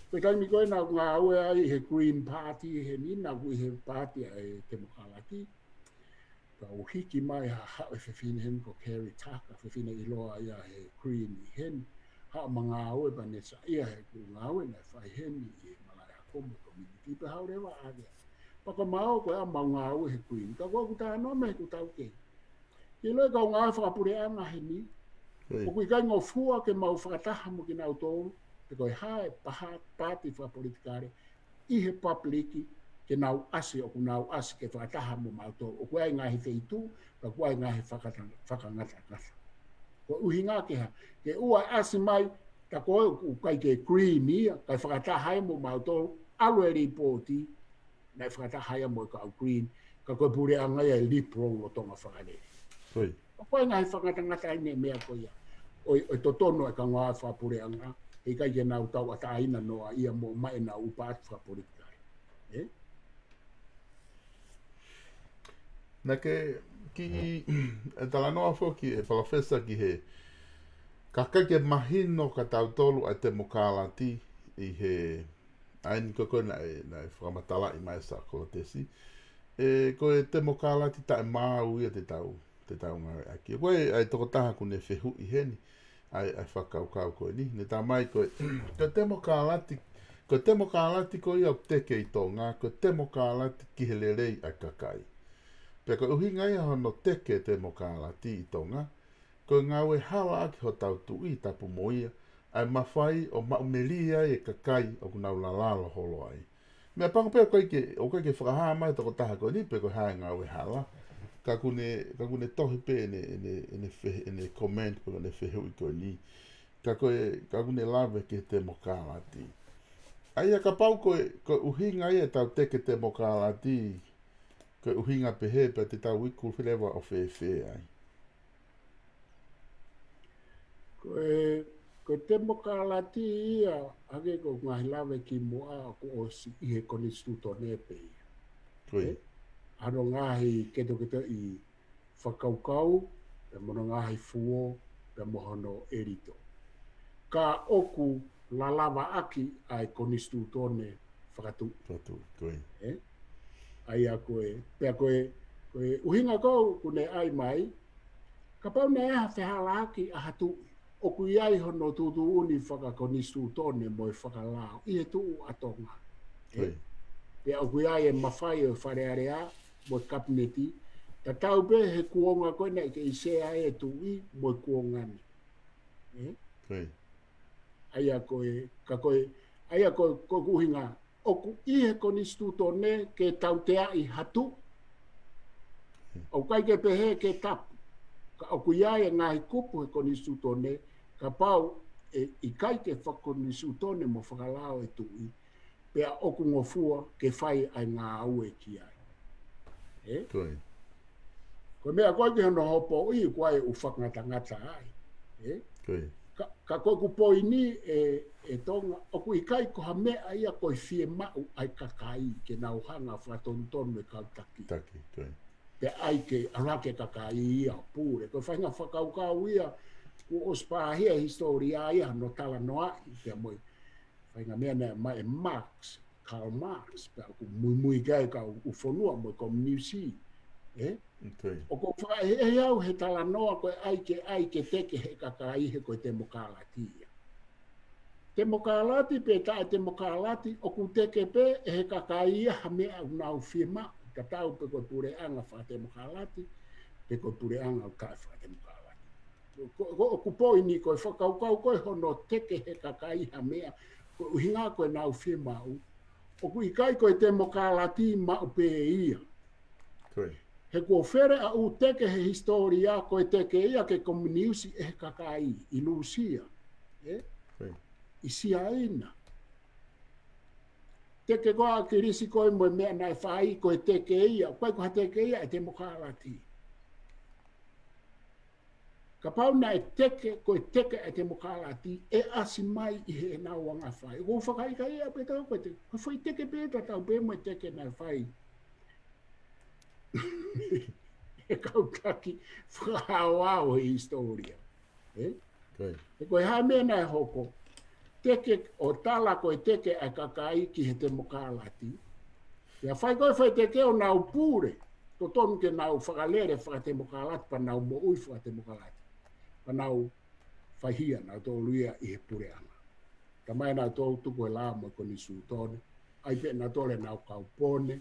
Ko e taimi ko ē naʻa ku ngāue ai he Green Party heni, naʻa ku ʻi he paati ʻa e Temokalati. Pea u hiki mai ha haʻu e fefine heni ko Kerry Tucker, fefine ʻiloa ia he Green ʻi heni. Haʻu mo ngāue pea ne saiʻia he ʻeku ngāue naʻe fai heni ʻi he malaʻe ako mo e community pea haʻu leva ʻa ia. Pea ko e maʻu ko e ʻa mau ngāue he Green. Ka ko ʻeku talanoa mei heʻeku taukei. Ke ʻilo e kau ngāue fakapuleʻanga heni. ʻOku ʻikai ngofua ke mau fakataha mo kinautolu, pe ko e hā e paha-, paati fakapolitikale, ʻi he papliki, ke nau ʻasi, ʻoku nau ʻasi ke fakataha mo mautolu. ʻOku ʻi ai e ngaahi feituʻu, ka ʻoku ʻi ai e ngaahi fakata-, fakangatangata. Ko e ʻuhinga ke hā, ke ʻoua ʻe ʻasi mai, tā ko ē ʻoku ʻikai ke Green ia, kae fakataha ai mo mautolu, ʻalu e lipooti, naʻe fakataha ia mo e kau Green, ka ko e puleʻanga ia e Liberal lolotonga fakalele. ʻOku ʻi ai e ngaahi fakangatangata ʻi he meʻa ko ia. ʻOi, ʻoku totonu e kau ngāue fakapuleʻanga, he ʻikai ke nau tauʻatāina noa ia mo ʻomai ʻenau paati fakapolitikale. ʻE? Naʻa ke kiʻi, ʻe talanoa foki ʻe Palōfesa ki he, ka ʻikai ke mahino kia tautolu ʻa e Temokalati ʻi he ʻa eni ko ē ko ē naʻe, naʻe fakamatalaʻi mai ʻe Sākolotesi. ʻE, ko e Temokalati taʻemaau ia te tau, te tau ngāueʻaki. Ko e, ʻa e tokotaha ʻoku ne fehuʻi heni, ʻa e, ʻa e fakakaukau ko eni. Ne talamai ko e, ko e Temokalati Ko e temokalati ko ia ʻoku teke ʻi Tonga, ko e temokalati ki he lelei ʻa e kakai. Pea ko e ʻuhinga ia hono teke temokalati ʻi Tonga, ko e ngāue hala ʻaki hotau tuʻi tapu mo ia, ʻa e mafai ʻo maʻu melie ai e kakai ʻoku nau lalalo holo ai. Meʻapango pē ʻoku ʻikai ke, ʻoku ʻikai ke fakahā mai tokotaha ko eni pe ko e hā e ngāue hala. Ka ʻoku ne, ka ʻoku ne tohi pē ʻene, ʻene, ʻene fe-, ʻene comment pe ko ʻene fehuʻi ko eni. Ka ko e, ka ʻoku ne lave ki he temokalati. ʻA ia kapau ko e, ko e ʻuhinga ia ʻetau teke temokalati, ko e ʻuhinga pehē pea te tau iku feleva ʻo fēfē ai. Ko e, ko e temokalati ia, hangē ko e ngaahi lave kimuʻa kuo ʻosi ʻi he konisitūtone pē ia. Ko ia. ʻE, hono ngaahi ketoketoʻi fakakaukau, pea mo hono ngaahi fuo, pea mo hono ʻelito. Ka ʻoku lalava ʻaki ʻa e konisitūtone fakatuʻi. Fakatuʻi, ko ia. ʻE? ʻA ia ko e, pea ko e, ko e ʻuhinga ko ē ʻoku ne ʻai mai, kapau naʻe ʻi ai ha fehālaaki ʻa ha tuʻi, ʻoku ʻi ai hono tuʻutuʻuni fakakonisitūtone mo e fakalao ʻi he tuʻu ʻa Tonga. ʻE? Ko ia. Pea ʻoku ʻi ai e mafai ʻo e Fale Alea mo e Kapineti, tatau pē he kuonga ko ē naʻe kei sea ai e tuʻi mo e kuonga ni. ʻE? Ko ia. ʻA ia ko e, ka ko e, ʻa ia ko e, ko e ʻuhinga, ʻoku ʻi he konisitūtone ke tauteaʻi ha tuʻi. ʻOku ʻikai ke pehē ke tapu. Ka ʻoku ʻi ai e ngaahi kupu he konisitūtone, kapau ʻe ʻikai ke fakakonisitūtone mo fakalao e tuʻi, pea ʻoku ngofua ke fai ʻa e ngāue ki ai. ʻE? Ko ia. Ko e meʻa ko ē ki hono hopoʻi, ko e ʻū fakangatangata ai. ʻE? Ko ia. Ka, ka ko ʻeku poini ē, ʻe Tonga, ʻoku ʻikai ko ha meʻa ia ko e fiemaʻu ʻa e kakai ke nau hanga ʻo fakatonutonu e kau taki. Taki, ko ia. Pea ʻai ke ʻalu hake e kakai ia ʻo pule. Ko e faʻahinga fakakaukau ia, kuo ʻosi pāhia e hisitōlia ia, hono talanoaʻi, pea mo e faʻahinga meʻa naʻe ʻomai ʻe Marx, Karl Marx, pea ʻoku muimui ki ai e kau ʻū fonua mo e kominiusi. ʻE? Ko ia. ʻOku fakaʻehiʻehi au he talanoa ko e ʻai ke, ʻai ke teke ʻe he kakai he ko e temokalati ia. Temokalati pe taʻe temokalati, ʻoku teke pē ʻe he kakai ia ha meʻa ʻoku nau fiemaʻu, tatau pe ko e puleʻanga fakatemokalati, pe ko e puleʻanga ʻoku taʻe fakatemokalati. Ko, ko, ʻoku poini ko e fakakaukau ko ē hono teke ʻe he kakai ha meʻa, ko e ʻuhinga ko ʻenau fiemaʻu, ʻoku ʻikai ko e temokalati maʻu pē ia. Ko ia. He kuo fele ʻa e ʻū teke he hisitōlia, ko e teke ia ki he kominiusi ʻe he kakai ʻi Lūsia. ʻE? Ko ia. ʻI Siaina. Teke ko ē ʻa Kilisi ko ē mo e meʻa naʻe fai, ko e teke ia, ʻoku ʻikai ko ha teke ia ʻa e temokalati. Kapau naʻe teke, ko e teke ʻa e temokalati, ʻe ʻasi mai ʻi heʻenau anga fai. ʻOku ou fakaʻikaiʻi pē ʻe au ko e te-, ko e foʻi teke pē tatau pē mo e teke naʻe fai ʻe he kau taki fakaʻaoʻao he hisitōlia. ʻE? Ko ia. He ko e hā e meʻa naʻe hoko, teke ʻo tala ko e teke ʻa e kakai ki he temokalati. Pea fai ko ē foʻi teke ʻo nau pule, totonu ke nau fakalele fakatemokalati, pea nau moʻui fakatemokalati. Pea nau faihia nautolu ia ʻi he puleʻanga. Talamai naʻa nau tuku e lao mo e konisitūtone, ʻai pē nautolu ʻenau kaupone,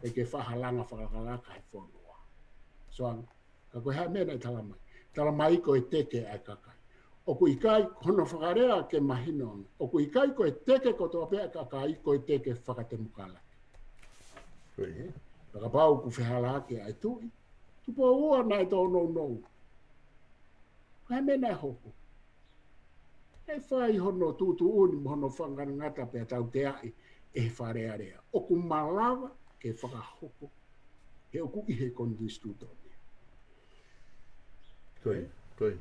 ʻai ke fai ha langa fakalakalaka he fonua. So, ka ko e hā e meʻa naʻe talamai? Talamai ko e teke ʻa e kakai. ʻOku ʻikai, hono fakalea ke mahino ange, ʻoku ʻikai ko e teke kotoa pē ʻa e kakai ko e teke fakatemokalati. Ko ia. Pea kapau ʻoku fehālaaki ʻa e tuʻi, Tupou Ua naʻe tōnounou. Ko e hā e meʻa naʻe hoko? ʻE fai hono tuʻutuʻuni mo hono fakangatangata pea tauteaʻi ʻe he Fale Alea. ʻOku malava ke fakahoko he ʻoku ʻi he konisitūtone. Ko ia, ko ia.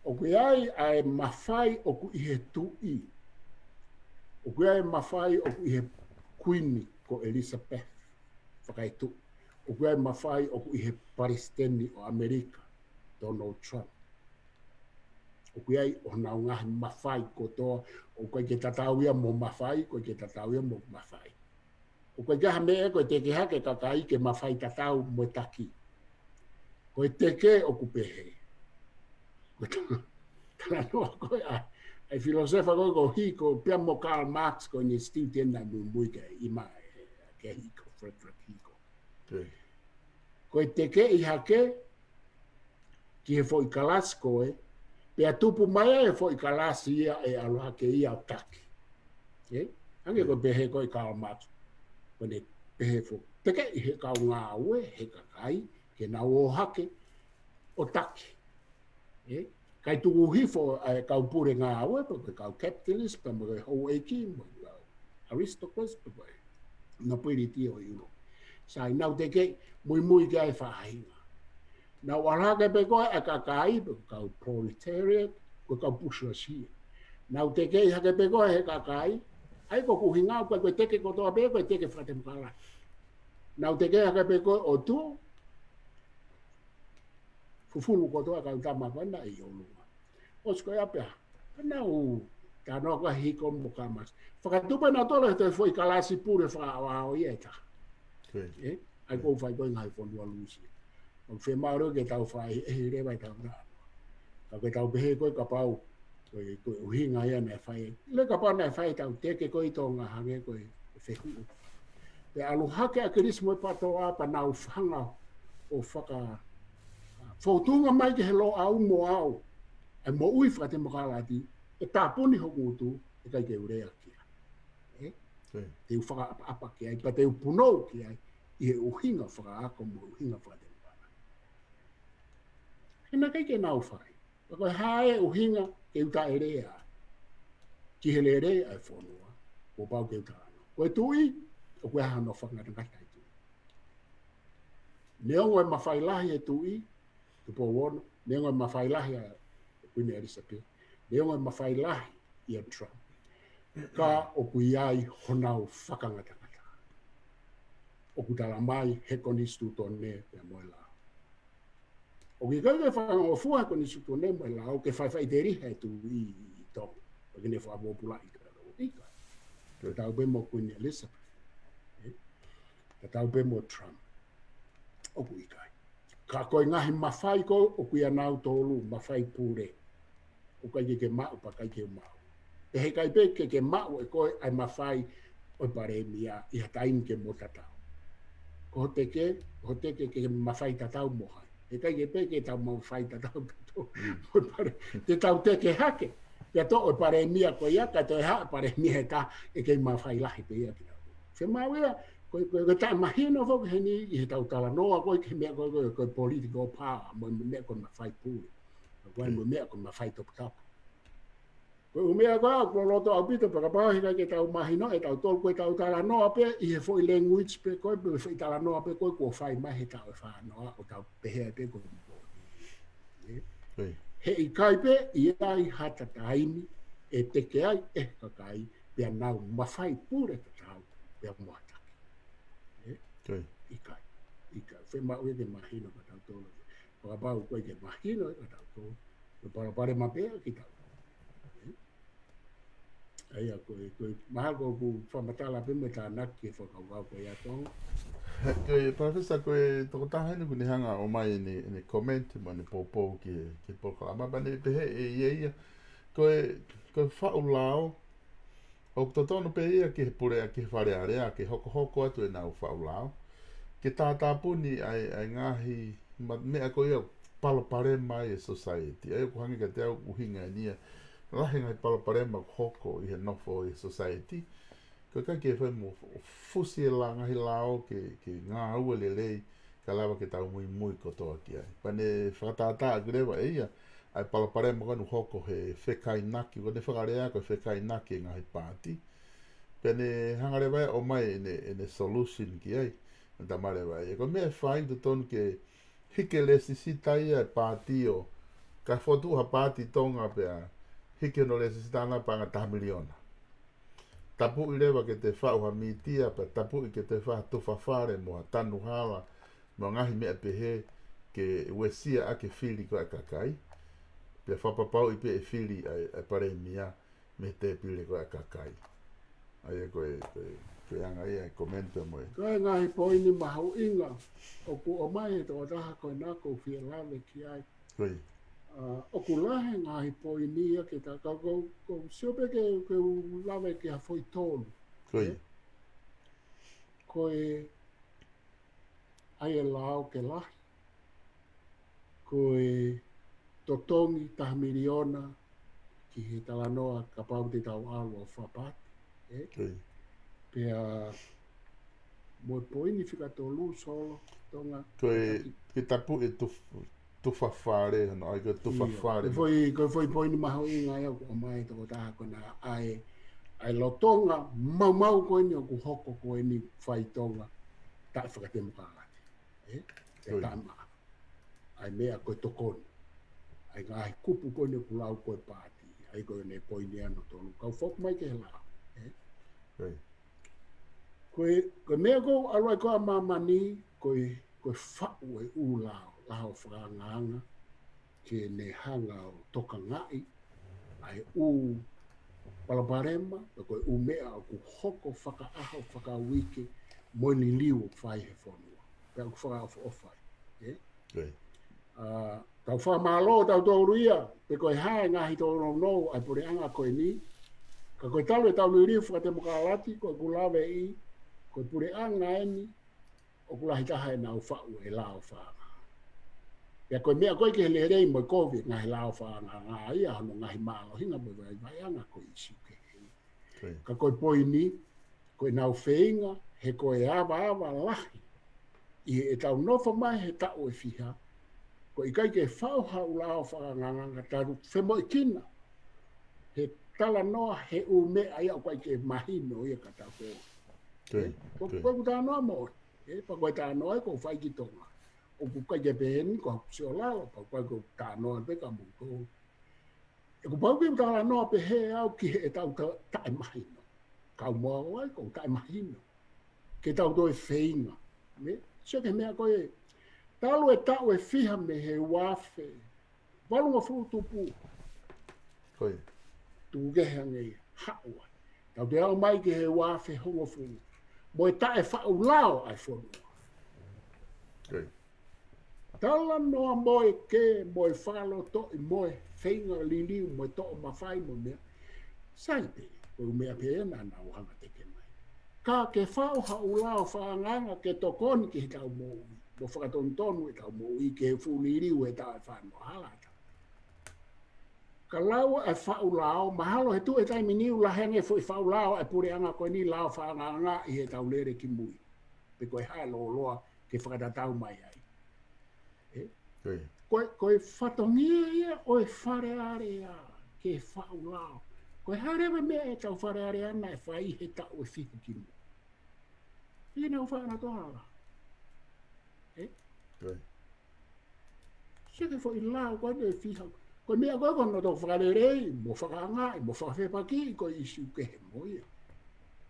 ʻOku ʻi ai ʻa e mafai ʻoku ʻi he tuʻi. ʻOku ʻi ai e mafai ʻoku ʻi he Kuini ko Elizabeth, fakaetuʻi. ʻOku ʻi ai e mafai ʻoku ʻi he Palesiteni ʻo ʻAmelika, Donald Trump. ʻOku ʻi ai honau ngaahi mafai kotoa, ʻoku ʻikai ke tatau ia mo mafai, ʻoku ʻikai ke tatau ia mo mafai. ʻOku ʻikai ha meʻa ko e teke hake e kakai ke mafai tatau mo e taki. Ko e teke ʻoku pehē. Ko e ta-, talanoa ko ē ʻa, ʻa e filōsefa ko ē ko Hiko, pea mo Karl Marx ko eni student na muimui ke ima ke Hiko, Frederick Hiko. Ko e tekeʻi hake ki he foʻi kalasi ko ē, pea tupu mai ai e foʻi kalasi ia ʻe ʻalu hake ia ʻo taki. Ē? Hangē ko e pehē ko ē ʻa Karl Marx. Ko ʻene pehē foki, tekeʻi he kau ngāue, he kakai, ke nau ō hake ʻo taki. Ē? Kae tuku hifo ʻa e kau pule ngāue, pe ko e kau capitalist, pe mo e houʻeiki, mo e kau aristocrats, pe ko e nobility ʻo ʻIulope. Sai, nau tekeʻi muimui ki ai e faʻahinga. Nau ʻalu hake pē ko ē ʻa e kakai, pe ko e kau proletariat, ko e kau bourgeoisie. Nau tekeʻi hake pē ko ē he kakai, ʻa ia ko ʻeku ʻuhinga, ko e, ko e teke kotoa pē, ko e teke fakatemokalati. Nau tekeʻi hake pē ko ē ʻo tuʻu, fufulu kotoa e kau tama ko ena ʻi ʻolunga. ʻOsi ko ia pea, ka nau talanoa ko ē ʻa Hiko mo Karl Marx. Fakatupu ʻe nautolu e toe foʻi kalasi pule fakaʻaoʻao ia ʻe taha. Ē? ʻA ia ko e fai ko ē ʻi he ngaahi fonua Lūsia. ʻOku fiemaʻu ke tau fai ʻe he leva ʻetau talanoa. Ka ke tau pehē ko ē kapau ko e, ko e ʻuhinga ia naʻe fai. Lele kapau naʻe fai ʻetau teke ko ē ʻi Tonga hangē ko e fehuʻi. Pea ʻalu hake ʻa Kilisi mo e PTOA pea nau hanga ʻo faka-, fōtunga mai ki he Loʻau mo au ʻa e moʻui fakatemokalati, ʻe tāpuni hoku ngutu, ʻe ʻikai ke u lea ki ai. Ē? Te u fakaʻapaʻapa ki ai, pea te u punou ki ai, ʻi he ʻuhinga fakaako mo e ʻuhinga fakatemokalati. He naʻe ʻikai ke nau fai. Pea ko e hā e ʻuhinga ke u taʻelea ki he lelei ʻa e fonua, kuo pau ke u talanoa. Ko e tuʻi, ʻoku ʻi ai hano fakangatangata ʻa e tuʻi. Neongo e mafai lahi e tuʻi, Tupou Ono, neongo e mafai lahi ʻa Kuini ʻElisapesi, neongo e mafai lahi ʻia Trump, ka ʻoku ʻi ai honau fakangatangata. ʻOku tala mai he konisitūtone pea mo e lao. ʻOku ʻikai ke fakangofua he konisitūtone mo e lao ke fai faʻiteliha e tuʻi ʻi Tonga. Pea ke ne fakapōpulaʻi ka lo ika. Tatau pē mo Kuini ʻElisapesi. Ē? Tatau pē mo Trump. ʻOku ʻikai. Ka ko e ngaahi mafai ko ē ʻoku ʻia nautolu, mafai pule. ʻOku ʻikai ke ke maʻu, pea ʻikai ke u maʻu. Pea heʻikai pē ke ke maʻu ʻe koe ʻa e mafai ʻo e palēmia ʻi ha taimi ke mo tatau. Ko hoʻo teke, ko hoʻo teke ke mafai tatau mo hai. Heʻikai ke pē ke tau mafai tatau tautolu mo e pale-, te tau teke hake. Pea toʻo e palēmia ko ia, kae toe haʻu e palēmia ʻe taha, ʻe kei mafai lahi pē ia kitautolu. Fiemaʻu ia, ko e, ko e, ko e taʻemahino foki heni ʻi heʻetau talanoa ko ē ki he meʻa ko ē, ko e, ko e political power, mo e meʻa ko e mafai pule. Ko e, mo e meʻa ko e mafai toputapu. Ko e ʻū meʻa ko ē ʻoku loloto ʻaupito pea kapau heʻikai ke tau mahino ʻe tautolu, ko ʻetau talanoa pē ʻi he foʻi language pē ko ē, pe foʻi talanoa pē ko ē kuo fai mai he taʻu ʻe fā noa, ʻo tau pehē pē ko e moʻoni. Ē? Heʻikai pē ʻi ai ha taimi ʻe teke ai ʻe he kakai pea nau mafai pule tatau pea mo ha taki. Ē? ʻIkai. ʻIkai. Fiemaʻu ia ke mahino kia tautolu. Pea kapau ʻoku ʻikai ke mahino kia tautolu, ko e palopalema pē ia kitautolu. Ē? ʻA ia ko e, ko e, mahalo ko ʻeku fakamatala pē mo e tānaki ki he fakakaukau ko ia ʻa Tonga. Ko e, Professor, ko e tokotaha eni ʻoku ne hanga ʻo ʻomai ʻene, ʻene comment mo ʻene poupou ki he, ki he polokalama, pea ne pehē ʻe ia ia. Ko e, ko e faʻu lao, ʻoku totonu pē ia ki he pule, ki he Fale Alea, ke hokohoko atu ʻenau faʻu lao. Ke tātāpuni ʻa e, ʻa e ngaahi ma-, meʻa ko ia palopalema ʻi he society. ʻA ia ʻoku hangē kiate au ʻuhinga eni ia. Lahi ngaahi palopalema ʻoku hoko ʻi he nofo ʻi he society. Ko e ʻikai ke fai mo fusi e la-, ngaahi lao ke, ke ngāue lelei, ka lava ke tau muimui kotoa ki ai. Pea ne fakatātā ʻaki leva ʻe ia, ʻa e palopalema ko ē ʻoku hoko he fekainaki, ko ʻene fakalea ko e fekainaki e ngaahi paati. Pea ne hanga leva ʻo ʻomai ʻene, ʻene solution ki ai. Ne tama leva ia. Ko e meʻa ʻe fai totonu ke hiki e lēsisita ia e paati ʻo, ka fotu ha paati Tonga pea, hiki hono lēsisita ʻana paʻanga taha miliona. Tapuʻi leva ke te faʻu ha mītia, pea tapuʻi ke te faʻu ha tufa fale mo ha tanu hala, mo e ngaahi meʻa pehē ke uesia ʻaki e fili ko ē ʻa e kakai. Pea fakapapauʻi pē ʻe fili ʻa e, ʻa e palēmia mei he tēpile ko ē ʻa e kakai. ʻA ia ko e, ko e, ko e anga ia e comment pea mo e. Ko e ngaahi poini mahuʻinga ʻoku ʻomai he tokotaha ko ena ʻoku ou fie lave ki ai. Ko ia. ʻA, ʻoku lahi e ngaahi poini ia ke ta ka ko, ko sio pē ke, ke u lave ki ha foʻi tolu. Ko ia. Ko e ʻai e lao ke lahi. Ko e totongi taha miliona ki he talanoa kapau te tau ʻalu ʻo fakapaati. Ē? Ko ia. Pea mo e poini fika tolu Solo, Tonga. Ko e, ke tapu e tuf-, tufa fale, no, ʻai ko e tufa fale. Ko e foʻi, ko e foʻi poini mahuʻinga ia ʻoku ʻomai tokotaha ko ena ʻa e, ʻa e lolotonga maumau ko eni ʻoku hoko ko eni fai Tonga taʻefakatemokalati. Ē? E tama. ʻA e meʻa ko e tokoni. ʻA e ngaahi kupu ko eni ʻoku lau ko e paati. ʻA ia ko eni e poini hono tolu. Kau foki mai ki he lao. Ē? Ko e, ko e meʻa ko ʻoku ʻalu ai ko ē ʻa māmani, ko e, ko e faʻu e ʻū lao, lao fakaangaanga, ke ne hanga ʻo tokangaʻi ʻa e ʻū palopalema, pe ko e ʻū meʻa ʻoku hoko fakaʻaho, fakauike, mo e liliu ʻoku fai he fonua. Pea ʻoku fakaʻofoʻofa ai. Ē? ʻA, tau fakamālō tautolu ia, pe ko e hā e ngaahi tōnounou ʻa e puleʻanga ko eni, ka ko e talu e tau liliu fakatemokalati, ko ʻeku lave ʻi, ko e puleʻanga eni, ʻoku lahi taha ʻenau faʻu e lao fakaangaanga. Pea ko e meʻa ko ē ki he lelei mo e kovi ngaahi lao fakaangaanga ia, hono ngaahi mālohinga mo e vaivaiʻanga ko e ʻīsiu kehe. Ko ia. Ka ko e poini, ko ʻenau feinga, he ko e avaava lahi, ʻi heʻetau nofo mai he taʻu ʻe fiha, ko e ʻikai ke faʻu ha ʻū lao fakaangaanga ka tau femoʻuekina he talanoa he ʻū meʻa ia ʻoku ʻikai ke mahino ia ka tau ko. Ko ia. Ko, ko ʻeku talanoa moʻoni. Ē, pea ko e talanoa ia ʻoku fai ki Tonga. ʻOku ʻikai ke pehē ni ko haku sio lalo, pea ko ʻeku talanoa pē kia moutolu. ʻOku pau ke u talanoa pehē au ki heʻetau ta-, taʻemahino. Kau mo au ai, ʻoku taʻemahino. Ke tau toe feinga. Mē, sio ki he meʻa ko ē. Talu e taʻu ʻe fiha mei he ua afe valungofulu tupu. Ko ia. Tuku kehe ange ia, haʻu ai. Tau toe aʻu mai ki he ua afe hongofulu. Mo e taʻefaʻu lao ʻa e fonua. Ko ia. Talanoa mo e kē, mo e fakalotoʻi, mo e feinga liliu, mo e toʻo mafai, mo e meʻa. Sai pē, ko e ʻū meʻa pē ena naʻa nau hanga teke mai. Ka ke faʻu ha ʻū lao fakaangaanga ke tokoni ki heʻetau moʻui, mo fakatonutonu ʻetau moʻui, ke fuʻu liliu e taʻefaʻanohala ʻa e tangata. Ka lau ʻa e faʻu lao, mahalo he tuʻu he taimi ni ʻoku lahi ange foʻi faʻu lao ʻa e puleʻanga ko eni lao fakaangaanga ʻi heʻetau lele ki mui. Pe ko e hā e lōloa ke fakatatau mai ai. Ē? Ko ia. Ko e, ko e fatongia ia ʻo e Fale Alea ke faʻu lao. Ko e hā leva e meʻa ʻetau Fale Alea naʻe fai he taʻu ʻe fiha ki muʻa. ʻIkai ke nau faʻa na tohala. Ē? Ko ia. Sio ki he foʻi lao ko eni ʻe fiha. Ko e meʻa ko ē ko hono toe fakalelei, mo fakaangaʻi, mo fakafepakiʻi ko e ʻīsiu kehe mo ia.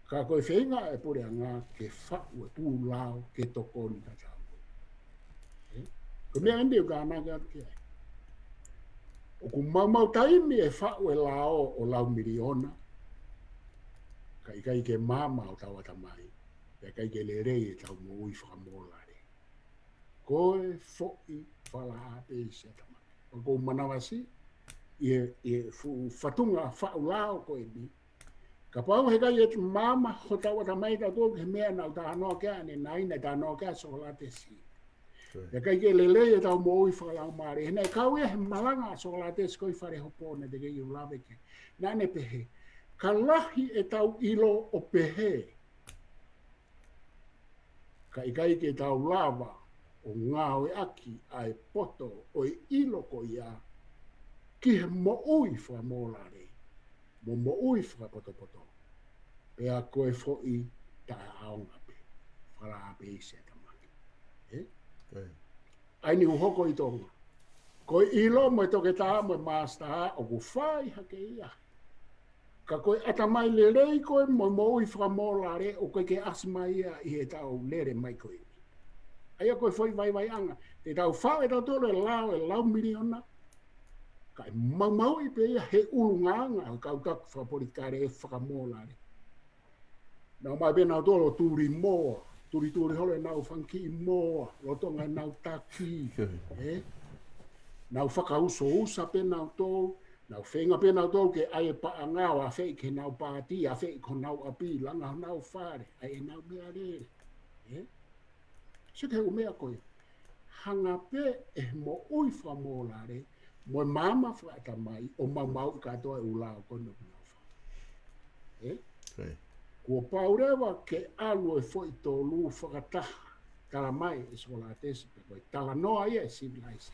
Ka ko e feinga ʻa e puleʻanga ke faʻu e ʻū lao ke tokoni kia tautolu. Ē? Ko e meʻa eni ʻoku ou tānaki atu ki ai. ʻOku maumau taimi e faʻu e lao ʻo lau miliona. Ka ʻikai ke maama hotau ʻatamai. Pea ʻikai ke lelei ʻetau moʻui fakamōlale. Ko e foʻi fala ʻa pē ʻi se ʻatamai. Pea ʻoku ou manavasiʻi ʻi he, ʻi he fuʻu fatunga faʻu lao ko eni. Kapau he ʻikai ke maama hotau ʻatamai tautolu ki he meʻa naʻa ku talanoa ki ai ʻanenai, naʻe talanoa ki ai ʻa Sokolatesi. Ko ia. He ʻikai ke lelei ʻetau moʻui fakalaumālie. He naʻe kau ia he malanga ʻa Sokolatesi ko ē ʻi Falehopo naʻe teʻeki ke u lave ki ai. Naʻa ne pehē, ka lahi ʻetau ʻilo ʻo pehē, ka ʻikai ke tau lava ʻo ngāueʻaki ʻa e poto ʻo e ʻilo ko ia ki he moʻui fakamōlale, mo moʻui fakapotopoto. Pea ko e foʻi taʻeʻaonga pē. Fala ʻa pē ʻi se ʻatamai. Ē? Ko ia. ʻA eni ʻoku hoko ʻi Tonga. Ko e ʻilo mo e toketā mo e māsitā ʻoku fai hake ia. Ka ko e ʻatamai lelei ko ē mo e moʻui fakamōlale ʻoku ʻikai ke ʻasi mai ia ʻi heʻetau lele mai ko eni. ʻA ia ko e foʻi vaivaiʻanga. Te tau faʻu ʻe tautolu e lao, e lau miliona. Kae maumauʻi pē ia he ʻulungaanga ʻo e kau taki fakapolitikale ʻe fakamōlale. Nau ō mai pē nautolu ʻo tuli moa, tulituli holo ʻenau fanga kiʻi moa, lolotonga ʻenau taki, ē? Nau fakausousa pē nautolu, nau feinga pē nautolu ke ʻai e paʻanga ʻo afeʻi ki heʻenau paati, afeʻi ki honau ʻapi, langa honau fale, ʻai ʻenau meʻalele. Ē? Sio ki he ʻū meʻa ko ia. Hanga pē ʻe he moʻui fakamōlale mo e maama fakaʻatamai ʻo maumauʻi kātoa e ʻū lao ko eni ʻoku nau fai. Ē? Kuo pau leva ke ʻalu e foʻi tolu fakataha, tala mai ʻe Sokolatesi pe ko e talanoa ia ʻo e sivilaise.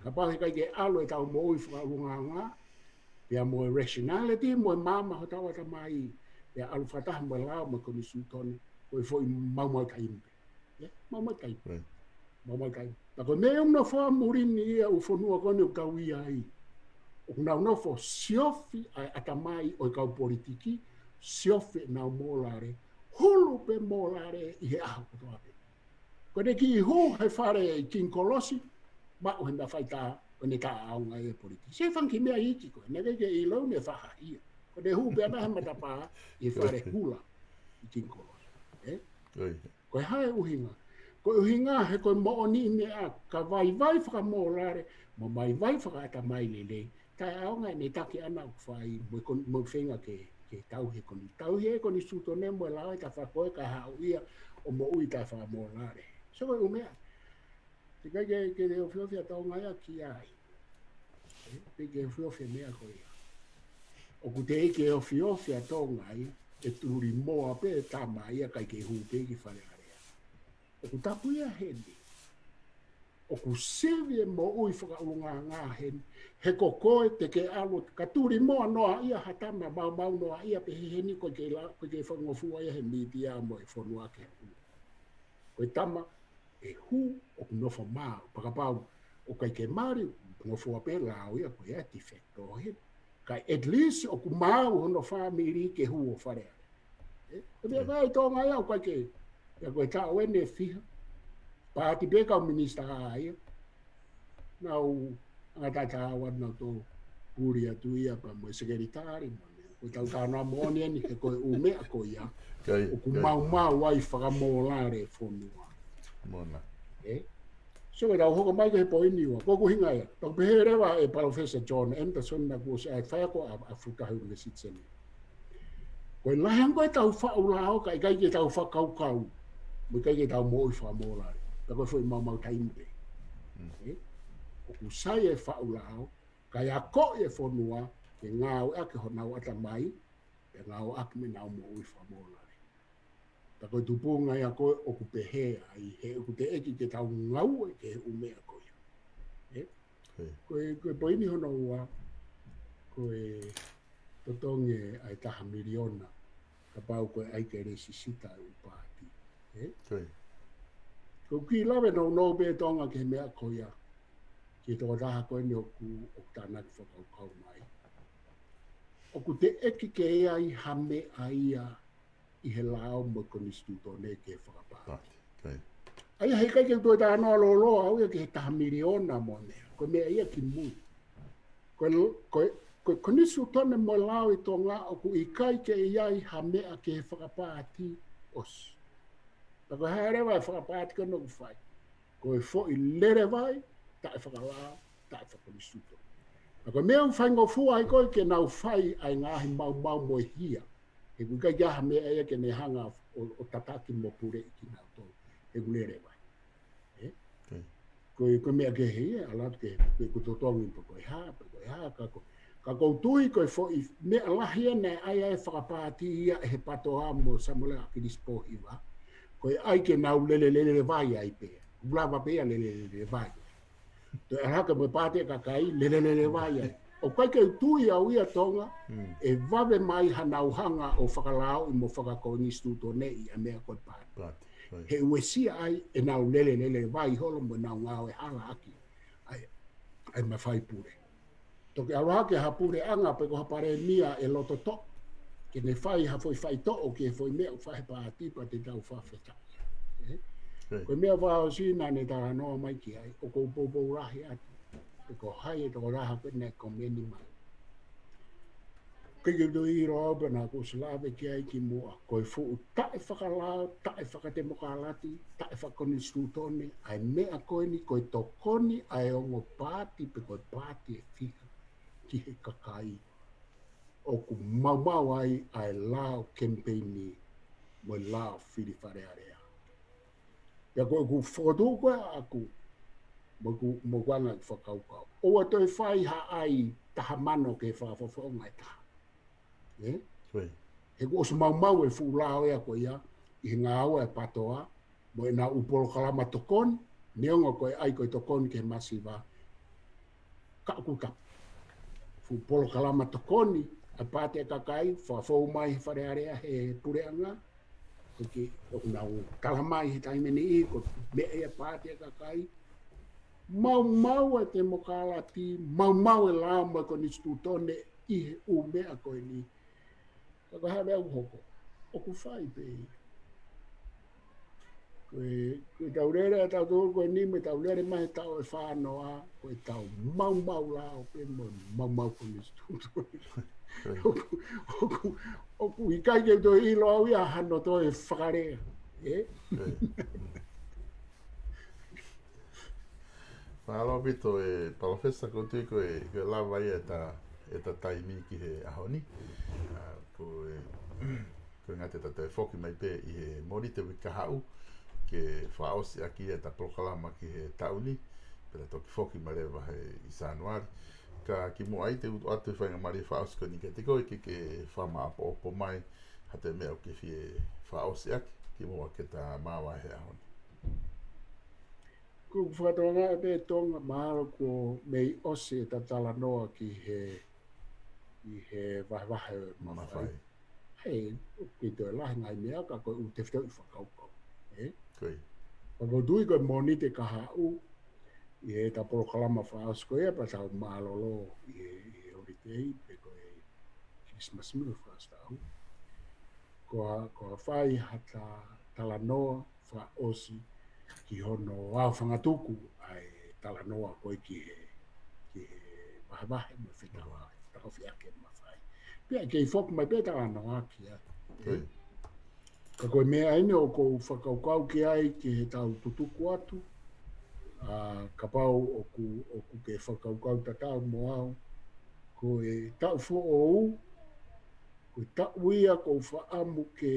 Kapau he ʻikai ke ʻalu ʻetau moʻui fakaʻulungaanga, pea mo e rationality, mo e maama hotau ʻatamai, pea ʻalu fakataha mo e lao mo e konisitūtone, ko e foʻi maumau taimi pē. Ē? Maumau taimi. Maumau taimi. Pea ko e meʻa ʻoku nau fai muli ni ia ʻū fonua ko eni ʻoku tau ʻi ai. ʻOku nau nofo siofi ʻa e ʻatamai ʻo e kau politiki, siofi ʻenau mōlale, hulu pē mōlale ʻi he ʻaho kotoa pē. Ko ʻene kiʻi hū he fale ʻi King Kolosi, maʻu he meʻa faitā, ko ʻene taʻeʻaonga e politiki. Se fanga kiʻi meʻa iiki ko ē, naʻe ʻikai ke ʻilo ne faha ia. Ko ʻene hū pē ʻana he matapā ʻi he fale hula ʻi King Kolosi. Ē? Ko e hā e ʻuhinga? Ko e ʻuhinga he ko e moʻoni meʻa ka vaivai fakamōlale, mo vaivai fakaʻatamai lelei, taʻeʻaonga ʻene taki ʻana ʻoku fai, mo e kon-, mo e feinga ke, ke tauhi e koni-, tauhi e konisitūtone mo e lao ʻe tafa ko e ka haʻu ia ʻo moʻui taʻefakamōlale. So ko e ʻū meʻa. Teʻeki ai ke, ke ofiofi ʻa Tonga ia ki ai. Ē, teʻeki ke ofiofi e meʻa ko ia. ʻOku teʻeki ke ofiofi ʻa Tonga ia, ʻe tuli moa pē tama ia ʻikai ke hū pē ki Fale Alea. ʻOku tapu ia heni. ʻOku sivi e moʻui fakaʻulungaanga heni. He ko koe te ke ʻalu, ka tuli moa noa ia ha tama maumau noa ia pē he heni ko e ke la, ko e ke fakangofua ia he mītia mo e fonua ke hū. Ko e tama ʻe hū ʻoku nofo maʻu, pea kapau ʻoku ʻikai ke mali, ngofua pē lao ia ko ia tifeto he. Ka at least ʻoku maʻu hono fāmili ke hū ʻo Fale Alea. Ē, ʻe meʻa ʻikai Tonga ia ʻoku ʻikai ke, ia ko e taʻu eni ʻe fiha. Paati pē kau minisitā ia. Nau anga taʻetaau ʻa nautolu huli atu ia pea mo e sekelitali mo e meʻa. Ko e tau tānaki moʻoni eni he ko e ʻū meʻa ko ia. ʻOku maumau ai fakamōlale fonua. Ē? So, ʻe tau hoko mai ki he poini ua. Ko ʻeku ʻuhinga ia. Tau pehē leva ʻe Palōfesa John Anderson naʻa kuo ʻosi ʻai faiako ʻa, ʻa Fukahi University Senē. Ko e lahi ange ko e tau faʻu lao ka ʻikai ke tau fakakaukau. Mo ʻikai ke tau moʻui fakamōlale. Pea ko e foʻi maumau taimi pē. Ē? ʻOku sai e faʻu lao, kae akoʻi e fonua, ke ngāueʻaki honau ʻatamai, ke ngāueʻaki mo ʻenau moʻui fakamōlale. Pea ko e tupuʻanga ia ko ē ʻoku pehē ai, he ʻoku teʻeki ke tau ngāue ki he ʻū meʻa ko ia. Ē? Ko e, ko e poini hono ua, ko e totongi ʻa e taha miliona, kapau ko e ʻai ke lēsisita e ʻū paati. Ē? Ko e kiʻi lave nounou pē Tonga ki he meʻa ko ia, ki he tokotaha ko eni ʻoku, ʻoku tānaki fakakaukau mai. ʻOku teʻeki ke ʻi ai ha meʻa ia ʻi he lao mo e konisitūtone ke fakapā. ʻA ia he ʻikai ke toe tānoa lōloa au ia ki he taha miliona mo e meʻa. Ko e meʻa ia ki mui. Ko e, ko e, ko e konisitūtone mo e lao ʻi Tonga ʻoku ʻikai ke ʻi ai ha meʻa ke fakapāti ʻosi. Pea ko e hā leva e fakapāti ko ē ʻoku fai. Ko e foʻi lele vai, taʻefakalao, taʻefakakonisitūtone. Pea ko e meʻa ʻoku faingofua ai ko ē ke nau fai ʻa e ngaahi maumau mo e hia. He ʻoku ʻikai ke ʻi ai ha meʻa ia ke ne hanga ʻo, ʻo tataki mo puleʻi kinautolu. He ʻoku lele vai. Ē? Ko e, ko e meʻa kehe ia, ʻalu atu ke, ke ʻoku totongi pe ko e hā, pe ko e hā, ka ko, ka ʻoku ou tui ko e foʻi meʻa lahi ena ʻa ia ʻe fakapāti ia ʻe he PTOA mo Samuela ʻAkilisi Pōhiva. Ko e ʻai ke nau lele lele vai ai pē. Lava pē ia lele lele vai. Toe ʻalu hake mo e paati ʻa e kakai, lele lele vai ai. ʻOku ʻikai ke u tui au ia Tonga, ʻe vave mai hanau hanga ʻo fakalaoʻi mo fakakonisitūtoneʻi ʻa e meʻa ko e paati. He uesia ai ʻenau lele lele vai holo mo ʻenau ngāue hala ʻaki ʻa e, ʻa e mafai pule. Toki ʻalu hake ha puleʻanga pe ko ha palēmia ʻe loto toʻa ke ne fai ha foʻi faitoʻo ki he foʻi meʻa ʻoku fai he paati pea te tau fakafetaʻi. Ē? Ko e meʻa fakaʻosi naʻa ne talanoa mai ki ai, ʻoku ou poupou lahi atu. Pe ko hai e tokotaha ko ē naʻe komeni mai. Ke ke toe ʻilo au pea naʻa ku ʻosi lave ki ai kimuʻa, ko e fuʻu taʻefakalao, taʻefakatemokalati, taʻefakakonisitūtone ʻa e meʻa ko eni, ko e tokoni ʻa e ongo paati pe ko e paati ʻe fiha ki he kakai ʻoku maumau ai ʻa e lao kemipeini mo e lao fili Fale Alea. Pea ko ʻeku fokotuʻu ko ē ʻaʻaku mo ʻeku, mo ʻeku anga ʻeku fakakaukau, ʻoua toe fai ha ʻai taha mano ki he fakafofonga ʻe taha. Ē? He kuo ʻosi maumau e fuʻu lao ia ko ia ʻi he ngāue ʻa e PTOA mo ʻenau ʻū polokalama tokoni, neongo ko e ʻai ko e tokoni ki he masiva, ka ʻoku tapu. Fuʻu polokalama tokoni ʻa e paati ʻa e kakai, fakafou mai he Fale Alea he puleʻanga, ko e kiʻi, ʻoku nau tala mai he taimi ni, ko e meʻa ia ʻa e paati ʻa e kakai. Maumau e temokalati, maumau e lao mo e konisitūtone ʻi he ʻū meʻa ko eni. Ka ko e hā e meʻa ʻoku hoko? ʻOku fai pē ia. Ko e, ko e tau lele ʻa tautolu ko eni mo e tau lele mai he taʻu ʻe fānoa, ko e tau maumau lao pē mo e maumau konisitūtone. ʻOku, ʻoku, ʻoku ʻikai ke toe ʻilo au ia hano toe fakalea. Ē? Mālō ʻaupito e Palōfesa, ʻoku ou tui ko e, ko e lava ia ʻeta, ʻeta taimi ki he ʻaho ni. ʻA, ko e, ko e ngata ʻeta toe foki mai pē ʻi he Mōnite uike kahaʻu, ke fakaʻosi ʻaki ʻeta polokalama ki he taʻu ni, pea toki foki mai leva he ʻi Sānuali. Ka kimuʻa ai te u ʻoatu e faingamālie fakaʻosi ko eni kiate koe ke, ke fakamāʻopoʻopo mai ha toe meʻa ʻoku ke fie fakaʻosi ʻaki, kimuʻa ke ta māvae he ʻaho ni. Ko ʻeku fakatokangaʻi pē Tonga, mahalo kuo mei ʻosi ʻeta talanoa ki he, ʻi he vahevahe mafai. Mafai. He, ʻoku ʻikai toe lahi ngaahi meʻa ka ko e ʻū tefitoʻi fakakaukau. Ē? Ko ia. Ka ʻoku ou tui ko e Mōnite kahaʻu, ʻi heʻeta polokalama fakaʻosi ko ia, pea tau mālōlō ʻi he, ʻi he holiday, pe ko e Christmas mo e fakaʻosi taʻu. Ko e, ko e fai ha ta, talanoa fakaʻosi ki hono aofangatuku ʻa e talanoa ko ē ki he, ki he vahevahe mo e fetauʻaki, taʻofi ake mafai. Pea kei foki mai pē talanoa ki ai. Ko ia. Ka ko e meʻa eni ʻoku ou fakakaukau ki ai ki heʻetau tutuku atu, ʻa, kapau ʻoku, ʻoku ke fakakaukau tatau mo au, ko e taʻu foʻou, ko e taʻu ia ʻoku ou fakaʻamu ke,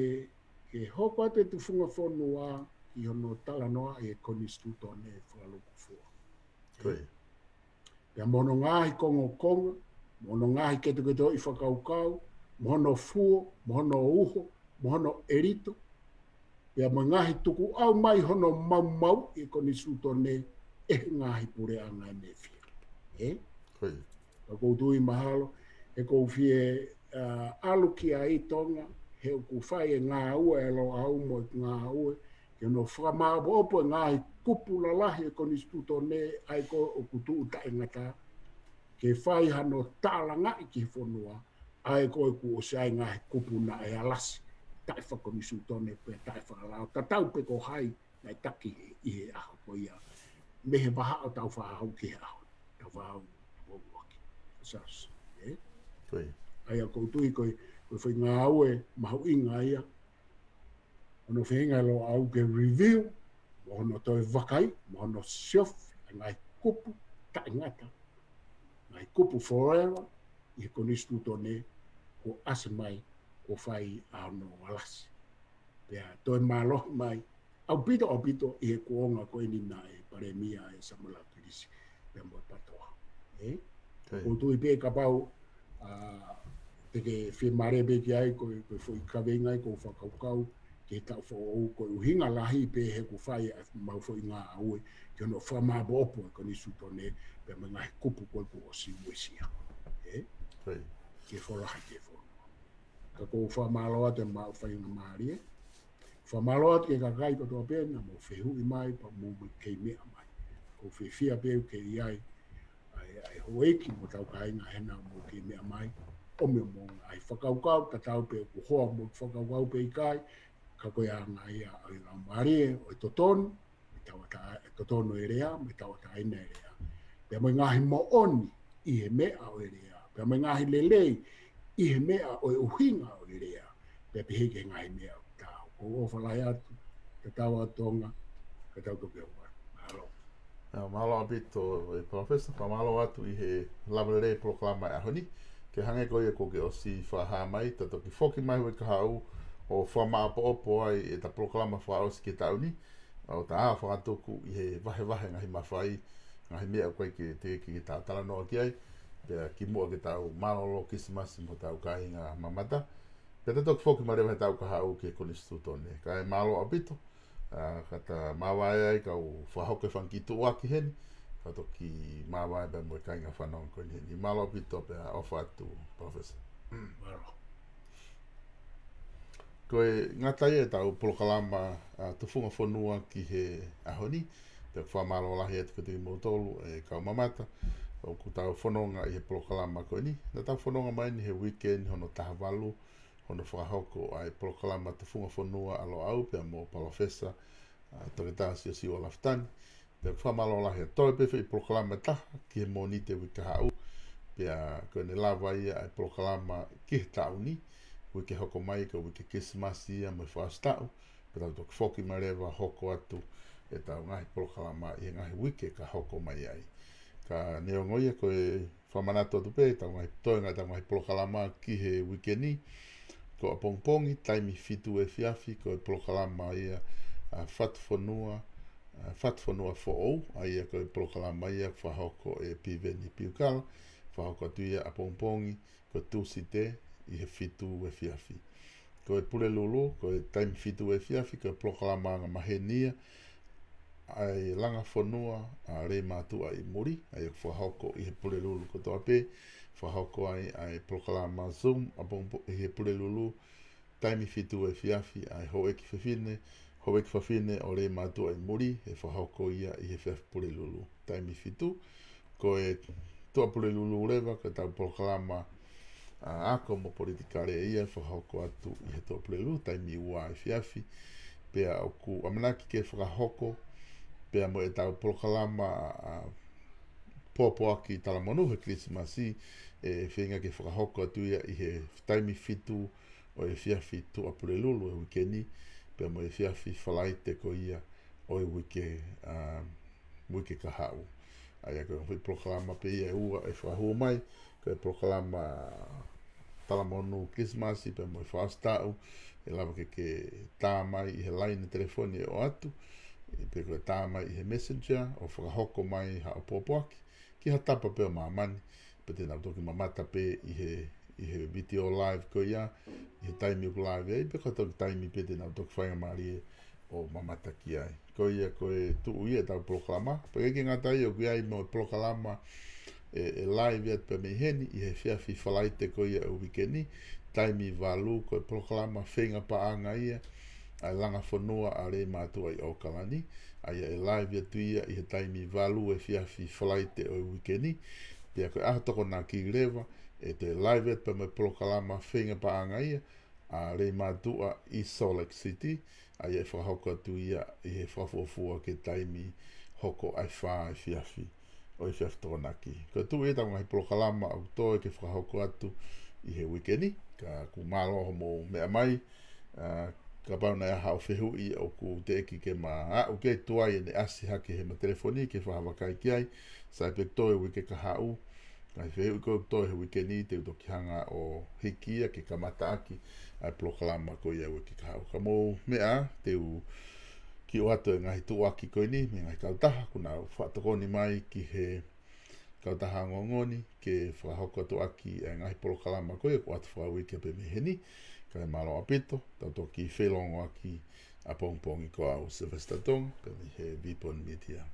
ke hoko atu e tufunga fonua ki hono talanoaʻi e konisitūtone fakalūkufua. Ko ia. Pea mo hono ngaahi kongokonga, mo hono ngaahi ketoketoʻi fakakaukau, mo hono fuo, mo hono uho, mo hono ʻelito, pea mo e ngaahi tukuʻau mai hono maumauʻi e konisitūtone ʻe he ngaahi puleʻanga ʻe fiha. Ē? Ko ia. Ka ʻoku ou tui mahalo, he ʻoku ou fie, ʻa, ʻalu ki ai Tonga, he ʻoku fai e ngāue ʻa e Loʻau mo e ngāue, ke nau fakamāʻopoʻopo e ngaahi kupu lalahi e konisitūtone ʻa ē ko ē ʻoku tuʻu taʻengata, ke fai hano tālangaʻi ki he fonua, ʻa ē ko ē kuo ʻosi ʻi ai e ngaahi kupu naʻe alasi, taʻefakakonisitūtone pe taʻefakalao, tatau pē ko hai naʻe taki ʻi he ʻaho ko ia. Mei he vahaʻa ʻo Taufaʻāhau ki he ʻaho, Taufaʻāhau ʻuluaki. Sas, ē? Ko ia. ʻA ia ʻoku ou tui ko e, ko e foʻi ngāue mahuʻinga ia, ʻo hono feinga e Loʻau ke review, mo hono toe vakai, mo hono siofi, ʻa e ngaahi kupu taʻengata, ngaahi kupu forever, ʻi he konisitūtone kuo ʻasi mai, kuo fai ʻa hono alasi. Pea toe mālohi mai, ʻaupito, ʻaupito, ʻi he kuonga ko eni naʻe Palēmia ʻa e Samuela Kilisi, pea mo e PTOA. Ē? Ko ia. ʻOku ou tui pē kapau, ʻa, te ke fiemālie pē ki ai, ko e, ko e foʻi kaveinga ia ʻoku ou fakakaukau, ki he taʻu foʻou ko e ʻuhinga lahi pē he ʻoku fai ʻemau foʻi ngāue, ki hono fakamāʻopoʻopo e konisitūtone, pea mo e ngaahi kupu ko ē kuo ʻosi uesia. Ē? Ko ia. Ke folahi ki he fonua. Ka ʻoku ou fakamālō atu ʻemau faingamālie. Fakamālō atu ki he kakai kotoa pē naʻa mou fehuʻi mai, pea mo mou kei meʻa mai. ʻOku ou fiefia pē ʻeku kei ʻi ai, ʻa e, ʻa e houʻeiki mo hotau kāinga hena mou kei meʻa mai. ʻOmi homou ngaahi fakakaukau, tatau pē ʻoku hoa homou fakakaukau pe ʻikai, ka ko e anga ia ʻo e laumālie, ʻo e totonu, mo e tauʻatāina, totonu e lea, mo e tauʻatāina e lea. Pea mo e ngaahi moʻoni ʻi he meʻa ʻo e lea. Pea mo e ngaahi lelei, ʻi he meʻa ʻo e ʻuhinga ʻo e lea, pea pehē ki he ngaahi meʻa ʻoku taau. ʻOku ou ʻofa lahi atu, tatau atu Tonga, ka tau toki ʻofa. Mālō. ʻIo, mālō ʻaupito, ʻe Palōfesa, fakamālō atu ʻi he lava lelei e polokalama ʻo e ʻaho ni. Ke hangē ko ia kuo ke ʻosi fakahā mai, ta toki foki mai he uike kahaʻu ʻo fakamāʻopoʻopo ai ʻeta polokalama fakaʻosi ki he taʻu ni, ʻo ta fakatuku ʻi he vahevahe ngaahi mafai, ngaahi meʻa ʻoku ʻikai ke te ke ta talanoa ki ai, pea kimuʻa ke tau mālōlō Kilisimasi mo hotau kāinga mamata. Pea ta toki foki mai leva he taʻu kahaʻu ki he Konisitūtone. Kae mālō ʻaupito, ā, ka ta māvae ai kau fakahoko e fanga kiʻi tuʻuaki heni, ka toki māvae pea mo e kāinga fanongo ko eni heni. Mālō ʻaupito pea ʻofa atu, Palōfesa. Mālō. Ko e ngata ia ʻetau polokalama, ā, Tufunga Fonua ki he ʻaho ni, pea ʻoku fakamālō lahi atu kiate kimoutolu, ʻe kau mamata, ʻoku tau fononga ʻi he polokalama ko eni. Naʻa tau fononga mai eni he uike ni hono taha valu, hono fakahoko ʻa e polokalama Tufunga Fonua ʻa Loʻau pea mo Palōfesa, ā, Toketā Siosiua Lafitani. Pea ʻoku fakamālō lahi ʻa e toe pē foʻi polokalama ʻe taha ki he Mōnite uike kahaʻu. Pea ko ʻene lava ia ʻa e polokalama ki he taʻu ni, uike hoko mai ko e uike Kilisimasi ia mo e fakaʻosi taʻu. Pea tau toki foki mai leva hoko atu ʻetau ngaahi polokalama ʻi he ngaahi uike ka hoko mai ai. Ka neongo ia ko e fakamanatu atu pē, ʻetau ngaahi toenga, ʻetau ngaahi polokalama ki he uike ni, ko ʻapongipongi, taimi fitu efiafi, ko e polokalama ia, ā, Fatu Fonua, ā, Fatu Fonua Foʻou, ʻa ia ko e polokalama ia fakahoko ʻe Piveni Piukala, fakahoko atu ia ʻapongipongi, ko e Tūsite ʻi he fitu efiafi. Ko e Pulelulu, ko e taimi fitu efiafi, ko e polokalama angamaheni ia, ʻa e Langa Fonua ʻa Leimātuʻa ʻi Muli, ʻa ia ʻoku fakahoko ʻi he Pulelulu kotoa pē, fakahoko ai ʻa e polokalama Zoom, ʻapongipo-, ʻi he Pulelulu, taimi fitu efiafi, ʻa e Houʻeiki Fefine, Houʻeiki Fafine ʻo Leimātuʻa ʻi Muli, ʻe fakahoko ia ʻi he efiafi Pulelulu, taimi fitu. Ko e Tuʻapulelulu leva, ko ʻetau polokalama, ā, ako mo politikale ia, fakahoko atu ʻi he Tuʻapulelulu, taimi ua efiafi. Pea ʻoku ʻamanaki ke fakahoko, pea mo ʻetau polokalama, ā, pōpoaki talamonū he Kilisimasi, ʻe feinga ke fakahoko atu ia ʻi he taimi fitu ʻo e efiafi Tuʻapulelulu ʻo e uike ni, pea mo e efiafi Falaite ko ia ʻo e uike, ā, uike kahaʻu. ʻA ia ko e foʻi polokalama pē ia ʻe ua ʻe fakahū mai, ko e polokalama talamonū Kilisimasi pea mo e fakaʻosi taʻu, ʻe lava ke ke tā mai ʻi he laine telefoni ʻo ʻoatu, ʻi pe ko e tā mai ʻi he Messenger, ʻo fakahoko mai haʻo pōpoaki, ki ha tapa pē ʻo māmani, pe te nau toki mamata pē ʻi he, ʻi he video live ko ia, ʻi he taimi ʻoku live ai, pe ko ha toki taimi pē te nau toki faingamālie ʻo mamata ki ai. Ko ia ko e tuʻu ia ʻetau polokalama. Pea ʻikai ke ngata ai ʻoku ʻi ai mo e polokalama ʻe, ʻe live atu pē mei heni ʻi he efiafi Falaite ko ia ʻo e uike ni, taimi valu, ko e polokalama feinga paʻanga ia, ʻa e Langa Fonua ʻa Leimātuʻa ʻi ʻAokalani, ʻa ia ʻe live atu ia ʻi he taimi valu efiafi Falaite ʻo e uike ni, pea ko e ʻaho Tokonaki leva, ʻe toe live atu pē mo e polokalama feinga paʻanga ia, ʻa Leimātuʻa ʻi Salt Lake City, ʻa ia ʻe fakahoko atu ia ʻi he fakafuofua ki he taimi hoko ʻa e fā efiafi ʻo e efiafi Tokonaki. Ko e tuʻu ia ʻetau ngaahi polokalama ʻoku toe ke fakahoko atu ʻi he uike ni, ka ʻoku mālō hoʻomou meʻa mai, ā, kapau naʻe ʻi ai haʻo fehuʻi ʻoku teʻeki ke ma aʻu ki ai, tuai ʻene ʻasi hake heʻema telefoni ke fakavakai ki ai, sai pē toe uike kahaʻu, ngaahi fehuʻi ko ē ʻoku toe he uike ni, te u toki hanga ʻo hiki ia ke kamata ʻaki ʻa e polokalama ko ia uike kahaʻu. Ka mou meʻa, te u kiʻi ʻoatu e ngaahi tuʻuaki ko eni mei he ngaahi kautaha kuo nau faʻa tokoni mai ki he kautaha ongoongo ni ke fakahoko atu ʻaki e ngaahi polokalama ko ia kuo ʻoatu fakauike pē mei heni. Kae mālō ʻaupito, tau toki feʻiloaki ʻapongipongi. Ko au Sylvester Tonga, pea mei he Vipon Media.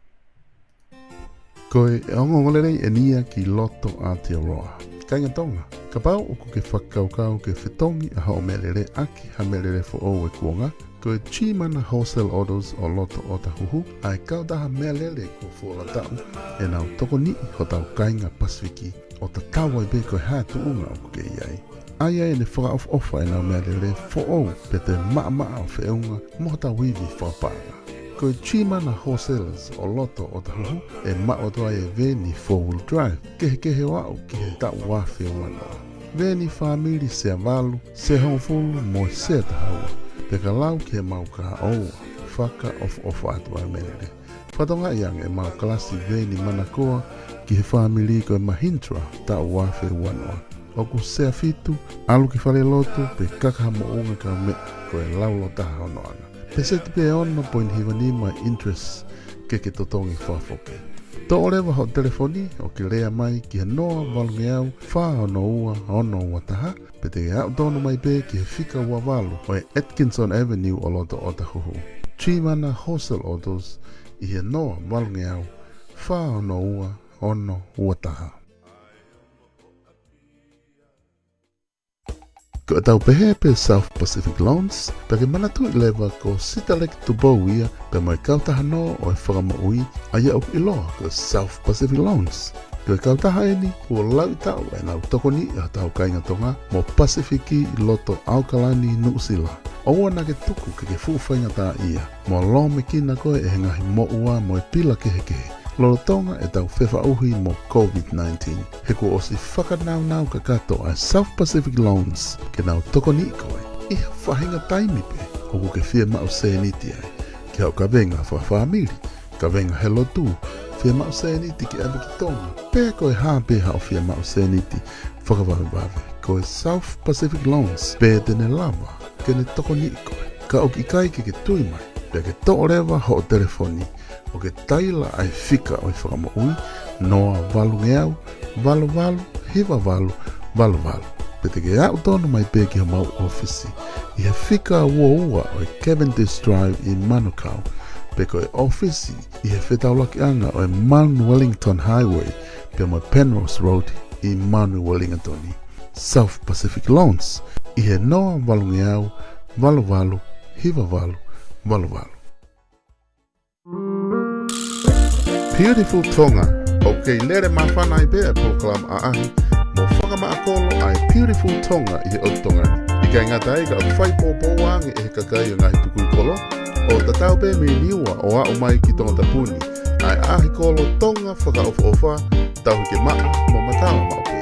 Ko e ongoongo lelei eni ia ki loto Aotearoa. Kāinga Tonga, kapau ʻoku ke fakakaukau ke fetongi ʻa hoʻo meʻalele ʻaki ha meʻalele foʻou ʻi he kuonga, ko e Chimana Wholesale Autos ʻo loto ʻOtahuhu, ʻa e kautaha meʻalele kuo fuoloa taʻu ʻenau tokoniʻi hotau kāinga Pasifiki, ʻo tatau ai pē ko e hā e tuʻunga ʻoku ke ʻi ai. ʻA ia ʻe ne fakaʻofoʻofa ʻenau meʻalele foʻou pea toe maʻamaʻa ʻo feʻunga mo hotau ivi fakapaʻanga. Ko e Chimana Wholesalers ʻo loto ʻOtahuhu ʻe maʻu atu ai e veeni four wheel drive, kehekehe ʻo aʻu ki he taʻu ua afe uanoa. Veeni fāmili sea valu, sea hongofulu mo e sea taha ua. Pea ka lau ki heʻemau kahaʻu, fakaʻofoʻofa atu ʻa e melele. Fakatokangaʻi ange ʻemau kalasi veeni manakoa ki he fāmili ko e Mahindra taʻu ua afe ua noa. ʻOku sea fitu, ʻalu ki falelotu, pe kaka ha moʻunga kaumeʻa, ko e laulotoa hono ʻaonga. Peseti pē ono poini hiva nima interest ke ke totongi fakafoki. Toʻo leva hoʻo telefoni ʻo ke lea mai ki he noa valungeau fā ono ua ono ua taha, pe te ke aʻu tonu mai pē ki he fika ua valu ʻo e Atkinson Avenue ʻo loto ʻOtahuhu. Trivana Wholesale Autos ʻi he noa valungeau fā ono ua ono ua taha. Ko ʻetau pehē pē South Pacific Loans, pea ke manatuʻi leva ko Sitaleki Tupou ia, pea mo e kautaha nō ʻo e fakamoʻui, ʻa ia ʻoku ʻiloa ko South Pacific Loans. Ko e kautaha eni, kuo lauʻi taʻu ʻenau tokoniʻi ʻa hotau kāinga Tonga mo Pasifiki ʻi loto ʻAokalani, Nuʻusila. ʻOua naʻa ke tuku ke ke fuʻu faingataʻaʻia mo lōmekina koe ʻe he ngaahi moʻua mo e pila kehekehe lolotonga ʻetau fefaʻuhi mo COVID nineteen. He kuo ʻosi fakanaunau kakato ʻa e South Pacific Loans ke nau tokoniʻi koe ʻi ha faʻahinga taimi pē ʻoku ke fiemaʻu sēniti ai, ki haʻo kavenga fakafāmili, kavenga he lotu, fiemaʻu sēniti ke ʻave ki Tonga, pe ko e hā pē haʻo fiemaʻu sēniti fakavavevave, ko e South Pacific Loans pē te ne lava ke ne tokoniʻi koe. Ka ʻoku ʻikai ke ke tui mai, pea ke toʻo leva hoʻo telefoni ʻo ke taila ʻa e fika ʻo e fakamoʻui, noa valungeau valu valu hiva valu valu valu. Pe te ke aʻu tonu mai pē ki homau ʻōfisi ʻi he fika ua ua ʻo e Cavendish Drive ʻi Manukau, pe ko e ʻōfisi ʻi he fetaulakiʻanga ʻo e Mount Wellington Highway pea mo e Penrose Road ʻi Mount Wellington. South Pacific Loans ʻi he noa valungeau valu valu hiva valu valu valu. Beautiful Tonga. ʻOku kei lele māfana ai pē ʻa e polokalama ʻaʻahi mo fakamaʻa kolo ʻa e Beautiful Tonga ʻi he ʻotu Tonga ni. ʻIkai ngata ai ka ʻoku fai poupou ange ʻe he kakai ʻo e ngaahi tukui kolo ʻo tatau pē mei Niua ʻo aʻu mai ki Tongatapu ni, ʻa e ʻaʻahi kolo Tonga fakaʻofoʻofa, tauhi ke maʻa mo matala maʻu pē.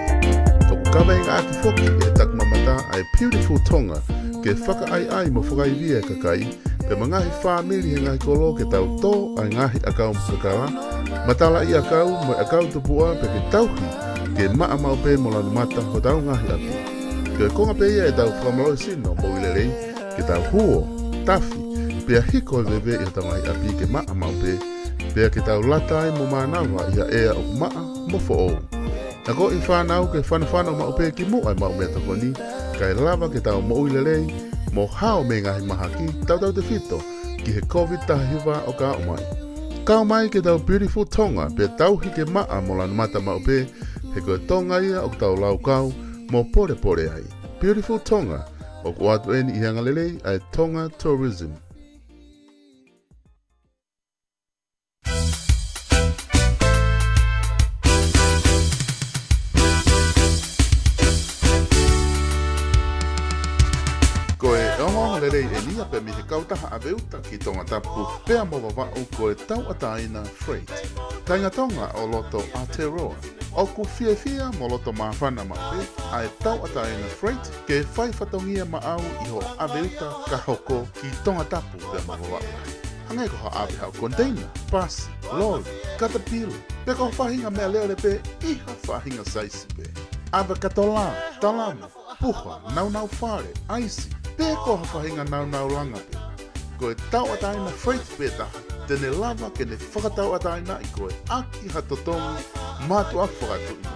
ʻOku kaveinga ʻaki foki ʻe he takimamata ʻa e Beautiful Tonga ke fakaʻaiʻai mo fakaivia e kakai, pea mo e ngaahi fāmili he ngaahi kolo ke tau tō ʻa e ngaahi ʻakau kakala, matalaʻi ʻakau mo e ʻakau tupuʻa pea ke tauhi ke maʻa maʻu pē mo lanu mata hotau ngaahi ʻapi. Ko e konga pē ia ʻetau fakamālohisino moʻui lelei, ke tau huo, tafi, pea hiko e veve ʻi hotau ngaahi ʻapi ke maʻa maʻu pē, pea ke tau lata ai mo mānava ʻi ha ʻea ʻoku maʻa mo foʻou. Nakoʻi fānau ke fanofano maʻu pē ki muʻa ʻemau meʻatokoni, kae lava ke tau moʻui lelei mo hao mei he ngaahi mahaki tautautefito ki he COVID taha hiva ʻoku aʻu mai. Kau mai ki heʻetau Beautiful Tonga pea tauhi ke maʻa mo lanu mata maʻu pē, he ko e Tonga ia ʻoku tau laukau mo polepole ai. Beautiful Tonga, ʻoku ʻoatu eni ʻi he anga lelei ʻa e Tonga Tourism. Ko e ongoongo lelei eni ia pē mei he kautaha ʻave uta ki Tongatapu pea mo Vavaʻu, ko e Tauʻatāina Freight. Kāinga Tonga ʻo loto Aotearoa, ʻoku fiefia mo loto māfana maʻu pē ʻa e Tauʻatāina Freight ke fai fatongia maʻau ʻi hoʻo ʻave uta ka hoko ki Tongatapu pea mo Vavaʻu. Hangē ko ha ʻave haʻo konteina, pasi, loli, katapila, pe ko ha faʻahinga meʻalele pē ʻi ha faʻahinga saisi pē. ʻAve katolā, talamu, puha, naunau fale, ʻaisi, pe ko ha faʻahinga naunau langa pē. Ko e Tauʻatāina Freight pē taha te ne lava ke ne fakatauʻatāinaʻi koe ʻaki ha totongi mātuʻaki fakatuʻi.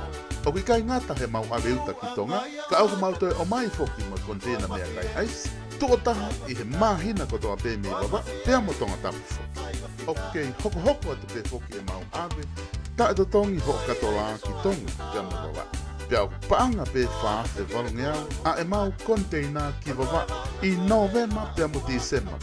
ʻOku ʻikai ngata heʻemau ʻave uta ki Tonga, ka ʻoku mau toe ʻomai foki mo e konteina meʻakai ʻaisi tuʻo taha ʻi he māhina kotoa pē mei Vavaʻu pea mo Tongatapu foki. ʻOku kei hokohoko atu pē foki ʻemau ʻave taʻetotongi hoʻo katolā ki Tonga pea mo Vavaʻu. Pea ʻoku paʻanga pē fā afe valungeau ʻa ʻemau konteina ki Vavaʻu ʻi Nōvema pea mo Tīsema.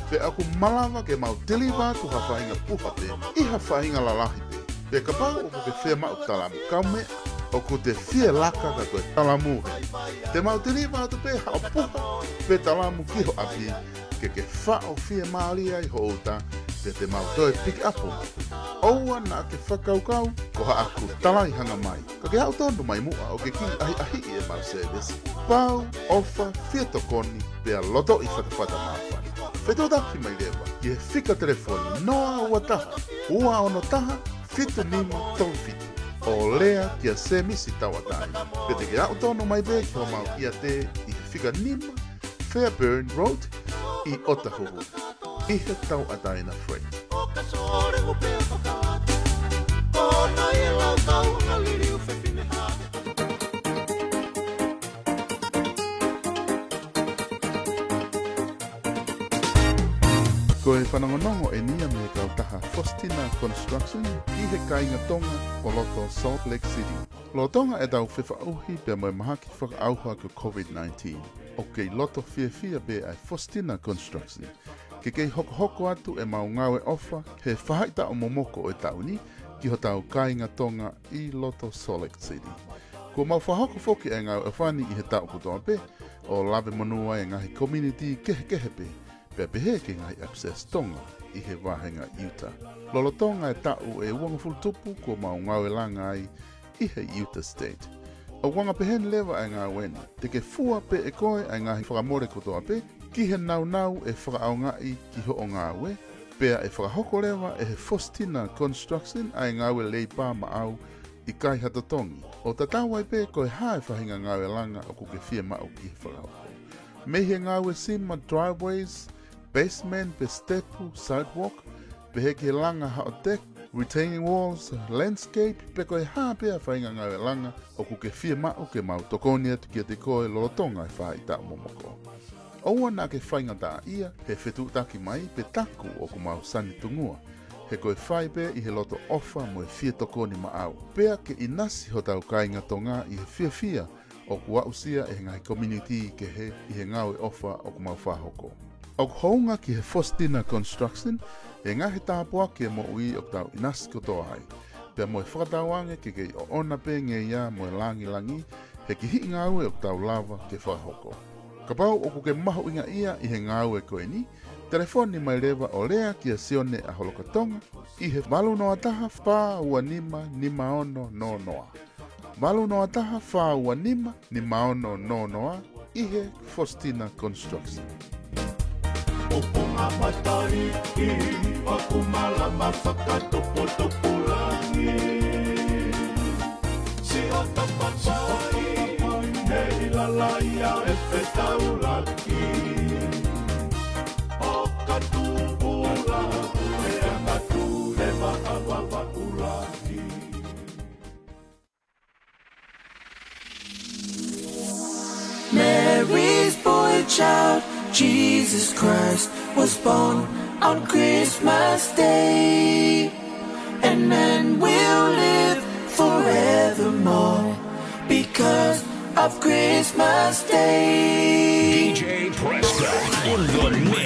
Pea ʻoku malava ke mau tiliva atu ha faʻahinga puha pē ʻi ha faʻahinga lalahi pē. Pea kapau ʻoku ke fiemaʻu talamu kaumeʻa, ʻoku te fie laka ka ko e talamu heni. Te mau tiliva atu pē haʻo puha pe talamu ki ho ʻapi, ke ke faʻo fiemālie ai ho uta, pea te mau toe pick up mai. ʻOua naʻa ke fakakaukau ko haʻaku talai hanga mai. Ka ke aʻu tonu mai muʻa ʻo ke kiʻi ʻahiʻahiʻi ʻemau sēvesi. Pau, ʻofa, fie tokoni, pea lotoʻi fatafata māfana. Fetuʻutaki mai leva ki he fika telefoni noa ua taha, ua ono taha, fitu nima tolu fitu. ʻO lea kia Sēmisi Tauʻatāina. Pea te ke aʻu tonu mai pē ki homau ʻiate ʻi he fika nima Fairburn Road ʻi Otahuhu, ʻi he Tauʻatāina Freight. Ko e fanongonongo eni ia mei he kautaha Faustina Construction ʻi he kāinga Tonga ʻo loto Salt Lake City. Lolotonga ʻetau fefaʻuhi pea mo e mahaki fakaʻauha ko e COVID nineteen, ʻoku kei loto fiefia pē ʻa e Faustina Construction ke kei hokohoko atu ʻemau ngāue ʻofa he faʻahitaʻu momoko ʻo e taʻu ni ki hotau kāinga Tonga ʻi loto Salt Lake City. Kuo mau fakahoko foki ʻa e ngāue ʻofa ni ʻi he taʻu kotoa pē, ʻo lave monū ai e ngaahi community kehekehe pē, pea pehē ki he ngaahi Absence Tonga ʻi he vāhenga Utah. Lolotonga e taʻu ʻe uangofulu tupu kuo mau ngāue langa ai ʻi he Utah State. ʻOku anga pehē ni leva ʻa e ngāue ni. Te ke fua pē ʻe koe ʻa e ngaahi fakamole kotoa pē ki he nāunau ʻe fakaʻaongaʻi ki hoʻo ngāue, pea ʻe fakahoko leva ʻe he Faustina Construction ʻa e ngāue leipa maʻau ʻikai ha totongi. ʻO tatau ai pē ko e hā e faʻahinga ngāue langa ʻoku ke fiemaʻu ke fakahoko. Mei he ngāue sima, driveways, basement pe sitepu, sidewalk, pehē ki he langa haʻo deck, retaining walls, landscape, pe ko e hā pē ʻa e faʻahinga ngāue langa ʻoku ke fiemaʻu ke mau tokoni atu kiate koe lolotonga e faʻahitaʻu momoko. ʻOua naʻa ke faingataʻaʻia he fetuʻutaki mai pe taku ʻoku mau sani tungua, he ko e fai pē ʻi he loto ʻofa mo e fie tokoni maʻau. Pea ke ʻinasi hotau kāinga Tonga ʻi he fiefia ʻoku aʻusia ʻe he ngaahi community kehe ʻi he ngāue ʻofa ʻoku mau fakahoko. ʻOku hounga ki he Faustina Construction e ngaahi tāpuaki e moʻui ʻoku tau ʻinasi kotoa ai, pea mo e fakatauange ke kei ʻoʻona pē ngeia mo e langilangi he kihiʻi ngāue ʻoku tau lava ke fakahoko. Kapau ʻoku ke mahuʻingaʻia ʻi he ngāue ko eni, telefoni mai leva ʻo lea kia Sione ʻa Holokatonga ʻi he valu noa taha fā ua nima nima ono noa noa. Valu noa taha fā ua nima nima ono noa noa ʻi he Faustina Construction. ʻOku mamatali ʻi ʻoku malama fakatopotopulaki. Siʻo tapatai, nei lalaia e fetaulaki. ʻO ka tupula, e angatu e maʻavava ulaki. Mary's boy child, Jesus Christ, was born on Christmas Day. And men will live forevermore because of Christmas Day. D J Prescott in the mix.